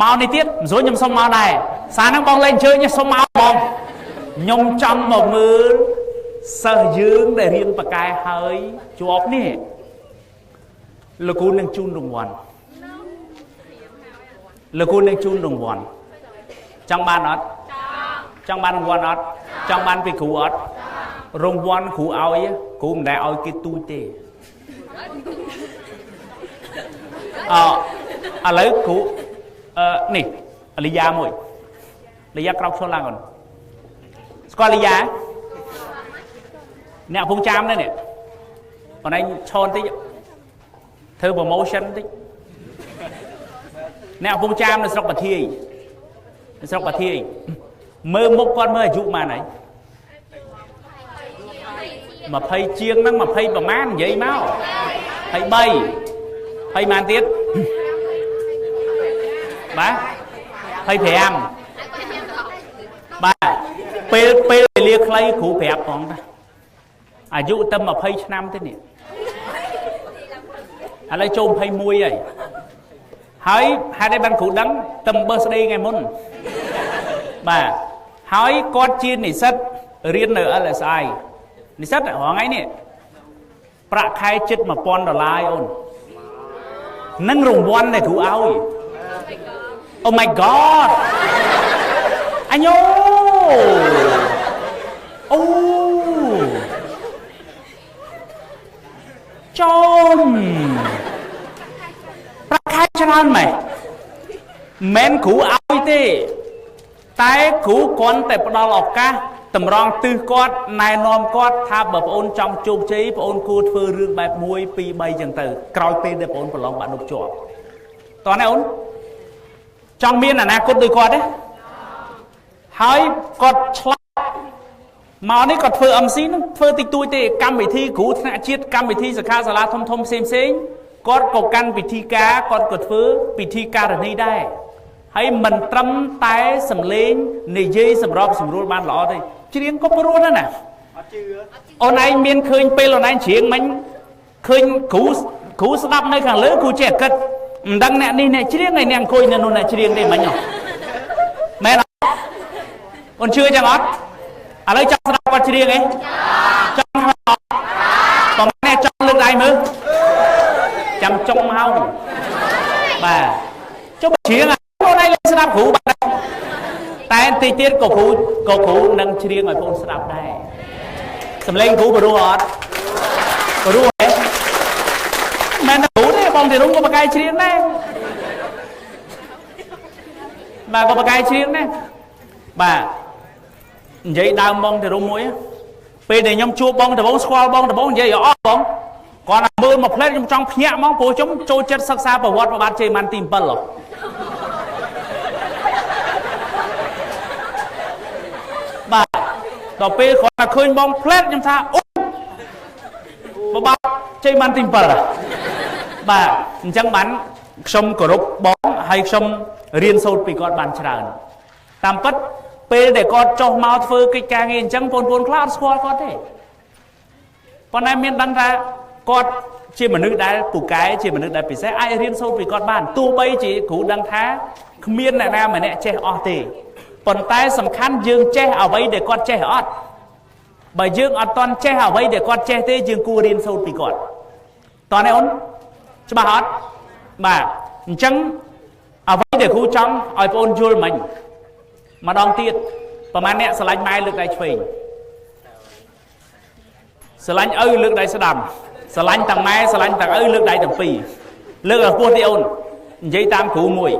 មកនេះទៀតមិនស្រួលខ្ញុំសុំមកដែរសារហ្នឹងបងលែងអញ្ជើញសុំមកបងខ្ញុំចង់មកមើលសិស្សយើងដែលរៀនបកែហើយជាប់នេះលោកគ្រូនឹងជូនរង្វាន់លោកគ្រូនឹងជូនរង្វាន់ចង់បានអត់ចង់បានរង្វាន់អត់ចង់បានពីគ្រូអត់រង្វាន់គ្រូឲ្យគ្រូមិនដែលឲ្យគេទូចទេអឥឡូវគ្រូអឺនេះលីយ៉ាមួយលីយ៉ាក្រោកឈរឡើងអូនស្គាល់លីយ៉ាអ្នកកំពង់ចាមនេះនេះបងឯងឈរបន្តិចធ្វើ promotion បន្តិចអ្នកកំពង់ចាមនៅស្រុកបាធាយនៅស្រុកបាធាយមើលមុខគាត់មើលអាយុប៉ុន្មានហើយ20ជាងហ្នឹង20ប្រហែលនិយាយមក23 20ម៉ានទៀតបាទ25បាទពេលពេលវេលាខ្លីគ្រូប្រាប់ផងតាអាយុតែ20ឆ្នាំទេនេះឥឡូវចូល21ហើយហើយហេតុអីបានគ្រូដឹងតែ birthday ថ្ងៃមុនបាទហើយគាត់ជានិស្សិតរៀននៅ LSI និស្សិតរាល់ថ្ងៃនេះប្រាក់ខែជិត1000ដុល្លារអូននឹងរង្វាន់ដែលគ្រូឲ្យ Oh my god អញអូអូ ចូលប្រាក់ខែច្រើនម៉េះមិនគ្រូឲ្យទេតែគ្រូគ្រាន់តែផ្ដល់ឱកាសតម្រង់ទិសគាត់ណែនាំគាត់ថាបើប្អូនចង់ជោគជ័យប្អូនគួរធ្វើរឿងបែប1 2 3ចឹងទៅក្រោយពេលដែលប្អូនប្រឡងបាក់ឌុបជាប់តោះណាអូនចង់មានអនាគតដូចគាត់ទេហើយគាត់ឆ្លាតមកនេះគាត់ធ្វើ MC នឹងធ្វើតិចតួចទេកម្មវិធីគ្រូថ្នាក់ជាតិកម្មវិធីសិក្ខាសាលាធំធំផ្សេងផ្សេងគាត់ក៏កាន់ពិធីការគាត់ក៏ធ្វើពិធីការនីដែរហើយមិនត្រឹមតែសំឡេងនិយាយសម្របសម្រួលបានល្អទេច្រៀងក៏ព្រោះដែរណាអត់ជឿអូនឯងមានឃើញពេលអូនឯងច្រៀងមិញឃើញគ្រូស្ដាប់នៅខាងលើគ្រូចេះគិតមិនដឹងអ្នកនេះអ្នកច្រៀងហើយអ្នកអង្គុយនៅនោះអ្នកច្រៀងទេមិញហ៎មែនអូនជឿចឹងអត់ឥឡូវចង់ស្ដាប់គាត់ច្រៀងឯងចង់អត់បងអ្នកចង់លើកដៃមើលចាំចុងមកបាទចុះច្រៀងអូនឯងលើស្ដាប់គ្រូបាទតែតិចទៀតក៏គ្រូនឹងច្រៀងឲ្យបងស្ដាប់ដែរសំឡេងគ្រូបរោះអត់បរោះហ៎មែនគ្រូទេបងទីរុំក៏បកកាយច្រៀងដែរបាទក៏បកកាយច្រៀងដែរបាទនិយាយដើមបងទីរុំមួយពេលដែលខ្ញុំជួបបងដំបងស្គាល់បងដំបងនិយាយអស់បងគាត់តែមើលមកផ្លែខ្ញុំចង់ភ្ញាក់ហ្មងព្រោះខ្ញុំចូលចិត្តសិក្សាប្រវត្តិព្រះបាទជ័យម៉ាន់ទី7ហ៎បាទដល់ពេលគាត់តែឃើញបងផ្លែខ្ញុំថាអូព្រះបាទជ័យម៉ាន់ទី7បាទអញ្ចឹងបានខ្ញុំគោរពបងហើយខ្ញុំរៀនសូត្រពីគាត់បានច្រើនតាមពិតពេលដែលគាត់ចុះមកធ្វើកិច្ចការងារអញ្ចឹងបងប្អូនខ្លះអត់ស្គាល់គាត់ទេប៉ុន្តែមានដឹងថាគាត់ជាមនុស្សដែលពូកែជាមនុស្សដែលពិសេសអាចរៀនសូត្រពីគាត់បានទោះបីជាគ្រូដឹងថាគ្មានអ្នកណាម្នាក់ចេះអស់ទេប៉ុន្តែសំខាន់យើងចេះអ្វីដែលគាត់ចេះអត់បើយើងអត់ទាន់ចេះអ្វីដែលគាត់ចេះទេយើងគួររៀនសូត្រពីគាត់តោះនេះអូនច្បាស់អត់បាទអញ្ចឹងអ្វីដែលគ្រូចង់ឲ្យបងអូនយល់មិញម្ដងទៀតប្រហែលអ្នកស្រឡាញ់ម៉ែលើកដៃឆ្វេងស្រឡាញ់ឪលើកដៃស្ដាំស្រឡាញ់ទាំងម៉ែស្រឡាញ់ទាំងឪលើកដៃទាំងពីរលើកឲ្យពោះទីអូននិយាយតាមគ្រូមួយ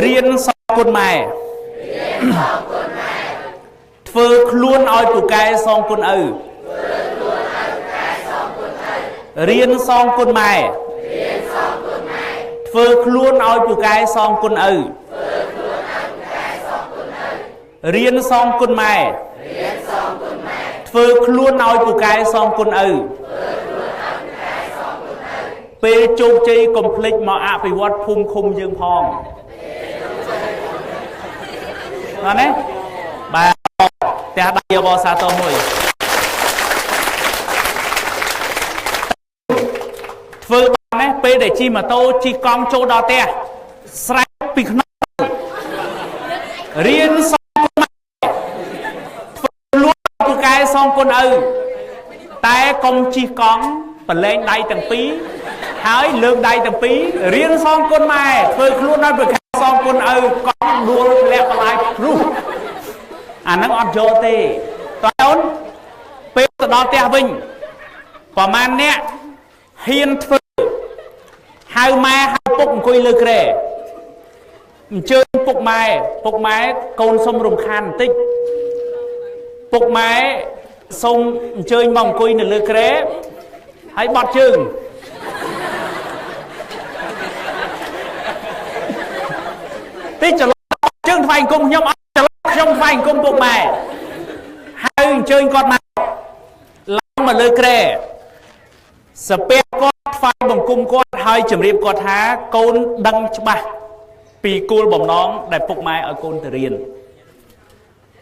រៀនសងគុណម៉ែធ្វើខ្លួនឲ្យពូកែសងគុណឪរៀនសងគុណម៉ែធ្វើខ្លួនឲ្យពូកែសងគុណឪរៀនសងគុណម៉ែធ្វើខ្លួនឲ្យពូកែសងគុណឪពេលជោគជ័យកុំភ្លេចមកអភិវឌ្ឍភូមិឃុំយើងផងបាទណាបាទផ្ទះដៃអបសាទរមួយធ្វើបានណាពេលដែលជិះម៉ូតូជិះកង់ចូលដល់ផ្ទះស្រែកពីក្នុងរៀនសងគុណម៉ែធ្វើខ្លួនពូកែសងគុណឪតែកុំជិះកង់ប្រឡែងដៃទាំងពីរហើយលើកដៃទាំងពីររៀនសងគុណម៉ែធ្វើខ្លួនឲ្យពូកែសងគុណឪកង់ដួលធ្លាក់បន្លាយព្រុសអាហ្នឹងអត់យកទេតើអូនពេលទៅដល់ផ្ទះវិញប្រហែលអ្នកហ៊ានធ្វើហៅម៉ែហៅពុកអង្គុយលើគ្រែអញ្ជើញពុកម៉ែពុកម៉ែកូនសុំរំខានបន្តិចពុកម៉ែសុំអញ្ជើញមកអង្គុយនៅលើគ្រែហើយបត់ជើងតិចច្រឡំជើងថ្វាយអង្គមខ្ញុំអត់ច្រឡំខ្ញុំថ្វាយអង្គមពុកម៉ែហើយអញ្ជើញគាត់មកឡើងមកលើគ្រែសាពះគាត់ថ្វាយបង្គំគាត់ហើយជម្រាបគាត់ថាកូនដឹងច្បាស់ពីគោលបំណងដែលពុកម៉ែឲ្យកូនទៅរៀន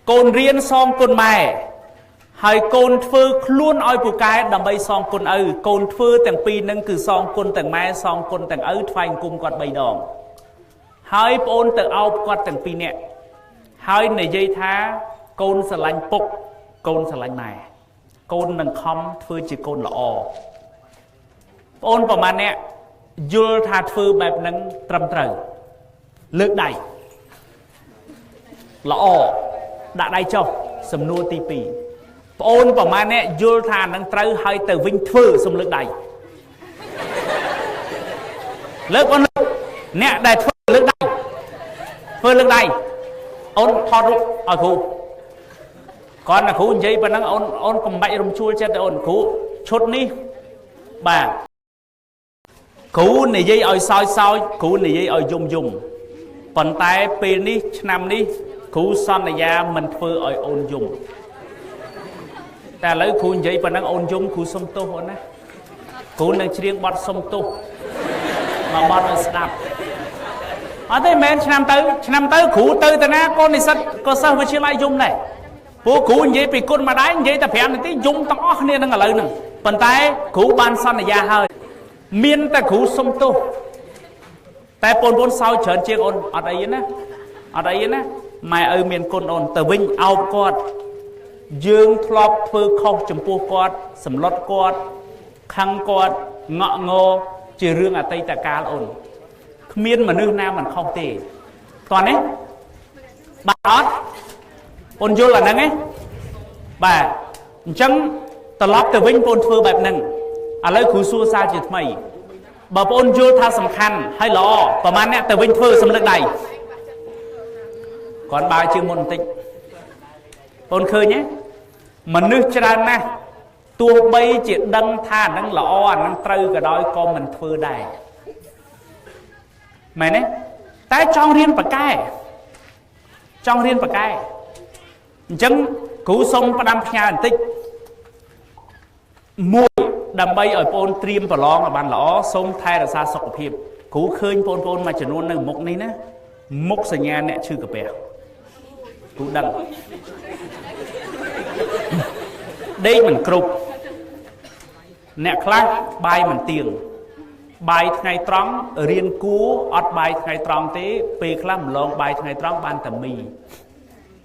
កូនរៀនសងគុណម៉ែហើយកូនធ្វើខ្លួនឲ្យពូកែដើម្បីសងគុណឪកូនធ្វើទាំងពីរនឹងគឺសងគុណទាំងម៉ែសងគុណទាំងឪថ្វាយអង្គមគាត់3ដងហើយប្អូនទៅអោបគាត់ទាំងពីរនាក់ហើយនិយាយថាកូនស្រឡាញ់ពុកកូនស្រឡាញ់ម៉ែកូននឹងខំធ្វើជាកូនល្អប្អូនប្រហែលអ្នកយល់ថាធ្វើបែបហ្នឹងត្រឹមត្រូវលើកដៃល្អដាក់ដៃចុះសំណួរទី2ប្អូនប្រហែលអ្នកយល់ថានឹងត្រូវហើយទៅវិញធ្វើសុំលើកដៃ លើកអូនអ្នកដែលធ្វើលើកដៃធ្វើលើកដៃអូនថតរូបឲ្យគ្រូគាត់ណាគ្រូនិយាយប៉ុណ្ណឹងអូនអូនកុំបាច់រំជួលចិត្តទេអូនគ្រូឈុតនេះបាទគ្រូនិយាយឲ្យសោយសោយគ្រូនិយាយឲ្យយំយំប៉ុន្តែពេលនេះឆ្នាំនេះគ្រូសន្យាមិនធ្វើឲ្យអូនយំតែឥឡូវគ្រូនិយាយប៉ុណ្ណឹងអូនយំគ្រូសុំទោសអូនណាគ្រូនឹងច្រៀងបទសុំទោសមកបទឲ្យស្ដាប់អត់ទេមែនឆ្នាំទៅឆ្នាំទៅគ្រូទៅតាណាកូននិស្សិតក៏សិស្សវិទ្យាល័យយំដែរពួកគ្រូនិយាយពីគុណម្ដាយនិយាយតែ5នាទីយំទាំងអស់គ្នានឹងឥឡូវហ្នឹងប៉ុន្តែគ្រូបានសន្យាហើយមានតែគ្រូសុំទោសតែបងប្អូនសោយច្រើនជាងអូនអត់អីណាអត់អីណាម៉ែឪមានគុណអូនទៅវិញអោបគាត់យើងធ្លាប់ធ្វើខុសចំពោះគាត់សម្លុតគាត់ខឹងគាត់ងក់ងជារឿងអតីតកាលអូនគ្មានមនុស្សណាមិនខុសទេតោះនេះបាទអត់អូនយល់អាហ្នឹងទេបាទអញ្ចឹងត្រឡប់ទៅវិញបងធ្វើបែបហ្នឹងឥឡូវគ្រូសួរសារជាថ្មីបើបងយល់ថាសំខាន់ហើយល្អប្រហែលអ្នកទៅវិញធ្វើសំលឹកដៃគាត់បើជាងមុនបន្តិចបងឃើញទេមនុស្សច្រើនណាស់ទោះបីជាដឹងថាអាហ្នឹងល្អអាហ្នឹងត្រូវក៏ដោយក៏មិនធ្វើដែរមែនទេតែចង់រៀនបកែចង់រៀនបកែអញ្ចឹងគ្រូសុំផ្ដាំផ្ញើបន្តិចមួយដើម្បីឲ្យបងត្រៀមប្រឡងឲ្យបានល្អសូមថែរក្សាសុខភាពគ្រូឃើញបងប្អូនមួយចំនួននៅមុខនេះណាមុខសញ្ញាអ្នកឈឺកាពះគ្រូដឹងដេកមិនគ្រប់អ្នកខ្លះបាយមិនទៀងបាយថ្ងៃត្រង់រៀនគួរអត់បាយថ្ងៃត្រង់ទេពេលខ្លះម្លងបាយថ្ងៃត្រង់បានតែមី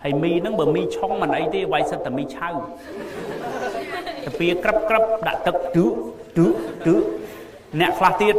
ហើយមីហ្នឹងបើមីឆុងមិនអីទេវាយសិតតែមីឆៅតាពីក្រឹបក្រឹបដាក់ទឹកទឺទឺទឺអ្នកខ្លះទៀត